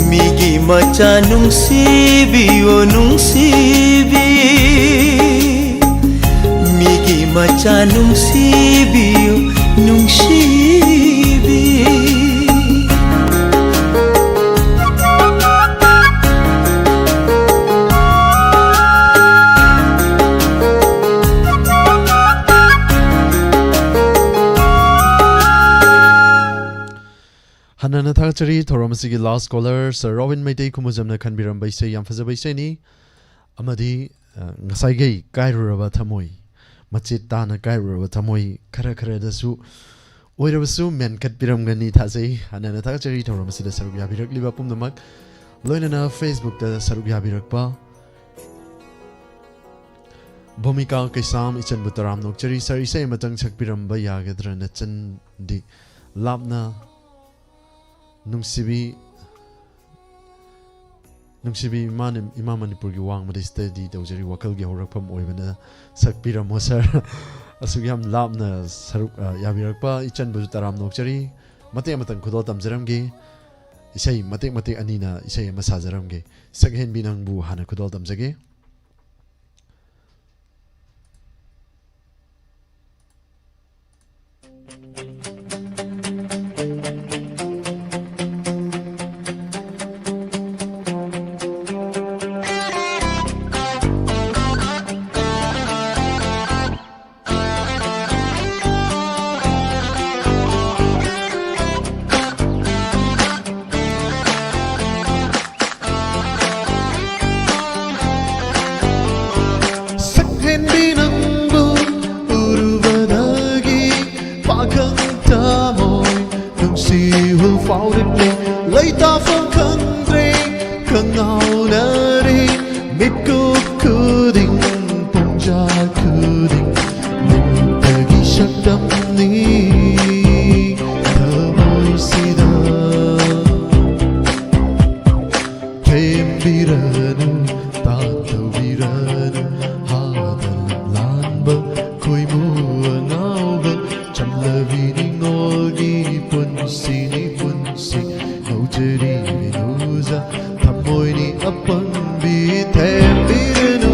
ꯃꯤꯒꯤ ꯃꯆꯥ ꯅꯨꯡꯁꯤꯕꯤꯌꯨ ꯅꯨꯡꯁꯤꯕꯤ, ꯃꯤꯒꯤ ꯃꯆꯥ ꯅꯨꯡꯁꯤꯕꯤꯌꯨ ꯅꯨꯡꯁꯤꯕꯤ꯫ ꯍꯟꯅꯅ ꯊꯥꯒꯠꯆꯔꯤ꯫ ꯊꯧꯔꯝ ꯑꯁꯤꯒꯤ last caller Sir Robin Meitei ꯈꯨꯃꯨꯖꯝꯅ ꯈꯟꯕꯤꯔꯝꯕ ꯏꯁꯩ, ꯌꯥꯝ ꯐꯖꯕ ꯏꯁꯩꯅꯤ꯫ ꯑꯃꯗꯤ, ꯑ, ꯉꯁꯥꯏꯒꯩ ꯀꯥꯏꯔꯨꯔꯕ ꯊꯃꯣꯏ, ꯃꯆꯦꯠ ꯇꯥꯅ ꯀꯥꯏꯔꯨꯔꯕ ꯊꯃꯣꯏ ꯈꯔ ꯈꯔꯗꯁꯨ ꯑꯣꯏꯔꯕꯁꯨ ꯃꯦꯟꯈꯠꯄꯤꯔꯝꯒꯅꯤ ꯊꯥꯖꯩ꯫ ꯍꯟꯅꯅ ꯊꯥꯒꯠꯆꯔꯤ ꯊꯧꯔꯝ ꯑꯁꯤꯗ ꯁꯔꯨꯛ ꯌꯥꯕꯤꯔꯛꯂꯤꯕ ꯄꯨꯝꯅꯃꯛ, ꯂꯣꯏꯅꯅ Facebook ꯇ ꯁꯔꯨꯛ ꯌꯥꯕꯤꯔꯛꯄ꯫ ꯚꯨꯃꯤꯀꯥ ꯀꯩꯁꯥꯝ, ꯏꯆꯟꯕꯨ ꯇꯔꯥꯝꯅ ꯑꯣꯛꯆꯔꯤ꯫ Sir, ꯏꯁꯩ ꯑꯃꯇꯪ ꯁꯛꯄꯤꯔꯝꯕ ꯌꯥꯒꯗ꯭ꯔꯥ? ꯅꯆꯟꯗꯤ ꯂꯥꯞꯅ ꯅꯨꯡꯁꯤꯕꯤ, ꯅꯨꯡꯁꯤꯕꯤ ꯏꯃꯥ ꯅ-, ꯏꯃꯥ ꯃꯅꯤꯄꯨꯔꯒꯤ ꯋꯥꯡꯃꯗ study ꯇꯧꯖꯔꯤ, ꯋꯥꯈꯜꯒꯤ ꯍꯧꯔꯛꯐꯝ ꯑꯣꯏꯕꯅ ꯁꯛꯄꯤꯔꯝꯃꯣ sir꯫ ꯑꯁꯨꯛ ꯌꯥꯝ ꯂꯥꯞꯅ ꯁꯔꯨꯛ, ꯑ, ꯌꯥꯕꯤꯔꯛꯄ ꯏꯆꯟꯕꯨꯁꯨ ꯇꯔꯥꯝꯅ ꯑꯣꯛꯆꯔꯤ꯫ ꯃꯇꯦꯛ ꯑꯃꯇꯪ ꯈꯨꯗꯣꯜ ꯇꯝꯖꯔꯝꯒꯦ꯫ ꯏꯁꯩ ꯃꯇꯦꯛ ꯃꯇꯦꯛ ꯑꯅꯤꯅ ꯏꯁꯩ ꯑꯃ ꯁꯥꯖꯔꯝꯒꯦ꯫ ꯁꯛꯍꯦꯟꯕꯤ ꯅꯪꯕꯨ ꯍꯥꯟꯅ ꯈꯨꯗꯣꯜ ꯇꯝꯖꯒꯦ꯫ ꯊꯦꯝꯕꯤꯔꯅꯨ, ꯇꯥꯟꯊꯧꯕꯤꯔꯅꯨ, ꯍꯥꯗ ꯂꯥꯟꯕ ꯈꯣꯏꯃꯨ ꯑꯉꯥꯎꯕ, ꯆꯝꯂꯕꯤ ꯅꯤꯡꯉꯣꯜꯒꯤ ꯄꯨꯟꯁꯤꯅꯤ ꯄꯨꯟꯁꯤ, ꯉꯧꯖꯔꯤ ꯃꯤꯅꯨꯖꯥ ꯊꯃꯣꯏꯅꯤ ꯑꯄꯪꯕꯤ, ꯊꯦꯝꯕꯤꯔꯅꯨ,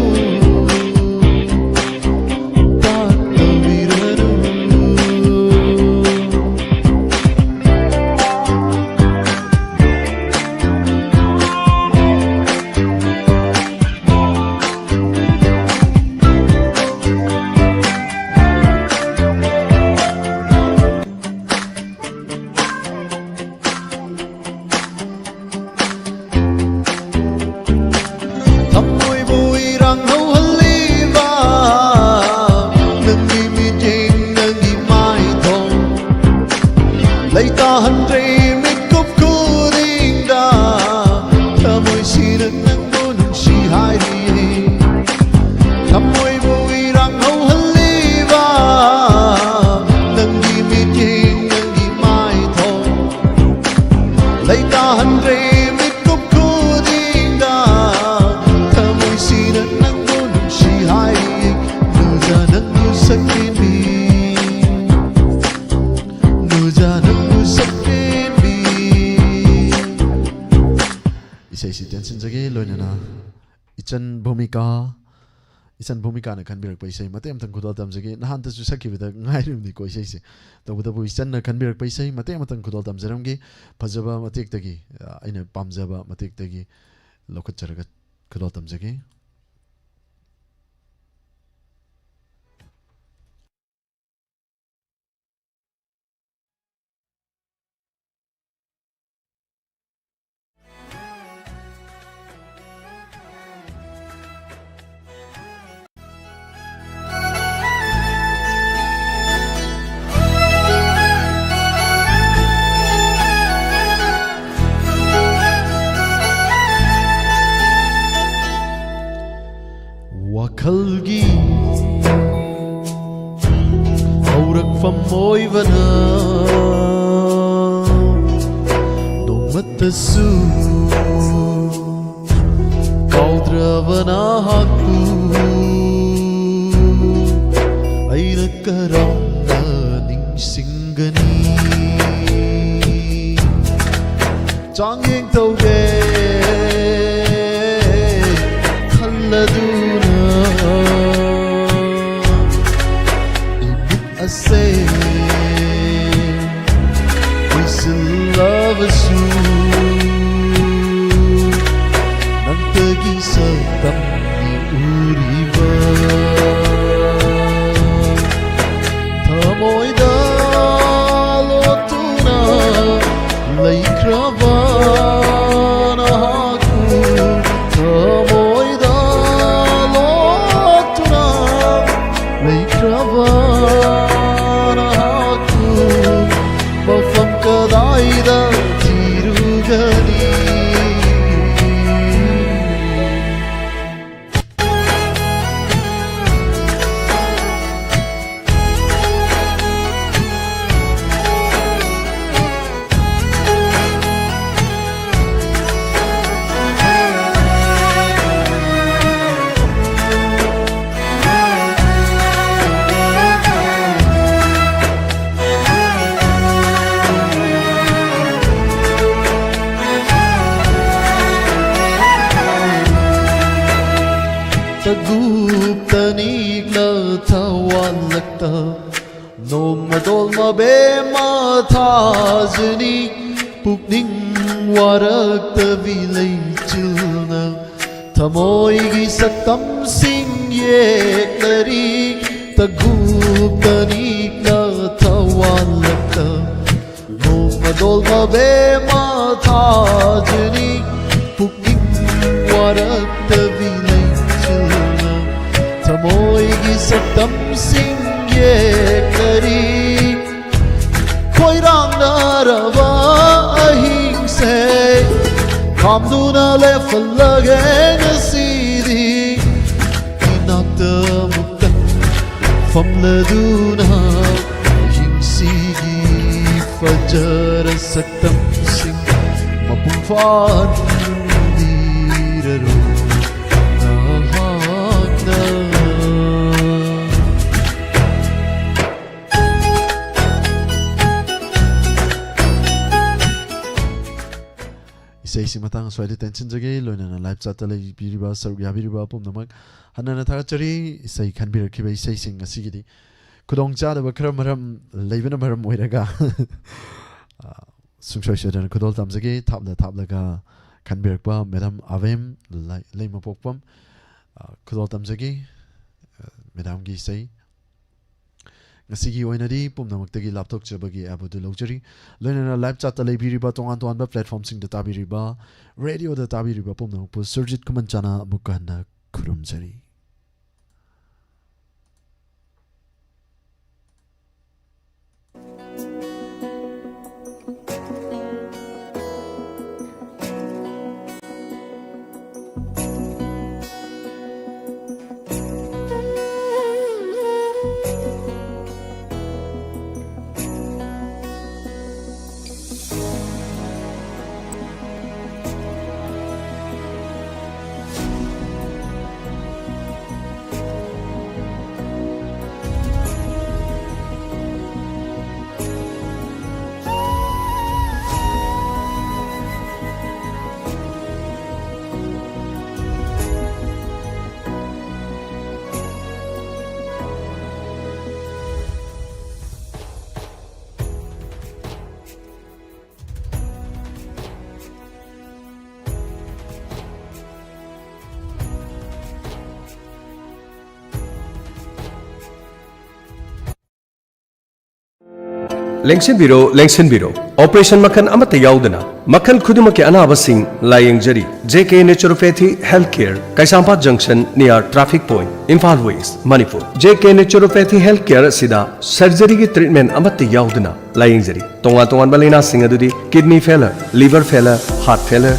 ꯇꯥꯟꯊꯧꯕꯤꯔꯅꯨ꯫ ꯊꯃꯣꯏꯕꯨ ꯏꯔꯥꯡ ꯍꯧꯍꯜꯂꯤꯕ ꯅꯪꯒꯤ ꯃꯤꯠꯌꯦꯡ, ꯅꯪꯒꯤ ꯃꯥꯏꯊꯣꯡ, ꯂꯩꯇꯥꯍꯟꯗ꯭ꯔꯦ ꯃꯤꯠꯀꯨꯞ ꯈꯨꯗꯤꯡꯗ, ꯊꯃꯣꯏꯁꯤꯅ ꯅꯪꯕꯨ ꯅꯨꯡꯁꯤ ꯍꯥꯏꯔꯤꯌꯦ꯫ ꯊꯃꯣꯏꯕꯨ ꯏꯔꯥꯡ ꯍꯧꯍꯜꯂꯤꯕ ꯅꯪꯒꯤ ꯃꯤꯠꯌꯦꯡ, ꯅꯪꯒꯤ ꯃꯥꯏꯊꯣꯡ, ꯂꯩꯇꯥꯍꯟꯗ꯭ꯔꯦ ꯃꯤꯠꯀꯨꯞ ꯈꯨꯗꯤꯡꯗ, ꯊꯃꯣꯏꯁꯤꯅ ꯅꯪꯕꯨ ꯅꯨꯡꯁꯤ ꯍꯥꯏꯔꯤꯌꯦ꯫ ꯅꯨꯖꯥ ꯅꯪꯕꯨ ꯁꯛꯍꯦꯟꯕꯤ, ꯅꯨꯖꯥ ꯅꯪꯕꯨ ꯁꯛꯍꯦꯟꯕꯤ꯫ ꯏꯁꯩꯁꯤ ꯇꯦꯟꯁꯤꯟꯖꯒꯦ, ꯂꯣꯏꯅꯅ ꯏꯆꯟ ꯚꯨꯃꯤꯀꯥ, ꯏꯆꯟ ꯚꯨꯃꯤꯀꯥꯅ ꯈꯟꯕꯤꯔꯛꯄ ꯏꯁꯩ ꯃꯇꯦꯛ ꯑꯃꯇꯪ ꯈꯨꯗꯣꯜ ꯇꯝꯖꯒꯦ꯫ ꯅꯍꯥꯟꯇꯁꯨ ꯁꯛꯈꯤꯕꯗ ꯉꯥꯏꯔꯤꯕꯅꯤꯀꯣ ꯏꯁꯩꯁꯦ꯫ ꯇꯧꯕꯇꯕꯨ ꯏꯆꯟꯅ ꯈꯟꯕꯤꯔꯛꯄ ꯏꯁꯩ ꯃꯇꯦꯛ ꯑꯃꯇꯪ ꯈꯨꯗꯣꯜ ꯇꯝꯖꯔꯝꯒꯦ꯫ ꯐꯖꯕ ꯃꯇꯦꯛꯇꯒꯤ, ꯑ, ꯑꯩꯅ ꯄꯥꯝꯖꯕ ꯃꯇꯦꯛꯇꯒꯤ ꯂꯧꯈꯠꯆꯔꯒ ꯈꯨꯗꯣꯜ ꯇꯝꯖꯒꯦ꯫ ꯋꯥꯈꯜꯒꯤ ꯍꯧꯔꯛꯐꯝ ꯑꯣꯏꯕꯅ ꯅꯣꯡꯃꯠꯇꯁꯨ ꯅꯍꯥꯛꯄꯨ ꯑꯩꯅ ꯀꯔꯝꯅ ꯅꯤꯡꯁꯤꯡꯒꯅꯤ? ꯆꯥꯡꯌꯦꯡ ꯇꯧꯒꯦ ꯈꯜꯂꯗꯨꯅ ꯏꯃꯤꯠ ꯑꯁꯦ ꯎꯏꯁꯤꯜꯂꯕꯁꯨ ꯅꯪꯇꯒꯤ ꯁꯛꯇꯝꯅꯤ ꯎꯔꯤꯕ꯫ ꯊꯃꯣꯏꯗ ꯂꯣꯠꯇꯨꯅ ꯂꯩꯈ꯭ꯔꯕ ꯅꯍꯥꯛꯄꯨ, ꯊꯃꯣꯏꯗ ꯂꯣꯠꯇꯨꯅ ꯂꯩꯈ꯭ꯔꯕ ꯅꯍꯥꯛꯄꯨ ꯃꯐꯝ ꯀꯗꯥꯏꯗ ꯊꯤꯔꯨꯒꯅꯤ? ꯇꯒꯨꯞ ꯇꯅꯤꯛꯅ ꯊꯋꯥꯟꯂꯛꯇ ꯅꯣꯡꯃꯗꯣꯜ ꯃꯕꯦꯝꯃ ꯊꯥꯖꯅꯤ꯫ ꯄꯨꯛꯅꯤꯡ ꯋꯥꯔꯛꯇꯕꯤ ꯂꯩꯆꯤꯜꯅ ꯊꯃꯣꯏꯒꯤ ꯁꯛꯇꯝꯁꯤꯡ ꯌꯦꯛꯂꯔꯤ꯫ ꯇꯒꯨꯞ ꯇꯅꯤꯛꯅ ꯊꯋꯥꯟꯂꯛꯇ ꯅꯣꯡꯃꯗꯣꯜ ꯃꯕꯦꯝꯃ ꯊꯥꯖꯅꯤ꯫ ꯄꯨꯛꯅꯤꯡ ꯋꯥꯔꯛꯇꯕꯤ ꯂꯩꯆꯤꯜꯅ ꯊꯃꯣꯏꯒꯤ ꯁꯛꯇꯝꯁꯤꯡ ꯌꯦꯛꯂꯔꯤ꯫ ꯈꯣꯏꯔꯥꯡꯅꯔꯕ ꯑꯍꯤꯡꯁꯦ ꯈꯥꯝꯗꯨꯅ ꯂꯦꯞꯍꯜꯂꯒꯦ ꯉꯁꯤꯗꯤ꯫ ꯏꯅꯥꯛꯇ ꯑꯃꯨꯛꯇꯪ ꯐꯝꯂꯗꯨꯅ ꯑꯍꯤꯡꯁꯤꯒꯤ ꯐꯖꯔ ꯁꯛꯇꯝꯁꯤꯡ ꯃꯄꯨꯡ ꯐꯥꯍꯟꯕꯤꯔꯔꯣ꯫ ꯁꯤ ꯃꯇꯥꯡ ꯑꯁ꯭ꯋꯥꯏꯗ ꯇꯦꯟꯁꯤꯟꯖꯒꯦ꯫ ꯂꯣꯏꯅꯅ ꯂꯥꯏꯚ ꯆꯥꯠꯇ ꯂꯩꯕꯤꯔꯤꯕ, ꯁꯔꯨꯛ ꯌꯥꯕꯤꯔꯤꯕ ꯄꯨꯝꯅꯃꯛ ꯍꯟꯅꯅ ꯊꯥꯒꯠꯆꯔꯤ꯫ ꯏꯁꯩ ꯈꯟꯕꯤꯔꯛꯈꯤꯕ ꯏꯁꯩꯁꯤꯡ ꯑꯁꯤꯒꯤꯗꯤ ꯈꯨꯗꯣꯡꯆꯥꯗꯕ ꯈꯔ ꯃꯔꯝ ꯂꯩꯕꯅ ꯃꯔꯝ ꯑꯣꯏꯔꯒ, ꯑ, ꯁꯨꯡꯁꯣꯏ ꯁꯣꯏꯗꯅ ꯈꯨꯗꯣꯜ ꯇꯝꯖꯒꯦ꯫ ꯊꯥꯞꯂ ꯊꯥꯞꯂꯒ ꯈꯟꯕꯤꯔꯛꯄ ꯃꯦꯗꯥꯝ ꯑꯕꯦꯝ ꯂꯩ-, ꯂꯩꯃꯄꯣꯛꯄꯝ, ꯑ, ꯈꯨꯗꯣꯜ ꯇꯝꯖꯒꯦ꯫ ꯑ, ꯃꯦꯗꯥꯝꯒꯤ ꯏꯁꯩ ꯉꯁꯤꯒꯤ ꯑꯣꯏꯅꯗꯤ ꯄꯨꯝꯅꯃꯛꯇꯒꯤ ꯂꯥꯞꯊꯣꯛꯆꯕꯒꯤ ꯑꯕꯨꯗꯨ ꯂꯧꯖꯔꯤ꯫ ꯂꯣꯏꯅꯅ ꯂꯥꯏꯚ ꯆꯥꯠꯇ ꯂꯩꯕꯤꯔꯤꯕ, ꯇꯣꯉꯥꯟ ꯇꯣꯉꯥꯟꯕ ꯄ꯭ꯂꯦꯠꯐꯣꯝꯁꯤꯡꯗ ꯇꯥꯕꯤꯔꯤꯕ, ꯔꯦꯗꯤꯑꯣꯗ ꯇꯥꯕꯤꯔꯤꯕ ꯄꯨꯝꯅꯃꯛꯄꯨ ꯁꯨꯔꯖꯤꯠ ꯈꯨꯃꯟ ꯆꯥꯅ ꯑꯃꯨꯛꯀ ꯍꯟꯅ ꯈꯨꯔꯨꯝꯖꯔꯤ꯫ ꯂꯦꯡꯁꯤꯟꯕꯤꯔꯣ, ꯂꯦꯡꯁꯤꯟꯕꯤꯔꯣ꯫ ꯑꯣꯄꯔꯦꯁꯟ ꯃꯈꯜ ꯑꯃꯠꯇ ꯌꯥꯎꯗꯅ ꯃꯈꯜ ꯈꯨꯗꯤꯡꯃꯛꯀꯤ ꯑꯅꯥꯕꯁꯤꯡ ꯂꯥꯌꯦꯡꯖꯔꯤ꯫ J K Naturopathy Health Care, ꯀꯩꯁꯥꯝꯄꯥꯠ ꯖꯪꯁꯟ, near traffic point, Imphal West, Manipur. J K Naturopathy Health Care ꯑꯁꯤꯗ ꯁꯔꯖꯔꯤꯒꯤ ꯇ꯭ꯔꯤꯠꯃꯦꯟ ꯑꯃꯠꯇ ꯌꯥꯎꯗꯅ ꯂꯥꯌꯦꯡꯖꯔꯤ꯫ ꯇꯣꯉꯥꯟ ꯇꯣꯉꯥꯟꯕ ꯂꯥꯏꯅꯥꯁꯤꯡ ꯑꯗꯨꯗꯤ kidney failure, liver failure, heart failure,